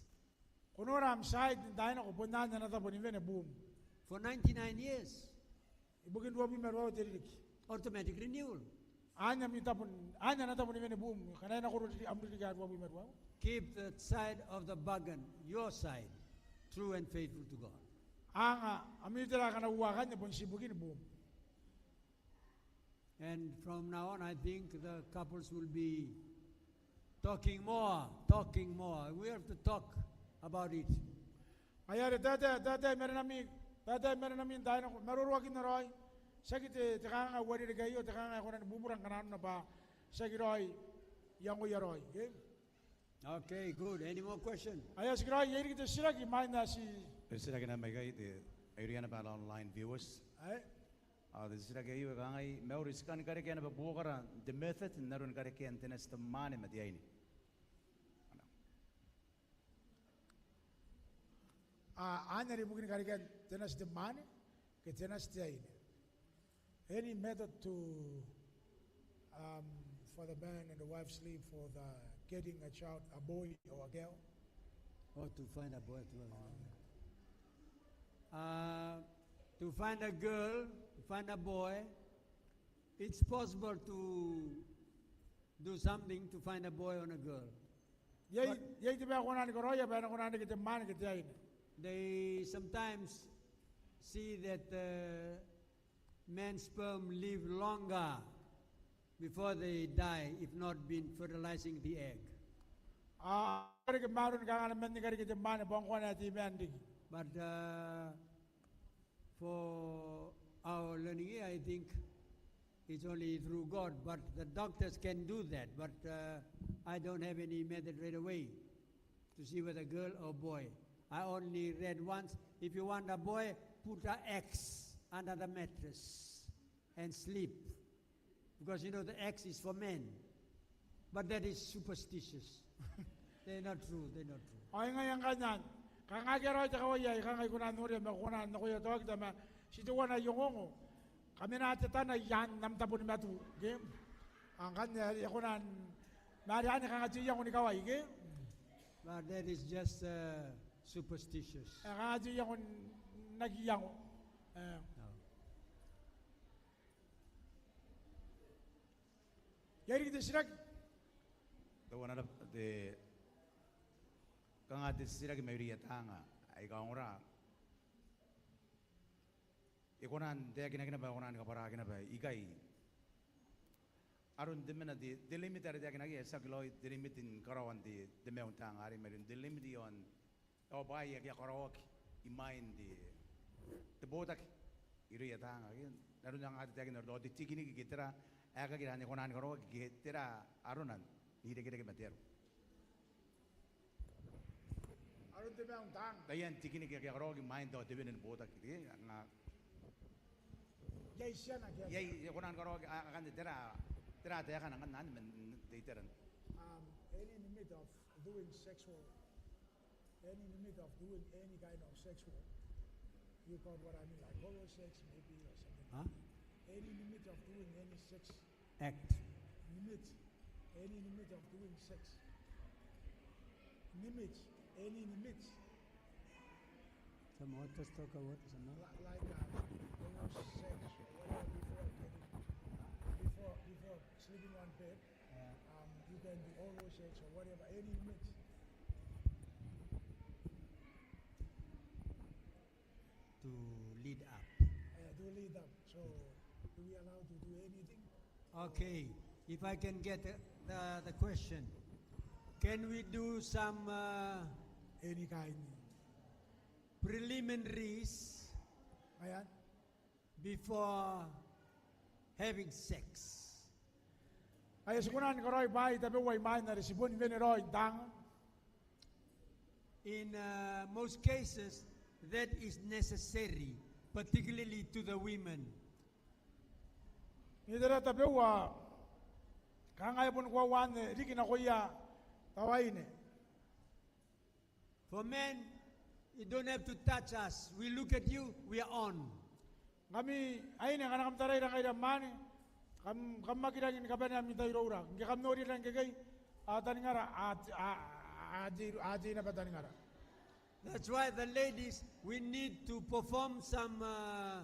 Ko nora am side n taai nako, bon anne ana tabo ni wene buum. For ninety-nine years. Ibukin ruabwi ma ruaiwa te ririki. Automatic renewal. Anne ami tabo, anne ana tabo ni wene buum ngkana e nako ririki, am ririki ae ruabwi ma ruaiwa. Keep the side of the bargain, your side, true and faithful to God. Anga ami tera ngkana uakanne bon ti ibukin buum. And from now on, I think the couples will be talking more, talking more. We have to talk about it. Ngaia are taetae, taetae i marenami, taetae i marenami n taai nako, maroroakinna raoi. Tiaki te, te kanganga ae uarereke aio, te kanganga ae kona ni bubura ngkana nanona bwa tiaki raoi iangoia raoi, okay? Okay, good. Any more question? Aia, tiaki raoi, iai riki te titiraki imwain ae ti, te titiraki naba aikai, te, I read about online viewers. Ae? Ao te titiraki aio e kangai, mauri, ti kan karekea naba buokara n te method n aron karekean te nati te mwaane ma te aine. Ao anne are ibukin karekean te nati te mwaane ke te nati te aine. Any method to, um, for the man and the wife sleep for the getting a child, a boy or a girl? Or to find a boy, to, uh, to find a girl, to find a boy, it's possible to do something to find a boy or a girl. Iai, iai te bwai ae ko kona ni karaoia bwa e na kona n reke te mwaane ke te aine. They sometimes see that, uh, men's sperm live longer before they die if not been fertilizing the egg. A, a reke marurung kanga a na man ni kareke te mwaane bwa ngkoa ae e a tia n riki. But, uh, for our learning here, I think it's only through God, but the doctors can do that, but, uh, I don't have any method right away to see whether girl or boy. I only read once, if you want a boy, put a X under the mattress and sleep. Because, you know, the X is for men. But that is superstitious. They're not true, they're not true. Ao ngaia ngkanne, kanga akea raoi te kawai ae kanga I kona n noria ma ko kona n nakoia te aokita ma ti teuana ae ongoongo. Kamena tetana i aan am tabo ni matu, okay? Ngkanne are e kona n, ma are anne kanga te iango ni kawai ke? But that is just, uh, superstitious. E kanga te iango n aki iango. E. No. Iai riki te titiraki? Tao ana te, kanga te titiraki mairouia taanga aika ongora. E kona n taekinaki naba, e kona ni kabwaraki naba ikai aron te mena te, te limit are taekinaki, e tiaki raoi te limit ni karaoan te, te maiun taanga arei mairoun te limit iaon, ao bwaai ake a karaoaki imwain te, te botaki irouia taanga ke, n aron ae kanga te taekin aron, ao te tikiniki ke tera ae kakira ae e kona ni karaoaki ke tera arona n irekereke ma te aro. Aron te maiun taanga. Taian tikiniki ake a karaoaki imwain tao te wene ni botaki ke, nga. Iai tiana ke. Iai, e kona ni karaoaki, a, akanne tera, tera taekana ngkanne man te itera. Um, any limit of doing sexual, any limit of doing any kind of sexual, you got what I mean, like oral sex maybe or something. Huh? Any limit of doing any sex. Act. Limit. Any limit of doing sex. Limit. Any limit. Some authors talk about some. Li-, like, uh, oral sex or whatever before getting, before, before sleeping on bed. Yeah. Um, you can do oral sex or whatever. Any limit. To lead up. Uh, to lead up. So, do we allow to do anything? Okay, if I can get the, the, the question. Can we do some, uh, any kind preliminaries? Aia. Before having sex? Aia, ti kona ni karaoi bwaai tabeua imwain are ti bon wene raoi n taanga? In, uh, most cases, that is necessary, particularly to the women. N itera tabeua, kanga e boni koaua anne riki nakoia tauaine. For men, you don't have to touch us. We look at you, we are on. Ngkami aine, ngkana kam taraira ngaira mwaane, kam, kam aki rangi ni kabanea ami tai iroura. Ngke kam noorira ngkekei, a taningara, a, a, a tei, a tei naba taningara. That's why the ladies, we need to perform some, uh,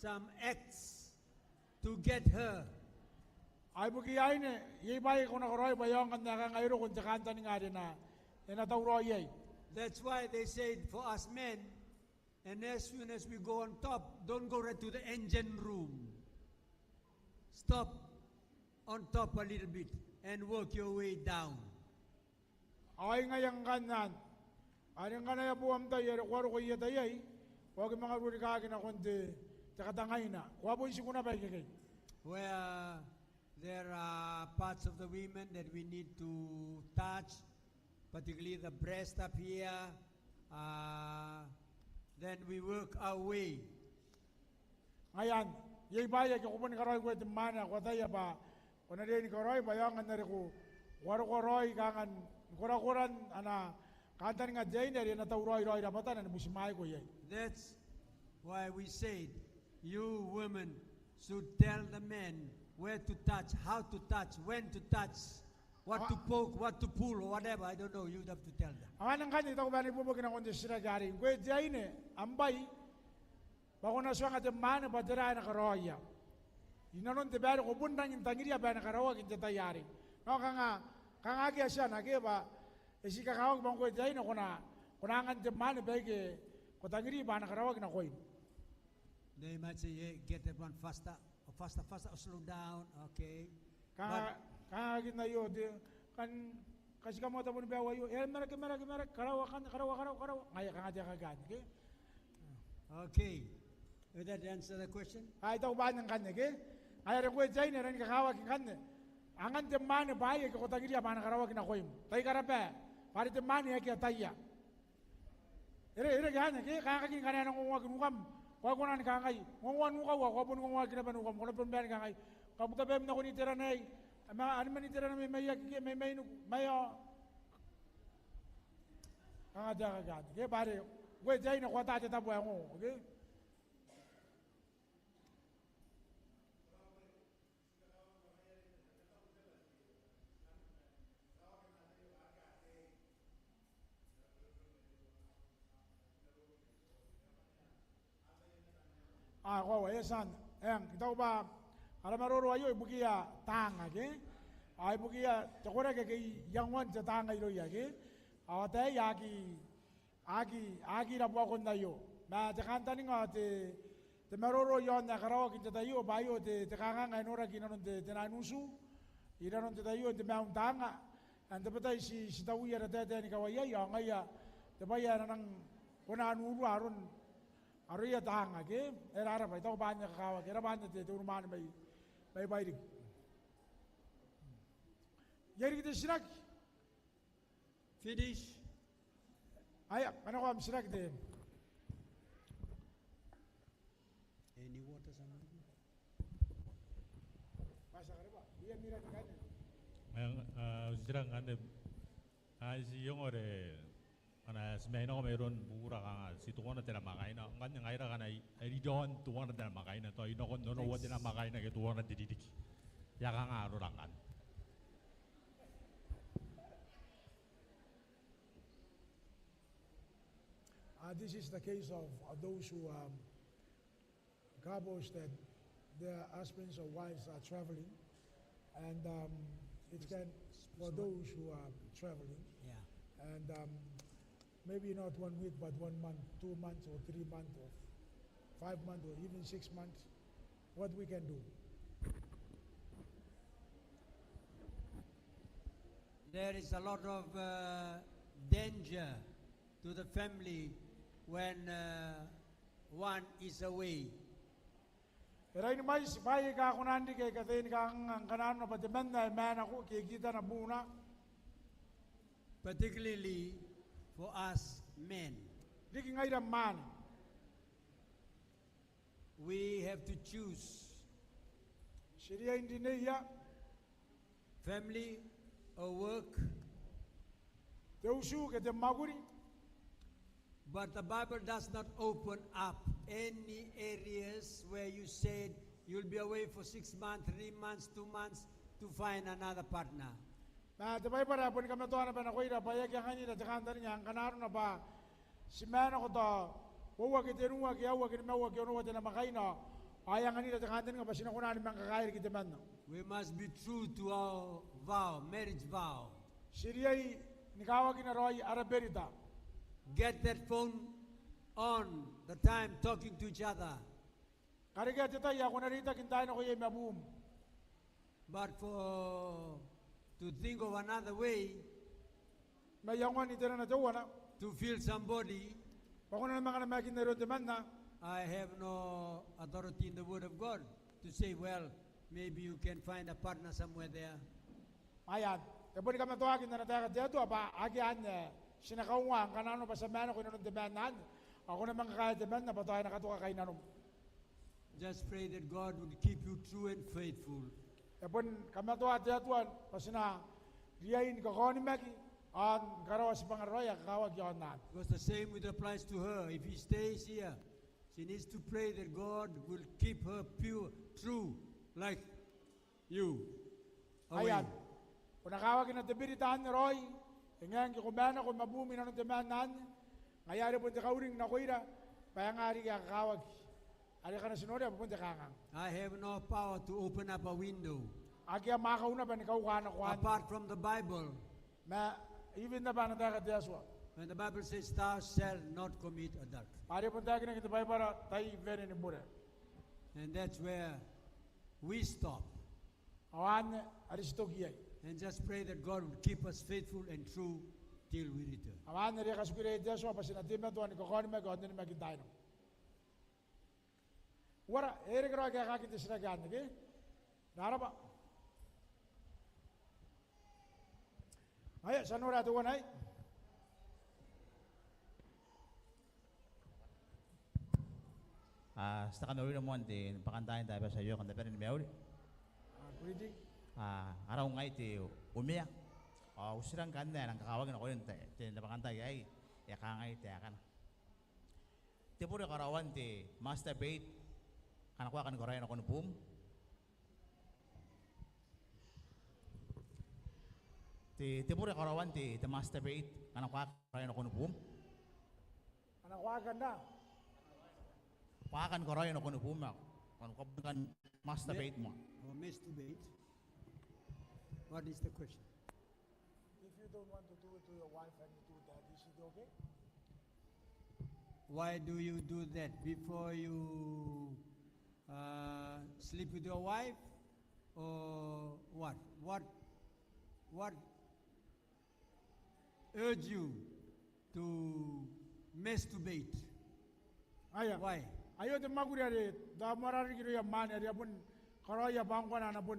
some acts to get her. Ao ibukiia aine, iai bwaai ake ko na karaoi bwa e aonga n ae kanga e roko n te kantaninga are e na, e na tauraoi iai. That's why they said for us men, and as soon as we go on top, don't go right to the engine room. Stop on top a little bit and work your way down. Ao ai ngaia ngkanne anne. Are ngkana e a bo am tai are ko a roko i eta iai, ko aki manga rurikaki nakon te, te katangaina. Ko a bon tiku naba ikekei. Where there are parts of the women that we need to touch, particularly the breast up here, uh, then we work our way. Ngaia anne, iai bwaai ake ko boni karaoi ngkoe te mwaane ae ko ataia bwa ko na riai ni karaoi bwa e aonga n are ko, ko a roko raoi kanga ni korakoran ana kantaninga te aine are e na tauraoi raoi rabwatana ni butimwaeko iai. That's why we said, you women should tell the men where to touch, how to touch, when to touch, what to poke, what to pull, or whatever, I don't know, you have to tell them. Ao anne ngkanne I taku bwa e na ibuobuoki nakon te titiraki arei. Ngkoe te aine, am bwai bwa ko na tuanga te mwaane bwa tera ae e na karaoia inanon te baere ko bon rangi n tangiria bwa e na karaoaki n te tai arei. Ao kanga, kanga akea tiana ke bwa e ti kakawaki bwa ngkoe te aine ko na, ko na angan te mwaane baike ko tangiri bwa a na karaoaki nakoim. They might say, "Hey, get that one faster, or faster, faster, or slow down." Okay. Kanga, but kanga akin aio te, kan, ka ti kamoa taboni baeu aio. E a maraki, maraki, maraki, karaua, kan, karaua, karaua, karaua. Ngaia kanga te aeka akanne, ke? Okay. Will that answer the question? Ao I taku bwa anne ngkanne, ke? Ngaia are ngkoe te aine, e rangi ni kakawaki ngkanne. Angan te mwaane bwaai ake ko tangiria bwa a na karaoaki nakoim. Tai karaba. Bwa are te mwaane e aki ataia. E reke, e reke anne, ke? Kanga kakin ngkana e na ngongoaki nukam, ko aki kona ni kangai, ngongoa nukau, ao ko a boni ngongoaki naba nukam, ko na boni bae ni kangai, kabuta baim nakon iterana aei, ma, animan iterana mai maiaki ke, mai mainiku, mai ao. Kanga te aeka akanne, ke? Bwa are ngkoe te aine ko ata te tabo ae ngongo, ke? A, koaua, e a tia n, eng, I taku bwa ara maroro aio ibukiia taanga, ke? Ao ibukiia te koraki ake iangoan te taanga irouia, ke? Ao ataei a aki, a aki, a aki ira buakon aio. Ma te kantaninga ao te, te maroro iaon ae karaoaki n te tai aio, bwa aio te, te kanganga ae noraki inanon te, te nine utu, inanon te tai aio n te maiun taanga, ao n tabetai ti, ti taui ara taetae ni kawai iai, ao ngaia te bwai ae na nang kona n urua aron aroia taanga, ke? E raraba, I taku bwa anne e kakawaki, e raba anne te, te unimwaane mai, mai Bairiki. Iai riki te titiraki? Finish. Aia, kanakoa am titiraki te. Any water, somebody? Eng, a, titiraki ngkanne. A, ti ongo are ngkana ti mai nako mairoun bukura kanga ti teuana te namwakaina. Ngkanne ngaira ngkana ai riron teuana te namwakaina, tao ai nakon onoua te namwakaina ke teuana te ririki. E a kanga arora ngkanne? Uh, this is the case of, uh, those who, um, couples that their husbands or wives are traveling, and, um, it can, for those who are traveling, yeah, and, um, maybe not one week, but one month, two months, or three months, or five months, or even six months, what we can do? There is a lot of, uh, danger to the family when, uh, one is away. E rairi mwaiti bwaai aika a kona n riki aika taiani kanganga ngkana arona bwa temanna e maenako ke e kitana buuna. Particularly for us men. Riki ngaira mwaane. We have to choose. Ti riai n rineia. Family or work. Te utu ke te mwakuri. But the Bible does not open up any areas where you said you'll be away for six months, three months, two months to find another partner. Ma te Baibara e boni kamatoa naba nakoira bwa e aki anganira te kantaninga ngkana arona bwa ti maenako tao uoua ke tenua ke aua ke nimaua ke onoua te namwakaina, ao e anganira te kantaninga bwa ti na kona ni manga kakaea riki temanna. We must be true to our vow, marriage vow. Ti riai ni kawakina raoi ara berita. Get that phone on the time talking to each other. Karekea te tai ae ko na reitaki n taai nako iai ma buum. But for to think of another way, ma iangoan iterana teuana, to feel somebody, bwa ko na manga namakinna iroun temanna. I have no authority in the Word of God to say, "Well, maybe you can find a partner somewhere there." Aia, e boni kamatoaki n ana taeka te Atua bwa akea anne ae ti na kaunga ngkana arona bwa ti a maenako inanon te maenna anne, ao ko na manga kaea temanna bwa tao e na katoka kainnanom. Just pray that God would keep you true and faithful. E boni kamatoa te Atua bwa ti na riai ni kakaonimaki ao ni karaoa tibwangara raoi ae kakawaki aonga. Because the same would applies to her. If he stays here, she needs to pray that God will keep her pure, true, like you. Aia, ko na kawakina te berita anne raoi, e ngae ngke ko maenako ma buum inanon te maenna anne. Ngaia are bon te kauring nakoira bwa e nga riki ae kakawaki. Are ngkana ti noria bwa bon te kanganga. I have no power to open up a window. Akea mwaakau naba ni kauka nako anne. Apart from the Bible. Ma even naba ana taeka te Atua. When the Bible says, "Thou shalt not commit adultery." Are bon taekinaki n te Baibara, tai wene ni bure. And that's where we stop. Ao anne are ti toki iai. And just pray that God will keep us faithful and true till we return. Ao anne are e katikiraoi te Atua bwa ti na teimatoa ni kakaonimaki ao n onimaki n taai nako. Uara, e reke raoi kaekakin te titiraki anne, ke? Raraba. Aia, ti a nora teuana aei. A, ti a kamaurira moa n te bwakantaai n taai bati aio, kam na bane ni mauri. A, greeting. A, arau ngai te Umea. Ao au titiraki ngkanne ae nang kakawaki nakoira n te, te bwakantaai aei, e kangai taekana. Te bure karaoan te masturbate ngkana ko a kani karaoia nakoni buum. Te, te bure karaoan te, te masturbate ngkana ko a karaoia nakoni buum. Ngkana ko a kani bwakan karaoia nakoni buum ae ko kan masturbate moa. Or masturbate. What is the question? If you don't want to do it to your wife and you do that, is it okay? Why do you do that before you, uh, sleep with your wife? Or what? What, what urge you to masturbate? Aia. Why? Aio te mwakuri are tao moarara riki irouia mwaane are a bon karaoia bwa ngkoa a na bon,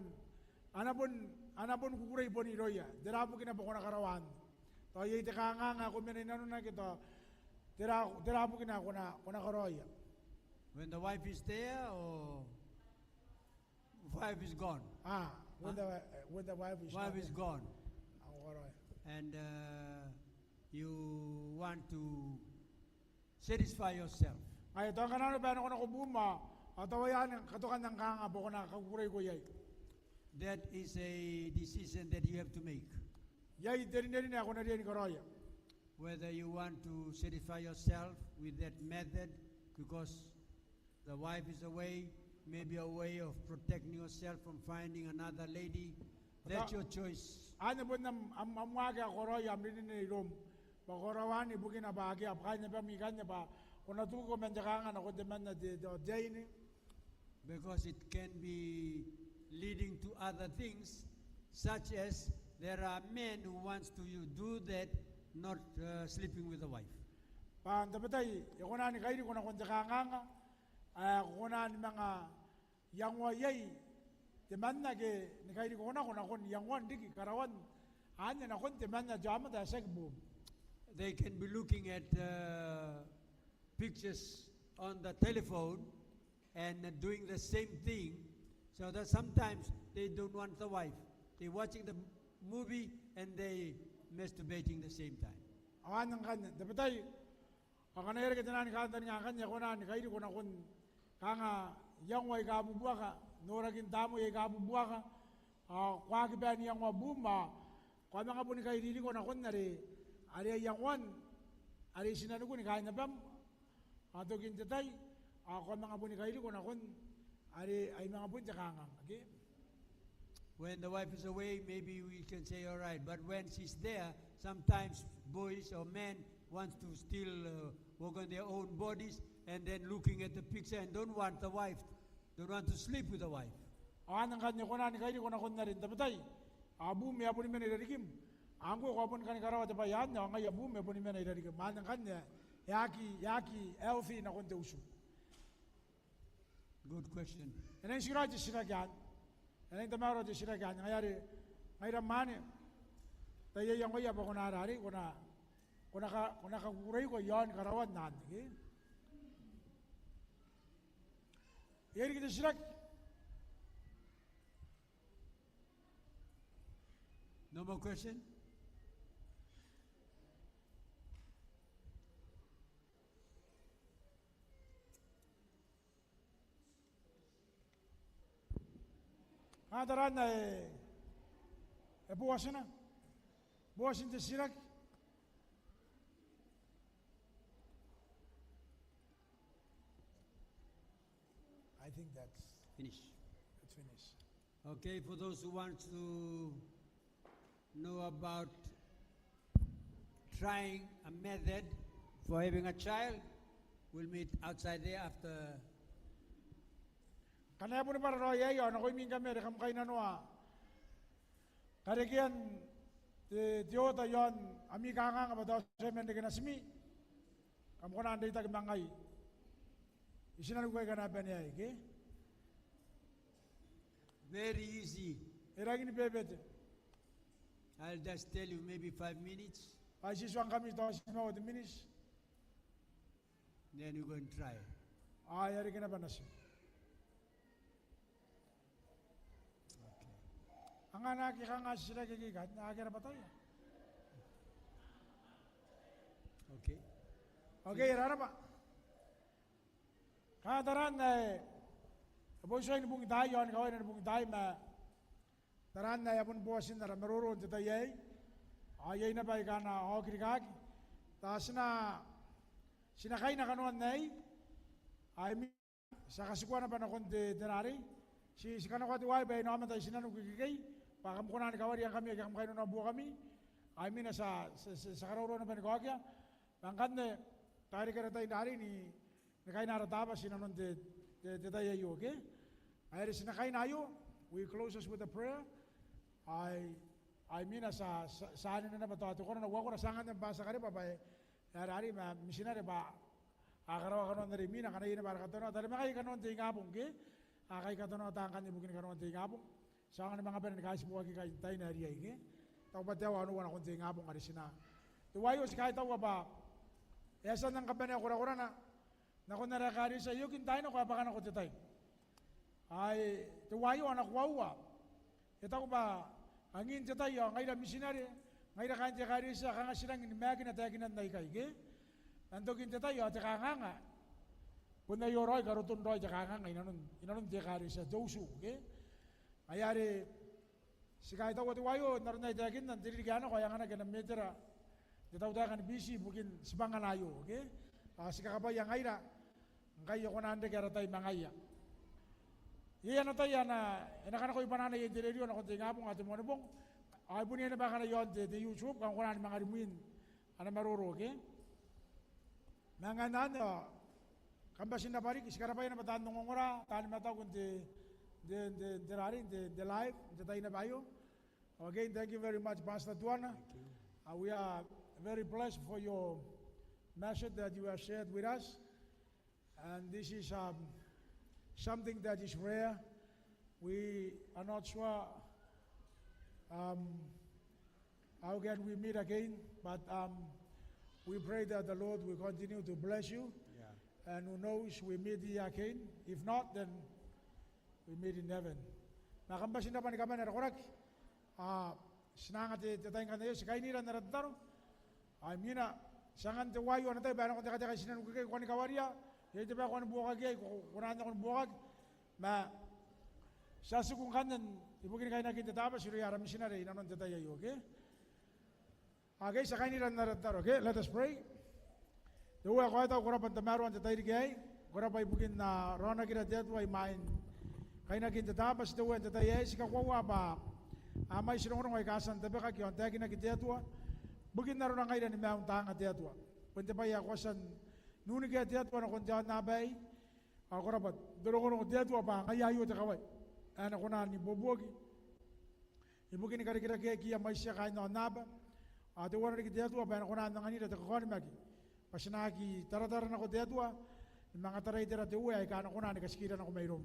a na bon, a na bon kukurei bon irouia. Tera bukina bwa ko na karaoa anne? Tao iai te kanganga ae ko mena i nanona ke tao tera, tera bukina ae ko na, ko na karaoia? When the wife is there or wife is gone? Ah, when the wi-, when the wife is not there. Wife is gone. Ao ko karaoia. And, uh, you want to satisfy yourself. Ngaia, tao ngkana arona bwa e nakonako buum ao tao ai anne katokan te kanganga bwa ko na kakukureiko iai. That is a decision that you have to make. Iai te rinerine ae ko na riai ni karaoia. Whether you want to satisfy yourself with that method because the wife is away, maybe a way of protecting yourself from finding another lady. That's your choice. Anne bon am, am, am waaki ae ko karaoia, am rinerine iroum. Bwa ko karaoa anne ibukina bwa akea, bwa kaain abam ikanne bwa ko na tukiko man te kanganga nakon temanna te, te, te aine. Because it can be leading to other things, such as there are men who wants to you do that, not, uh, sleeping with the wife. Bwa n tabetai e kona ni kairiko nakon te kanganga ae ko kona ni manga iangoa iai temanna ke ni kairiko nako nakon iangoan riki karaoan anne nakon temanna te aomata ae tiaki buum. They can be looking at, uh, pictures on the telephone and, uh, doing the same thing, so that sometimes they don't want the wife. They watching the movie and they masturbating the same time. Ao anne ngkanne, n tabetai, ao ngkana e a reke te naan kantaninga ngkanne, e kona ni kairiko nakon kanga iango aika bubuaka, norakin tamnei aika bubuaka, ao ko aki bae n iangoa buum, ao ko a manga boni kaiririko nakon are, are iangoan are i tinanikun kaain abam, ao tokin te tai, ao ko a manga boni kairiko nakon are ai manga bon te kanganga, okay? When the wife is away, maybe we can say, "All right." But when she's there, sometimes boys or men want to still, uh, work on their own bodies and then looking at the picture and don't want the wife, don't want to sleep with the wife. Ao anne ngkanne e kona ni kairiko nakon are n tabetai ao buum e a boni mena i rarikim. Ao ngkoe ko a boni kani karaoa te bwai anne, ao ngaia buum e boni mena i rarikim. Ao anne ngkanne e aki, e aki healthy nakon te utu. Good question. E nang tikiraoi te titiraki anne. E nang tamaroa te titiraki anne. Ngaia are, ngaira mwaane, tai iangoia bwa ko na ara arei, ko na, ko na ka, ko na kakukureiko iaon karaoan anne, ke? Iai riki te titiraki? No more question? Kanga taraan ae e bwaotina, bwaotin te titiraki. I think that's finish. It's finished. Okay, for those who want to know about trying a method for having a child, we'll meet outside there after. Ngkana e boni bwara raoi aei ao nakoimi ngkami are kam kainnanoa karekean te, te oota iaon ami kanganga bwa tao ti a manga reke natimi, kam kona n reitaki ma ngai i tinaniku aika a na bane aei, ke? Very easy. E rangi ni bebete. I'll just tell you maybe five minutes. Bwa I tii tuangkami tao timaua te miniti. Then you go and try. Ao e a reke naba natim. Okay. Anga naake kanga titiraki ake ikanne, akea rabwataia. Okay. Okay, e raraba. Kanga taraan ae e boni tuai ni bungitaai ao ni kawaina ni bungitaai ma taraan ae a boni bwaotin ara maroro n te tai aei. Ao iai naba aika a na oki rikaaki. Tao ti na, ti na kaina kanoan aei. Ai imwina ti a katikua naba nakon te, te rarei. Ti, ti kanakoa te wai bwa e na aomata i tinaniku ikekei bwa kam kona ni kawaria ngkami ake kam kainnanoa buokami. Ai imwina ti a, ti, ti, ti a karaurau naba ni kaokia. Ma ngkanne, tairiki ara tai n rarei ni, ni kaina ara Tabati inanon te, te, te tai aio, ke? Ai are ti na kaina aio, we close us with a prayer. Ai, ai imwina ti a, ti a, ti a anene naba tao te korona uakora, ti a anganna bwa ti a kareba bwa e, e a rarei ma mitinare bwa a karaoa kanoan are imwina, ngkana iai naba ara katanoata are manga i kanoan te ingabong, ke? A kai katanoata ngkanne ibukin kanoan te ingabong. Ti aonga ni manga bane ni kaitiboaki ikai n taina riai, ke? Tao bwa te aoa onoua nakon te ingabong are ti na. Teuaio ti kaitaua bwa e a tia n nang kabanea korakorana nakon ara ekaretia, e oki n taai nako ae bwaka nako te tai. Ai teuaio ana koaua e taku bwa angin te tai ao ngaira mitinare, ngaira kaain te ekaretia, kanga ti rangi ni maekina taekinan aikai, ke? Ma n tokin te tai ao te kanganga bon aio raoi karoton raoi te kanganga inanon, inanon te ekaretia, te utu, ke? Ngaia are ti kaitaua teuaio n aron ae I taekinna n te ririki ae nako ao e anganaki ana metera n te tautaeka ni Biti ibukin tibwangana aio, ke? Ao ti kakabwaia ngaira ngkai e kona n reke ara tai ma ngaia. Iai ana tai ae e na kanakoi bwanaana i aan te rerio nakon te ingabong ao te Moanibong. Ao e bon iai naba akana i aon te, te YouTube, kam kona ni manga rimwin ana maroro, ke? Ma ngaia anne, ao kam bati n rabwa riki, ti karabwaia naba taan ongongora, taani mataku n te, n te, n te, n te rarei, n te, n te live, n te tai naba aio. Again, thank you very much, Pastor Tuana. Thank you. Uh, we are very blessed for your message that you have shared with us. And this is, um, something that is rare. We are not sure, um, how can we meet again, but, um, we pray that the Lord will continue to bless you. Yeah. And who knows, we meet here again. If not, then we meet in heaven. Ma kam bati n rabwa ni kabane ara koraki. A, ti na anga te, te tai ngkanne aio, ti kainira n ara tataro. Ai imwina, ti angan teuaio ana tai bwa e nakon te kateka i tinaniku ikekei, ko kani kawaria, iai te bwai ae ko kani buokaki iai, ko, ko kona n nako ni buokaki. Ma ti a tiku ngkanne ibukini kainakin te Tabati irouia ara mitinare inanon te tai aio, ke? Ake ti a kainira n ara tataro, ke? Let us pray. Te Uea ae kaitau, ko rabwa n tamaroan te tairiki aei, ko rabwa ibukin, a, raonakira te Atua imwain kainakin te Tabati. Te Uea, n te tai aei ti kakoaua bwa a mwaiti rongorongo aika a tia n tabekaki ao n taekinaki te Atua ibukin arora ngaira ni maiu n taanga te Atua. Bon te bwai ae ko a tia n uniki iai te Atua nakon te aonnaba aei. Ao ko rabwa n te rongorongo te Atua bwa ngaia aio te kawai ae e na kona n ibuobuoki ibukini karikirakeakiia mwaitiia kaain aonnaba. Ao teuana riki te Atua bwa e na kona n anganira te kakaonimaki bwa ti na aki taratara nako te Atua ni manga tarai itera te Uea aika a na kona ni katikira nako mairoum.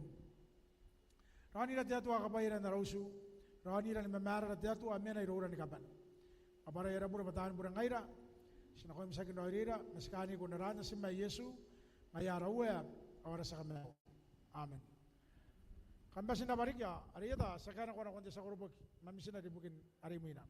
Raonira te Atua, kakabwaira n ara utu. Raonira ni mamaarara te Atua, mena iroura ni kabane. Kabwarai ara bure bwa taani bure ngaira. Ti nakoim tiaki n raoirira, ma ti kaaniko n ara Natim ae Iesu, ngaia ara Uea ao ara tia Kamaiu. Amen. Kam bati n rabwa riki, ao are I ata ti a kaea nako nakon te tia koroboki ma mitinare ibukin are imwina.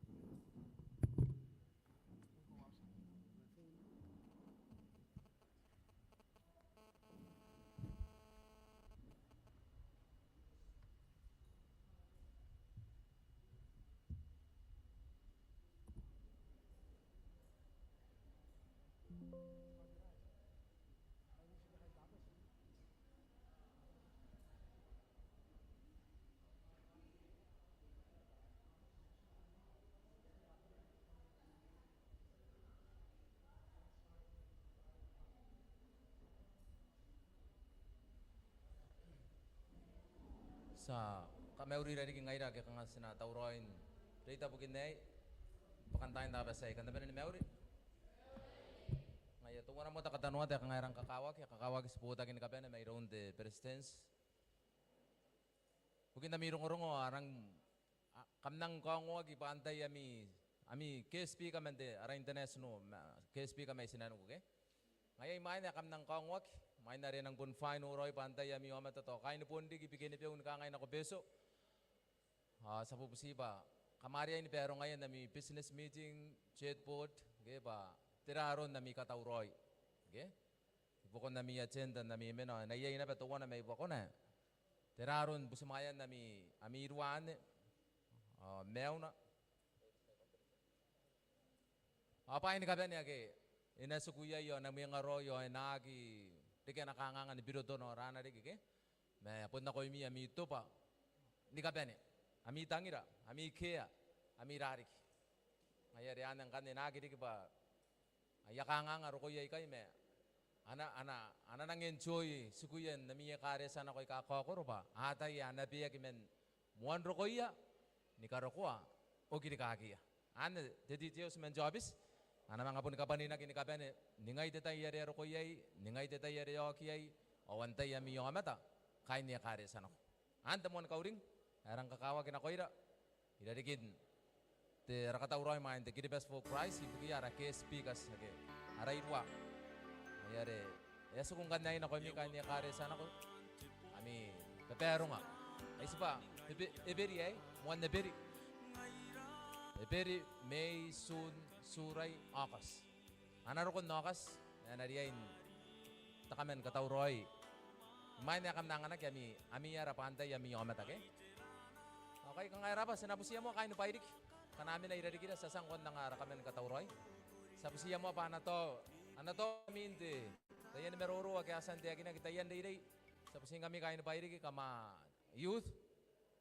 Ti a kamaurira riki ngaira ake kanga ti na tauraoi n reita bukin aei bwakantaai n Tabati aei. Kam na bane ni mauri. Ngaia teuana moa te katanoata ae kanga e rang kakawaki, e kakawaki ti botaki ni kabane mairoun te Beretitenti ibukin ami rongorongo. A rang, a, kam nang kaongoaki bwa antai ami, ami guest speaker man te, ara international, ma, guest speaker mai tinaniku, ke? Ngaia imwain ae kam nang kaongoaki, imwain are e nang bon final raoi bwa antai ami aomata tao kaain boon riki Bikenibeu ni kangai nako Betio. Ao ti a bubuti bwa kam a riai ni barongaia n ami business meeting, church board, ke, bwa tera aron ami katauraoi, ke? Ibukon ami agenda n ami mena, ao e na iai naba teuana mai buakona. Tera aron butimwaean ami, ami iruwa anne, ao maiuna. Ao bwaai ni kabane ake e na tiku iai ao e na mwengaraoi ao e na aki reke ana kanganga ni birotona ao rana riki ke. Ma bon nakoimi ami toba ni kabane, ami tangira, ami kea, ami rariki. Ngaia are anne ngkanne e na aki riki bwa aia kanganga rokoia ikai ma a na, a na, a na nang enjoy tikuia n ami ekaretia nako aika kaokoro bwa a ataia a na beaki man moan rokoia ni karokoa okirikakiia. Anne te details man te aobiti. A na manga boni kabwaninaki ni kabane ningai te tai are a roko iai, ningai te tai are a oki iai, ao antai ami aomata kaain ekaretia nako. Anne te moan kauring ae rang kakawaki nakoira irarikin te, ara katauraoi imwain te Kiribati for Christ ibukiia ara guest speakers ake a rairua. Ai are e a tiku ngkanne aei nakoimi kaain ekaretia nako, ami babaronga. Ai tibwa Ebe-, Eberi aei, moan Eberi. Eberi, Mei, Tiun, Turai, Aokati. A na roko n Aokati ma e na riai n te kaman katauraoi imwain ae kam na anganaki ami, ami ara bwa antai ami aomata ke. Ao kai kanga e raba, ti na butiia moa kaain Bairiki. Ngkana a mena irarikira ti a tia ngkoa n anga ara kaman katauraoi. Ti a butiia moa bwa a na tao, a na tao ami n te taian maroro ake a tia n taekinaki, taian reirei. Ti a butingkami kaain Bairiki, kam a youth,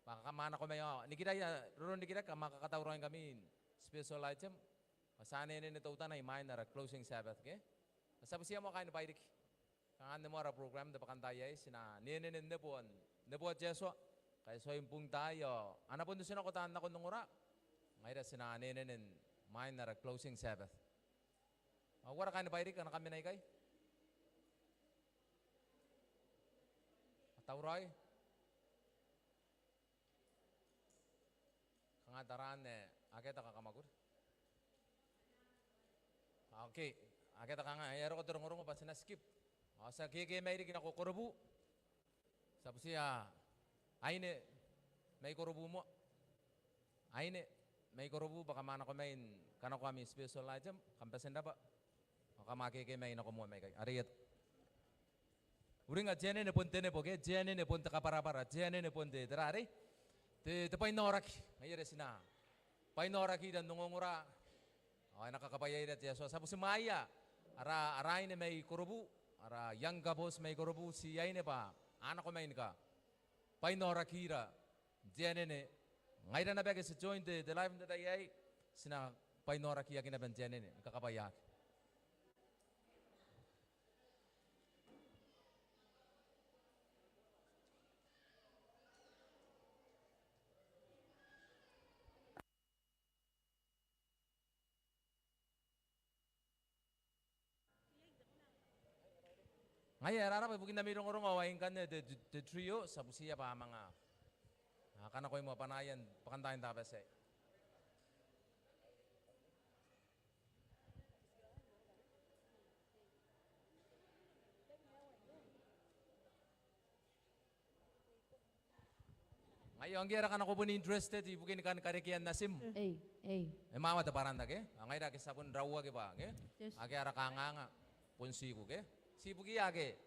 bwa kam a nako mai ao nikiraia, roronrikirake kam a kakatauraoingkami n special item. Ao ti a anenene teutana imwain ara closing Sabbath ke. Ti a butiia moa kaain Bairiki. Kanga anne moa ara program n te bwakantaai aei, ti na anenene n neboa, neboa te Atua ngkai e tuai ni bung taai ao a na bon otinako taan nako n ongora. Ngaira ti na anenene imwain ara closing Sabbath. Ao uara kaain Bairiki, ngkana kam mena ikai? A tauraoi? Kanga taraan ae akea te kakamwakuri. Okay, akea te kanga, e a roko te rongorongo bwa ti na skip. Ao ti a kekemai riki nako Korobu. Ti a butiia aine mai Korobu moa. Aine mai Korobu bwa kam a nako mai ni kanakoa ami special item, kam bati n rabwa. Ao kam a kekemai nako moa mai ikai. Are e a uringa te anene bon te nebo ke, te anene bon te kabwarabwara, te anene bon te, tera arei? Te, te bwainaoraki. Ngaia are ti na bwainaorakira n ongongora. Ao e na kakabwaiaira te Atua. Ti a butimwaeia ara, ara aine mai Korobu, ara young couples mai Korobu, ti aine bwa a nako mai ni kabwainaorakira n te anene. Ngaira naba ake ti join te, te live n te tai aei, ti na bwainaorakiaki naba n te anene ni kakabwaiaki. Ngaia, e raraba ibukin ami rongorongo. Ao ai ngkanne te, te trio, ti a butiia bwa a manga, a, kanakoi moa bwanaaia n bwakantaai n Tabati aei. Ngaia, ao ngke ara, ngkana ko bon interested ibukin kan karekea natim. Ei, ei. E mawa te bwaranta ke? Ao ngaira ake ti a bon rauaki bwa ke? Yes. Ake ara kanganga bon tiku ke? Ti ibukiia ake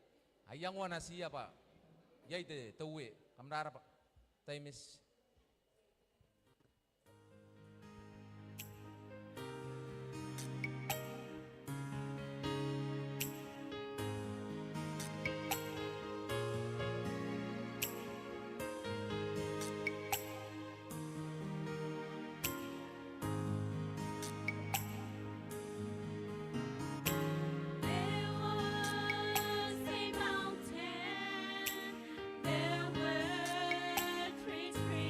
a iangoa natiia bwa iai te, te uee. Kam raraba. Time is There was a mountain, there were trees green.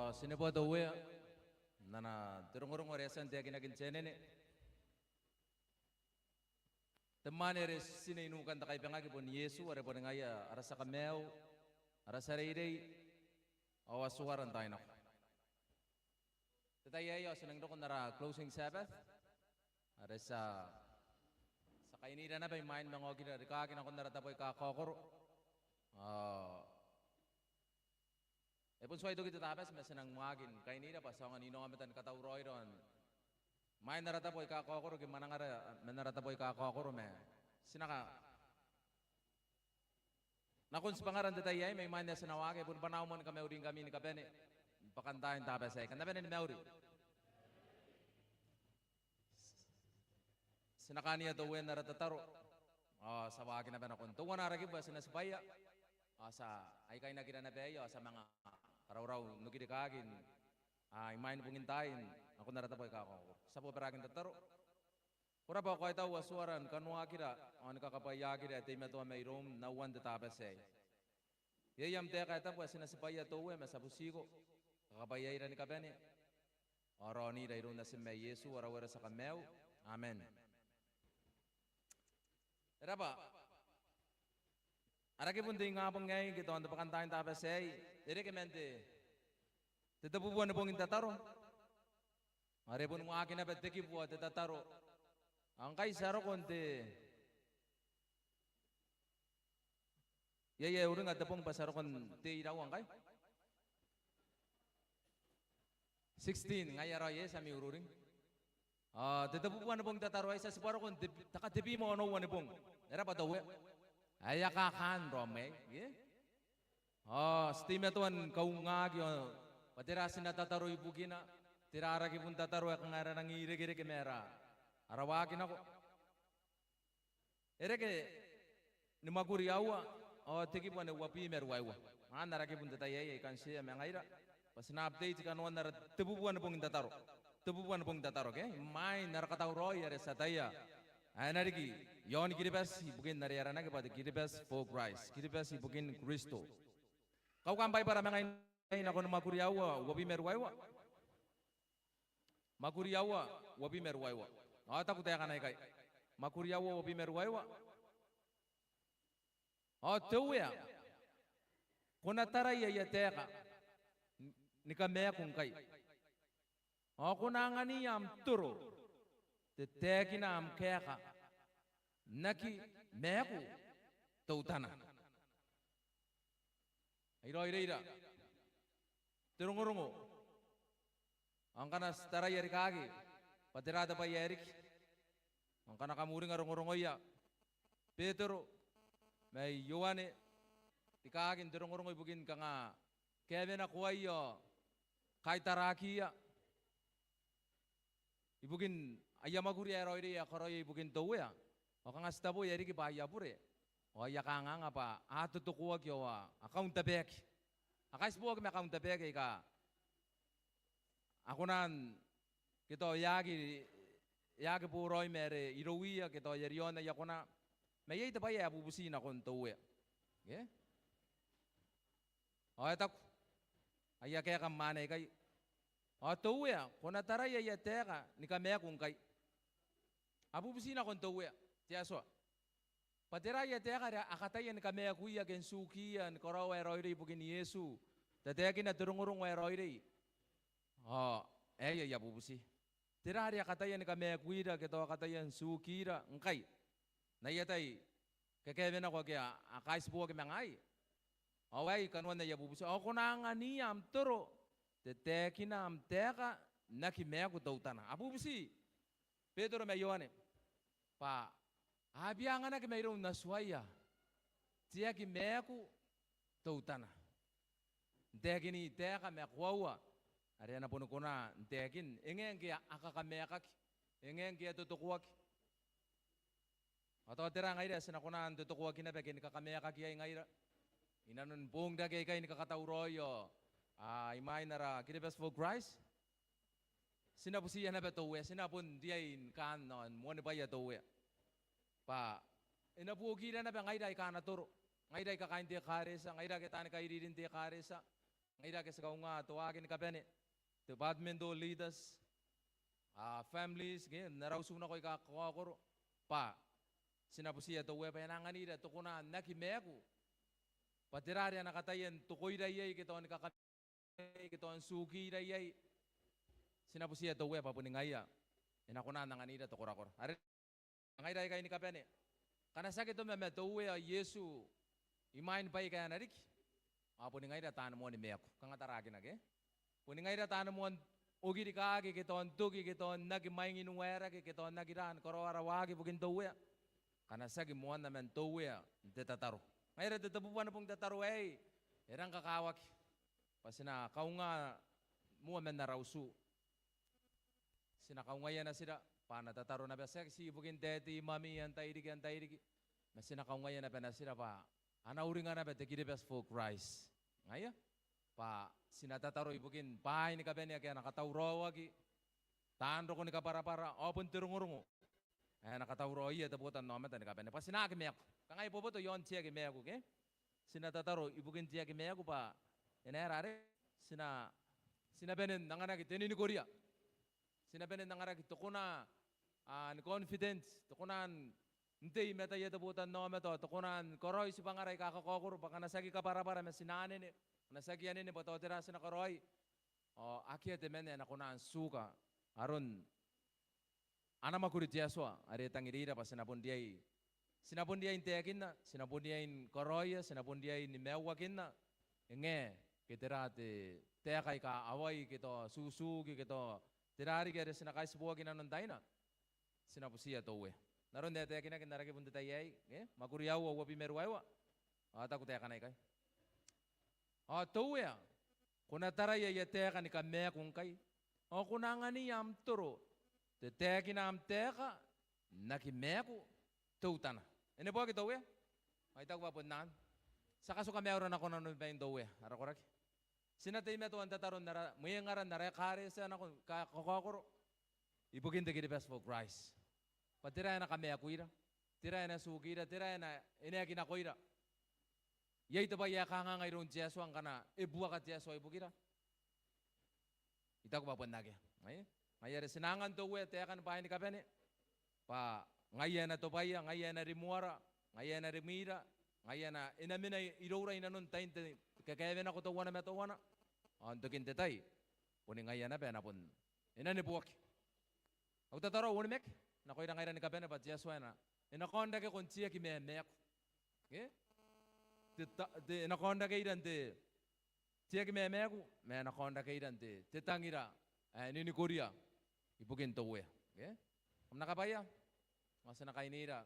Ao ti neboa te Uea n ana te rongorongo are e a tia n taekinaki n te anene. Te mwaane are e tinei nukan te kaibangaki bon Iesu, are boni ngaia ara tia kamaiu, ara tia reirei, ao Atuara n taai nako. Te tai aei ao ti nang roko n ara closing Sabbath are ti a, ti a kainira naba imwain manga okira rikaaki nakon ara tabo aika kakaokoro. Ao e bon tuai toki te Tabati ma ti nang waaki ni kainira bwa ti aonga n inaomata ni katauraoira imwain ara tabo aika kakaokoro ke mwanangara man ara tabo aika kakaokoro ma ti na ka nakon tibwangara n te tai aei ma imwain ae ti na waaki, e boni bwanaau moa ni kamauringkami ni kabane n bwakantaai n Tabati aei. Kam na bane ni mauri. Ti na kaania te Uea n ara tataro ao ti a waaki naba nakon teuana ara kibu ae ti na tibwaia ao ti a, ai kainakira naba aei ao ti a manga karaurau n okirikaaki n, a, imwain bongin taai nakon ara tabo aika kakaokoro. Ti a bobaraaki n tataro. Ko rabwa, ko kaitau Atuara ni kanoakira ao ni kakabwaiaakira ae teimatoa mairoum n auan te Tabati aei. Iai am taeka ae tabu ae ti na tibwaia te Uea ma ti a butiko kakabwaiaira ni kabane ao raonira iroun Natim ae Iesu ara Uea ao ara tia kamaiu. Amen. E rabwa. Ara kibu n te ingabong aei ke tao n te bwakantaai n Tabati aei e reke man te, te tebubua ni bongin tataro. Are boni waaki naba te kibu ao te tataro. Ao ngkai ti a roko n te, iai ae uringa te bong bwa ti a roko n te iraua ngkai? Sixteen, ngaia raoi, e, ti a mei ururing. Ao te tebubua ni bongin tataro aei ti a tibwa roko n te, te katebwi ma onoua ni bong. E rabwa te Uea ae e a kakaan raom aei, e? Ao ti teimatoa ni kaungaki ao bwa tera ti na tataro ibukina, tera ara kibu n tataro ae kanga e na rangi n irekereke ma ara, ara waaki nako. E reke ni mwakuri aua ao te kibu ae uabwi ma ruaiwa. Anne ara kibu n te tai aei ae I kan share ma ngaira bwa ti na update kanoan ara tebubua ni bongin tataro. Tebubua ni bongin tataro, ke? Imwain ara katauraoi are ti ataia ae e na riki iaon Kiribati ibukin are aranaki bwa te Kiribati for Christ, Kiribati ibukin Kristo. Kaukan Baibara ma ngai nakon mwakuri aua uabwi ma ruaiwa. Mwakuri aua uabwi ma ruaiwa. Ao e taku taekana ikai. Mwakuri aua uabwi ma ruaiwa. Ao te Uea, ko na tarai aia taeka ni kamaaku ngkai. Ao ko na anganiia am toro te taekina am kaeka n aki maaku teutana. Ai raoiroira te rongorongo. Ao ngkana ti taraia rikaaki bwa tera te bwai ae riki, ao ngkana kam uringa rongorongoia Betero ma Ioane rikaaki n te rongorongo ibukin kanga kaewenakoaia ao kaitarakiia ibukin aia mwakuri ae raoiroi ae karaoia ibukin te Uea. Ao kanga ti taboia riki bwa aia bure ao aia kanganga bwa a totokoaki ao a kauntabaaki. A kaitiboaki ma kauntabaaki aika a kona n, ke tao e aki, e aki boraoi ma are irouia ke tao e a riaon aia kona. Ma iai te bwai ae a bubuti nakon te Uea. Ke? Ao e taku aia kaeka mwaane aikai. Ao te Uea, ko na tarai aia taeka ni kamaaku ngkai. A bubuti nakon te Uea te Atua bwa tera aia taeka are a kataia ni kamaakuia ke n tukiia ni karaoa ae raoiroi ibukin Iesu, tataekina te rongorongo ae raoiroi. Ao aei aia bubuti. Tera are a kataia ni kamaakuira ke tao a kataia n tukiira ngkai n aia tai kakaewenako ake a kaitiboaki ma ngaai? Ao aei kanoan aia bubuti. Ao ko na anganiia am toro te taekina am taeka n aki maaku teutana. A bubuti Betero ma Ioane bwa a bia anganaki mairoun Atuaia te aki maaku teutana. N taekini taeka ma koaua are a na boni kona n taekin, e ngae ngke a kakamaakaki, e ngae ngke a totokoaki. Ao tao tera ngaira ae ti na kona n totokoaki naba ke ni kakamaakaki iai ngaira inanon boong rake aikai ni kakatauraoi ao, a, imwain ara Kiribati for Christ? Ti na butiia naba te Uea, ti na bon riai ni kaan ao ni moanibwaia te Uea bwa e na buokira naba ngaira aika a na toro, ngaira aika kaain te ekaretia, ngaira ake taani kairiri n te ekaretia, ngaira ake ti kaunga te waaki ni kabane, departmental leaders, a, families, ke, n ara utu nako aika kakaokoro, bwa ti na butiia te Uea bwa e na anganira te kona n aki maaku. Bwa tera are a na kataia n tokoira iai ke tao ni kaka- ke tao n tukira iai. Ti na butiia te Uea bwa boni ngaia e na kona n anganira te korakora. Are ngaira aikai ni kabane, ngkana ti aki toma ma te Uea Iesu imwain bwaai aika a na riki, ao boni ngaira taan moan maaku. Kanga taraakina ke? Boni ngaira taan moan okirikaki ke tao n toki ke tao n aki mwaing ni waerake ke tao n aki raa ni karaoa ara waaki ibukin te Uea, ngkana ti aki moanna man te Uea n te tataro. Ngaira te tebubua ni bong n tataro aei e rang kakawaki bwa ti na kaunga moa man ara utu. Ti na kaungaia natira bwa a na tataro naba, tiaki ti ibukin taetae, mami, antai riki, antai riki, ma ti na kaungaia naba natira bwa a na uringa naba te Kiribati for Christ. Ngaia bwa ti na tataro ibukin bwaai ni kabane ake a na katauraoaki, taan roko ni kabwarabwara, ao bon te rongorongo ae a na katauraoia te botannaomata ni kabane bwa ti na aki maaku. Kanga e boboto i aon te aki maaku ke? Ti na tataro ibukin te aki maaku bwa e na aera are ti na, ti na bane n anganaki te ninikoria. Ti na bane n anganaki te kona, a, ni confident, te kona n tei i mataia te botannaomata, te kona ni karaoi tibwangara aika kakaokoro bwa ngkana ti aki kabwarabwara ma ti na anene, ngkana ti aki anene bwa tao tera ti na karaoi, ao akea temanna ae na kona n tuka aron ana mwakuri te Atua are e tangirira bwa ti na bon riai, ti na bon riai n taekinna, ti na bon riai ni karaoia, ti na bon riai ni maiuakinna. E ngae ke tera te taeka aika awai ke tao tutuki ke tao tera riki are ti na kaitiboaki i nanon taina, ti na butiia te Uea. N aron ae taekinaki n ara kibu n te tai aei, e, Mwakuri aua, uabwi ma ruaiwa, ao e taku taekana ikai: Ao te Uea, ko na taraia aia taeka ni kamaaku ngkai, ao ko na anganiia am toro te taekina am taeka n aki maaku teutana. E neboaki te Uea? Ao I taku bwa bon anne. Ti a katuka maiura nako nanoni bain te Uea, ara koraki. Ti na teimatoa n tataro n ara mwengara, n ara ekaretia nako aika kakaokoro ibukin te Kiribati for Christ. Bwa tera ae na kamaakuira, tera ae na tukira, tera ae na eneaki nakoira. Iai te bwai ae kanganga iroun te Atua ngkana e buaka te Atua ibukira? I taku bwa bon akea. Ngaia, ngaia are ti na angan te Uea taekan bwaai ni kabane bwa ngaia ae na tobwaia, ngaia ae na rimoara, ngaia ae na rimwira, ngaia ae na, e na mena iroura i nanon tain te kakaewenako teuana ma teuana. Ao n tokin te tai boni ngaia naba ae na bon, e na neboaki. Au tataro ae onimaki nakoira ngaira ni kabane bwa te Atua e na, e na kaonrakeko n te aki mamaaku. Ke? Te ta-, te, e na kaonrakeira n te, te aki mamaaku, ma e na kaonrakeira n te, te tangira ae ninikoria ibukin te Uea. Ke? Kam na kabwaia, ao ti na kainira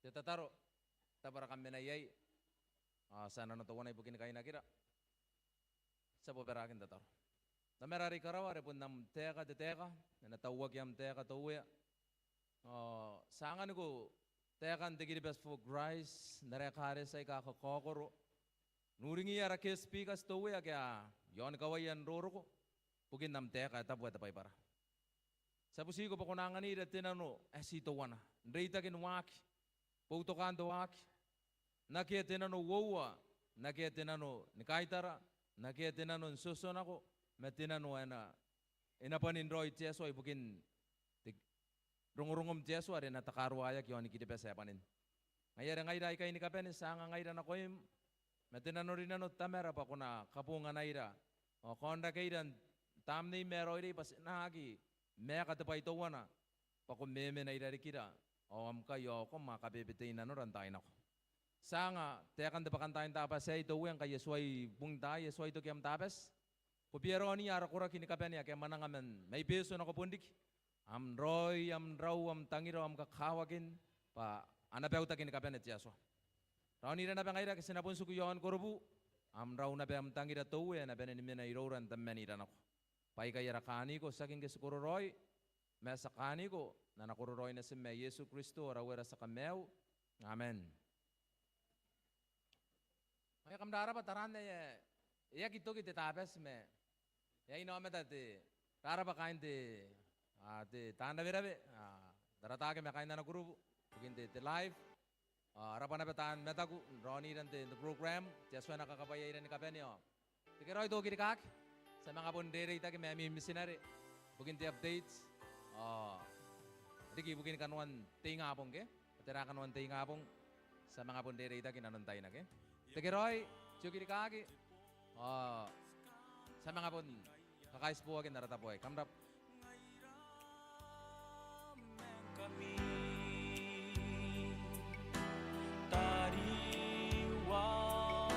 te tataro, tabo ara kam mena iai, ao ti a nano teuana ibukin kainakira. Ti a bobaraaki n tataro. Tamara are i karawa, are bon am taeka te taeka, e na tauaki am taeka te Uea. Ao ti a anganiko taekan te Kiribati for Christ n ara ekaretia aika kakaokoro. N uringiia ara guest speakers te Uea ake a i aon kawaia n roroko ibukin am taeka ae tabu ae te Baibara. Ti a butiiko bwa ko na anganira te nano ae ti teuana n reitaki n waaki, boutokaan te waaki, n akea te nano uoua, n akea te nano ni kaitara, n akea te nano n tiotionako, ma te nano ae na, e na bwanin raoi te Atua ibukin te rongorongom te Atua are e na takaruaeaki i aoni Kiribati ae bwanin. Ngaia are ngaira aikai ni kabane ti a anga ngaira nakoim ma te nanorinano Tamara bwa ko na kabonganaira ao kaonrakeira n Tamneim ae Raoiroi bwa ti na aki maeka te bwai teuana bwa ko memena i rarikira ao am kai ao kam a kabebetei nanora n taai nako. Ti a anga taekan te bwakantaai n Tabati aei te Uea ngkai e tuai bung taai, e tuai toki am Tabati. Ko bia raoniia ara koraki ni kabane ake a mwananga man mai Betio nako Bonriki. Am raoi, am rau, am tangira, am kakawakin bwa a na bautaki ni kabane te Atua. Raonira naba ngaira ake ti na bon tiku i aon korobu, am rau naba, am tangira te Uea e na bane ni mena iroura n tammanira nako. Bwa aikai ara kaaniko, tiaki ngke ti kororaoi, ma ti a kaaniko n ana kororaoi natim ae Iesu Kristo, ara Uea, ara tia Kamaiu. Amen. Ao kam rarabwa, taraan ae e aki toki te Tabati ma e a inaomata te rarabwa kaain te, a, te taan rawerawe, a, Taratake ma kaain ana kurubu ibukin te, te live. A, rarabwa naba taan mataku n raonira n te, te program. Te Atua e na kakabwaiaira ni kabane ao Tekeraoi, ti okirikaki. Ti a manga bon rereitaki ma ami mitinare ibukin te update. Ao riki ibukin kanoan te ingabong, ke? Tera kanoan te ingabong? Ti a manga bon rereitaki inanon taina, ke? Tekeraoi, ti okirikaki. Ao ti a manga bon kakaitiboaki n ara tabo aei. Kam rabwa. Tariu ao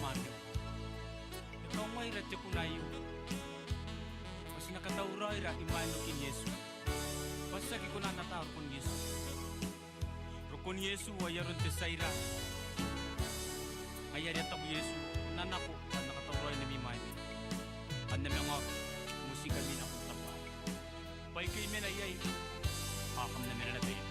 Mario, e kaungaira te kuna aio bwa ti na katauraoira imwain okin Iesu, bwa ti aki kona n ata rokon Iesu. Rokon Iesu ae aron te tia ira. Ngaia are e taku Iesu, N na nako bwa N na katauraoi nami imwaim. Kam na manga oki, I motiingkami nakon Tamara. Bwa ike I mena iai, ao kam na mena naba iai.